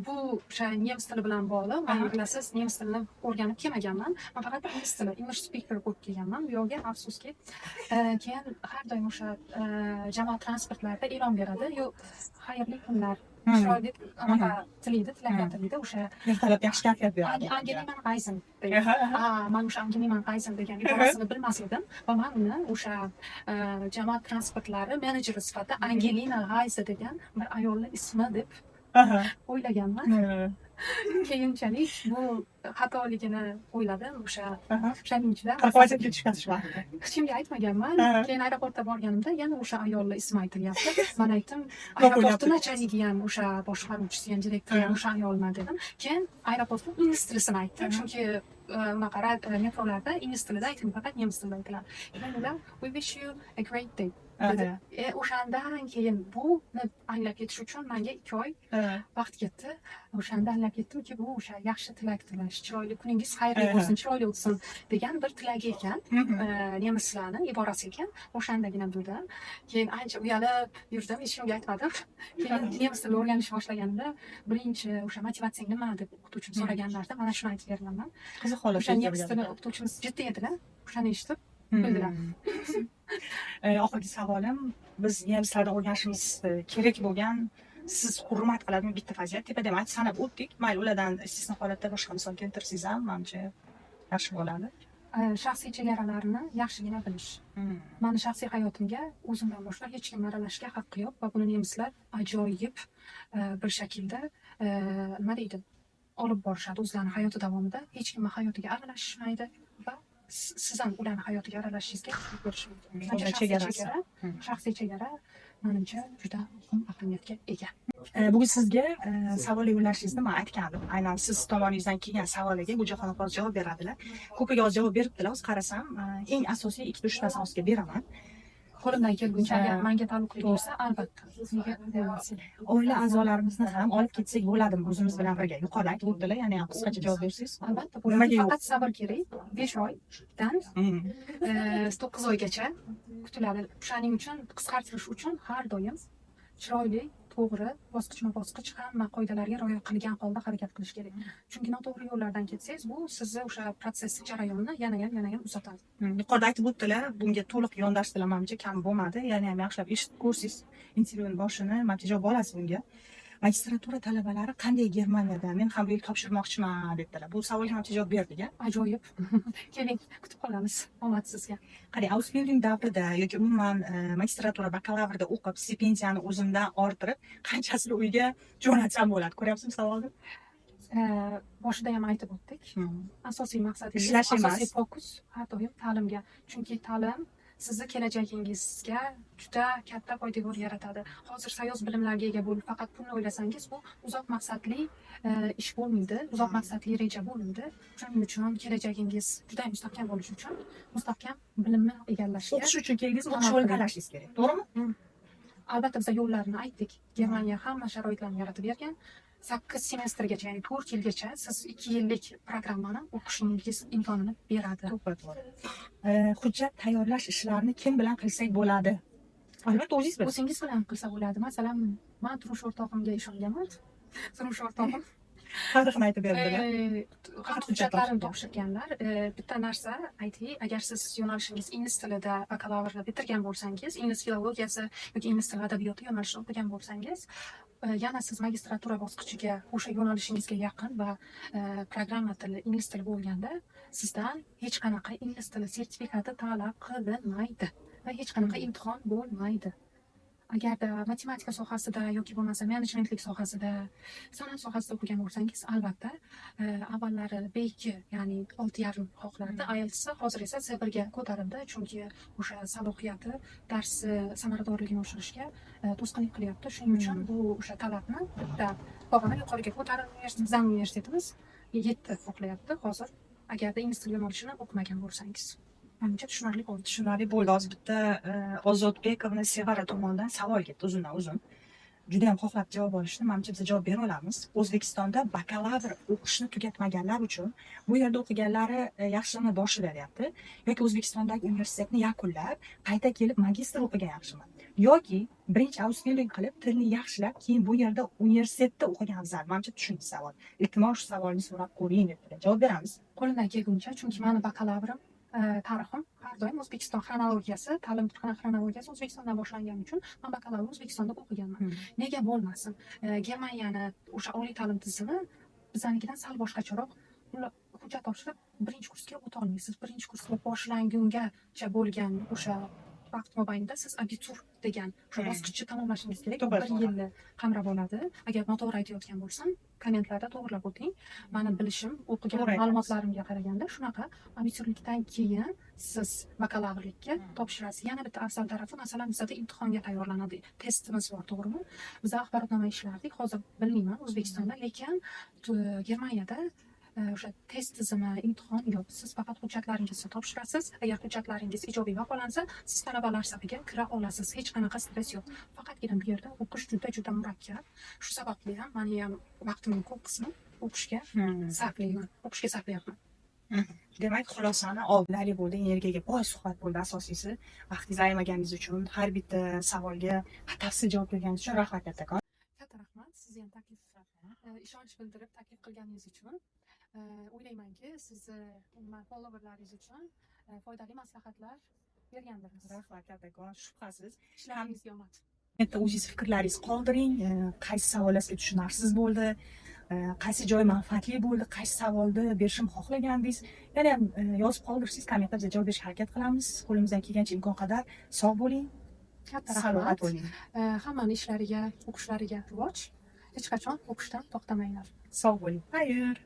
Bu o'sha nemis tili bilan bog'liq. Man, bilasiz, nemis tilini o'rganib kelmaganman. Man faqat ingliz tili, English speaker bo'lib kelganman bu yoqga, afsuski. Keyin har doim o'sha jamoat transportlarida e'lon beradi. Yo, xayrli kunlar, chiroyli anaqa tilaydi, tilaklar tilaydi o'sha. Ertalab yaxshi kayfiyat beradi. "Angenehme Reisen" degan. Man o'sha "Angenehme Reisen" degan iborasini bilmas edim va man uni o'sha jamoat transportlari menejeri sifatida Angelina Reise degan bir ayolni ismi deb o'ylaganman. Keyinchalik bu xatoligini o'yladim o'sha o'shaning ichida. Qanaqa vaziyatga tushgansiz shu vaqtda? Hech kimga aytmaganman. Keyin aeroportda borganimda yana o'sha ayolni ismi aytilyapti. Man aytdim, Yo'q, aeroportni начальник i ham, o'sha boshqaruvchisi ham, direktori ham o'sha ayolman dedim. Keyin aeroportni ingliz tilisini aytdim, chunki unaqa metrolarda ingliz tilida aytilmaydi, faqat nemis tilida aytiladi. Keyin ular "We wish you a great day" dedi. O'shandan keyin buni anglab yetish uchun manga 2 oy vaqt ketdi. O'shanda anglab yetdimki, bu o'sha yaxshi tilak tilash, chiroyli kuningiz xayrli bo'lsin, chiroyli o'tsin degan bir tilagi ekan, nemislarni iborasi ekan. O'shandagina bildim. Keyin ancha uyalib yurdim, hech kimga aytmadim. Keyin nemis tilini o'rganishni boshlaganimda, birinchi o'sha motivatsiyang nima deb o'qituvchim so'raganlarida mana shuni aytib berganman. Qiziq holat. O'sha nemis tili o'qituvchimiz jiddiy edilar, o'shani eshitib kuldilar. Oxirgi savolim: biz nemislardan o'rganishimiz kerak bo'lgan, siz hurmat qiladigan bitta fazilat. Tepada ham aytib, sanab o'tdik. Mayli, ulardan istisno holatda boshqa misol keltirsangiz ham, manimcha, yaxshi bo'ladi. Shaxsiy chegaralarni yaxshigina bilish. Mani shaxsiy hayotimga o'zimdan boshqa hech kim aralashishga haqqi yo'q va buni nemislar ajoyib bir shaklda nima deydi, olib borishadi. O'zlarini hayoti davomida hech kimni hayotiga aralashishmaydi va siz ham ularni hayotiga aralashishingizga huquq berishmaydi. O'shaning O'sha shaxsiy chegarasi. chegara, shaxsiy chegara manimcha juda muhim ahamiyatga ega. Bugun sizga savol yo'llashingizni man aytgandim. Aynan siz tomoningizdan kelgan savollarga Guljohon opa hozir javob beradilar. Ko'piga hozir javob beribdilar. Hozir qarasam, eng asosiy ikkita uchtasini hozirga beraman. Qo'limdan kelguncha, agar manga taalluqli bo'lsa, albatta. Nega bo'lmasin? Oila a'zolarimizni ham olib ketsak bo'ladimi o'zimiz bilan birga? Yuqorida aytib o'tdilar, yana ham qisqacha javob bersangiz. Albatta Nimaga bo'ladi. yo'q? Faqat sabr kerak. 5 oydan 9 oygacha kutiladi. O'shaning uchun qisqartirish uchun har doim chiroyli To'g'ri, bosqichma bosqich hamma qoidalarga rioya qilgan holda harakat qilish kerak. Chunki noto'g'ri yo'llardan ketsangiz, bu sizni o'sha protsessni, jarayonni yanayam uzatadi. Yuqorida aytib o'tdilar, bunga to'liq yondashdilar, manimcha kam bo'lmadi. Yana ham yaxshilab eshitib ko'rsangiz intervyuni boshini, manimcha javob olasiz bunga. Magistratura talabalari qanday Germaniyada? Men ham bu yil topshirmoqchiman, debdilar. Bu savolga manimcha javob berdik, a? Ajoyib. Keling, kutib qolamiz. Omad sizga. Qarang, Ausbildung davrida yoki umuman magistratura, bakalavrda o'qib, stipendiyani o'zimdan orttirib, qanchasini uyga jo'natsam bo'ladi? Ko'ryapsizmi savolni? Boshida ham aytib o'tdik. Asosiy maqsadingiz, Ishlash emas. Asosiy fokus har doim ta'limga. Chunki ta'lim sizni kelajagingizga juda katta poydevor yaratadi. Hozir sayoz bilimlarga ega bo'lib, faqat pulni o'ylasangiz, bu uzoq maqsadli ish bo'lmaydi, uzoq maqsadli reja bo'lmaydi. Shuning uchun kelajagingiz juda mustahkam bo'lishi uchun mustahkam bilimni egallashga O'qish uchun keldingiz, o'qish Talab yo'lini qiling. tanlashingiz kerak, to'g'rimi? Albatta, biz yo'llarni aytdik. Germaniya hamma sharoitlarni yaratib bergan. 8 semestrgacha, ya'ni 4 yilgacha siz 2 yillik programmani o'qishingiz imkonini beradi. To'ppa to'g'ri. Hujjat tayyorlash ishlarini kim bilan qilsak bo'ladi? Albatta, o'zingiz bilasiz. O'zingiz bilan qilsa bo'ladi. Masalan, man turmush o'rtog'imga ishonganman. Turmush o'rtog'im Tarixini aytib berdilar. Hamma Hujjat hujjatlarini topshirgan. topshirganlar. Bitta narsa aytay, agar siz yo'nalishingiz ingliz tilida bakalavrni bitirgan bo'lsangiz, ingliz filologiyasi yoki ingliz tili adabiyoti yo'nalishida o'qigan bo'lsangiz, yana siz magistratura bosqichiga o'sha yo'nalishingizga yaqin va programma tili ingliz tili bo'lganda, sizdan hech qanaqa ingliz tili sertifikati talab qilinmaydi va hech qanaqa imtihon bo'lmaydi. Agarda matematika sohasida yoki bo'lmasa menejmentlik sohasida, san'at sohasida o'qigan bo'lsangiz, albatta, avvallari B2, ya'ni 6,5 xohlardi IELTS'i, hozir esa C1 ga ko'tarildi, chunki o'sha salohiyati darsi samaradorligini oshirishga to'sqinlik qilyapti. Shuning uchun bu o'sha talabni bitta pog'ona yuqoriga ko'tarildi. Bizning universitetimiz 7 xohlayapti hozir, agarda ingliz tili yo'nalishini o'qimagan bo'lsangiz. Manimcha, tushunarli bo'ldi. Tushunarli bo'ldi. Hozir bitta Ozodbekovna Sevara tomonidan savol ketdi uzundan uzun. Juda ham xohlab javob olishdi. Manimcha, biz javob bera olamiz. O'zbekistonda bakalavr o'qishni tugatmaganlar uchun bu yerda o'qiganlari yaxshimi boshi beryapti yoki O'zbekistondagi universitetni yakunlab, qayta kelib magistr o'qigan yaxshimi? Yoki birinchi Ausbildung qilib, tilni yaxshilab, keyin bu yerda universitetda o'qigan afzal? Manimcha, tushundi savol. Iltimos, shu savolni so'rab ko'ring, debdilar. Javob beramiz. Qo'limdan kelguncha, chunki mani bakalavrim tarixim har doim O'zbekiston xronologiyasi, ta'lim xronologiyasi O'zbekistondan boshlangani uchun man bakalavr O'zbekistonda o'qiganman. Nega bo'lmasin? Germaniyani o'sha oliy ta'lim tizimi bizanikidan sal boshqacharoq. Ular hujjat topshirib, birinchi kursga o'ta olmaysiz. Birinchi kurs boshlangungacha bo'lgan o'sha vaqt mobaynida siz Abitur degan o'sha bosqichni tamomlashingiz kerak. Bu To'g'ri, bir to'g'ri. yilni qamrab oladi. Agar noto'g'ri aytayotgan bo'lsam, kommentlarda to'g'irlab o'ting. Mani bilishim, o'qigan To'g'ri aytasiz. ma'lumotlarimga qaraganda shunaqa: abiturlikdan keyin siz bakalavrlikka topshirasiz. Yana bitta afzal tarafi, masalan, bizada imtihonga tayyorlanadi. Testimiz bor, to'g'rimi? Biz axborotnoma ishlardik. Hozir bilmayman O'zbekistonda, lekin Germaniyada o'sha test tizimi, imtihon yo'q. Siz faqat hujjatlaringizni topshirasiz. Agar hujjatlaringiz ijobiy baholansa, siz talabalar safiga kira olasiz. Hech qanaqa stress yo'q. Faqatgina bu yerda o'qish juda juda murakkab. Shu sababli ham mani ham vaqtimning ko'p qismi o'qishga sarflayman. O'qishga sarflayapman. Demak, xulosani oldi bo'ldi, energiyaga boy suhbat bo'ldi asosiysi. Vaqtingizni ayamaganingiz uchun, har bitta savolga batafsil javob berganingiz uchun rahmat kattakon. Katta rahmat. Sizni ham taklif, ishonch bildirib taklif qilganingiz uchun. O'ylaymanki, sizni umuman followerlaringiz uchun foydali maslahatlar bergandirmiz. Rahmat kattakon, shubhasiz. Ishlaringizga omad. Bitta o'zingiz fikrlaringizni qoldiring. Qaysi savollar sizga tushunarsiz bo'ldi, qaysi joy manfaatli bo'ldi, qaysi savolni berishimni xohlagandingiz, yana ham yozib qoldirsangiz, kommentda biz javob berishga harakat qilamiz. Qo'limizdan kelgancha, imkon qadar. Sog' bo'ling, Katta salomat rahmat. bo'ling. Hammani ishlariga, o'qishlariga rivoj. Hech qachon o'qishdan to'xtamanglar. Sog' bo'ling. Xayr.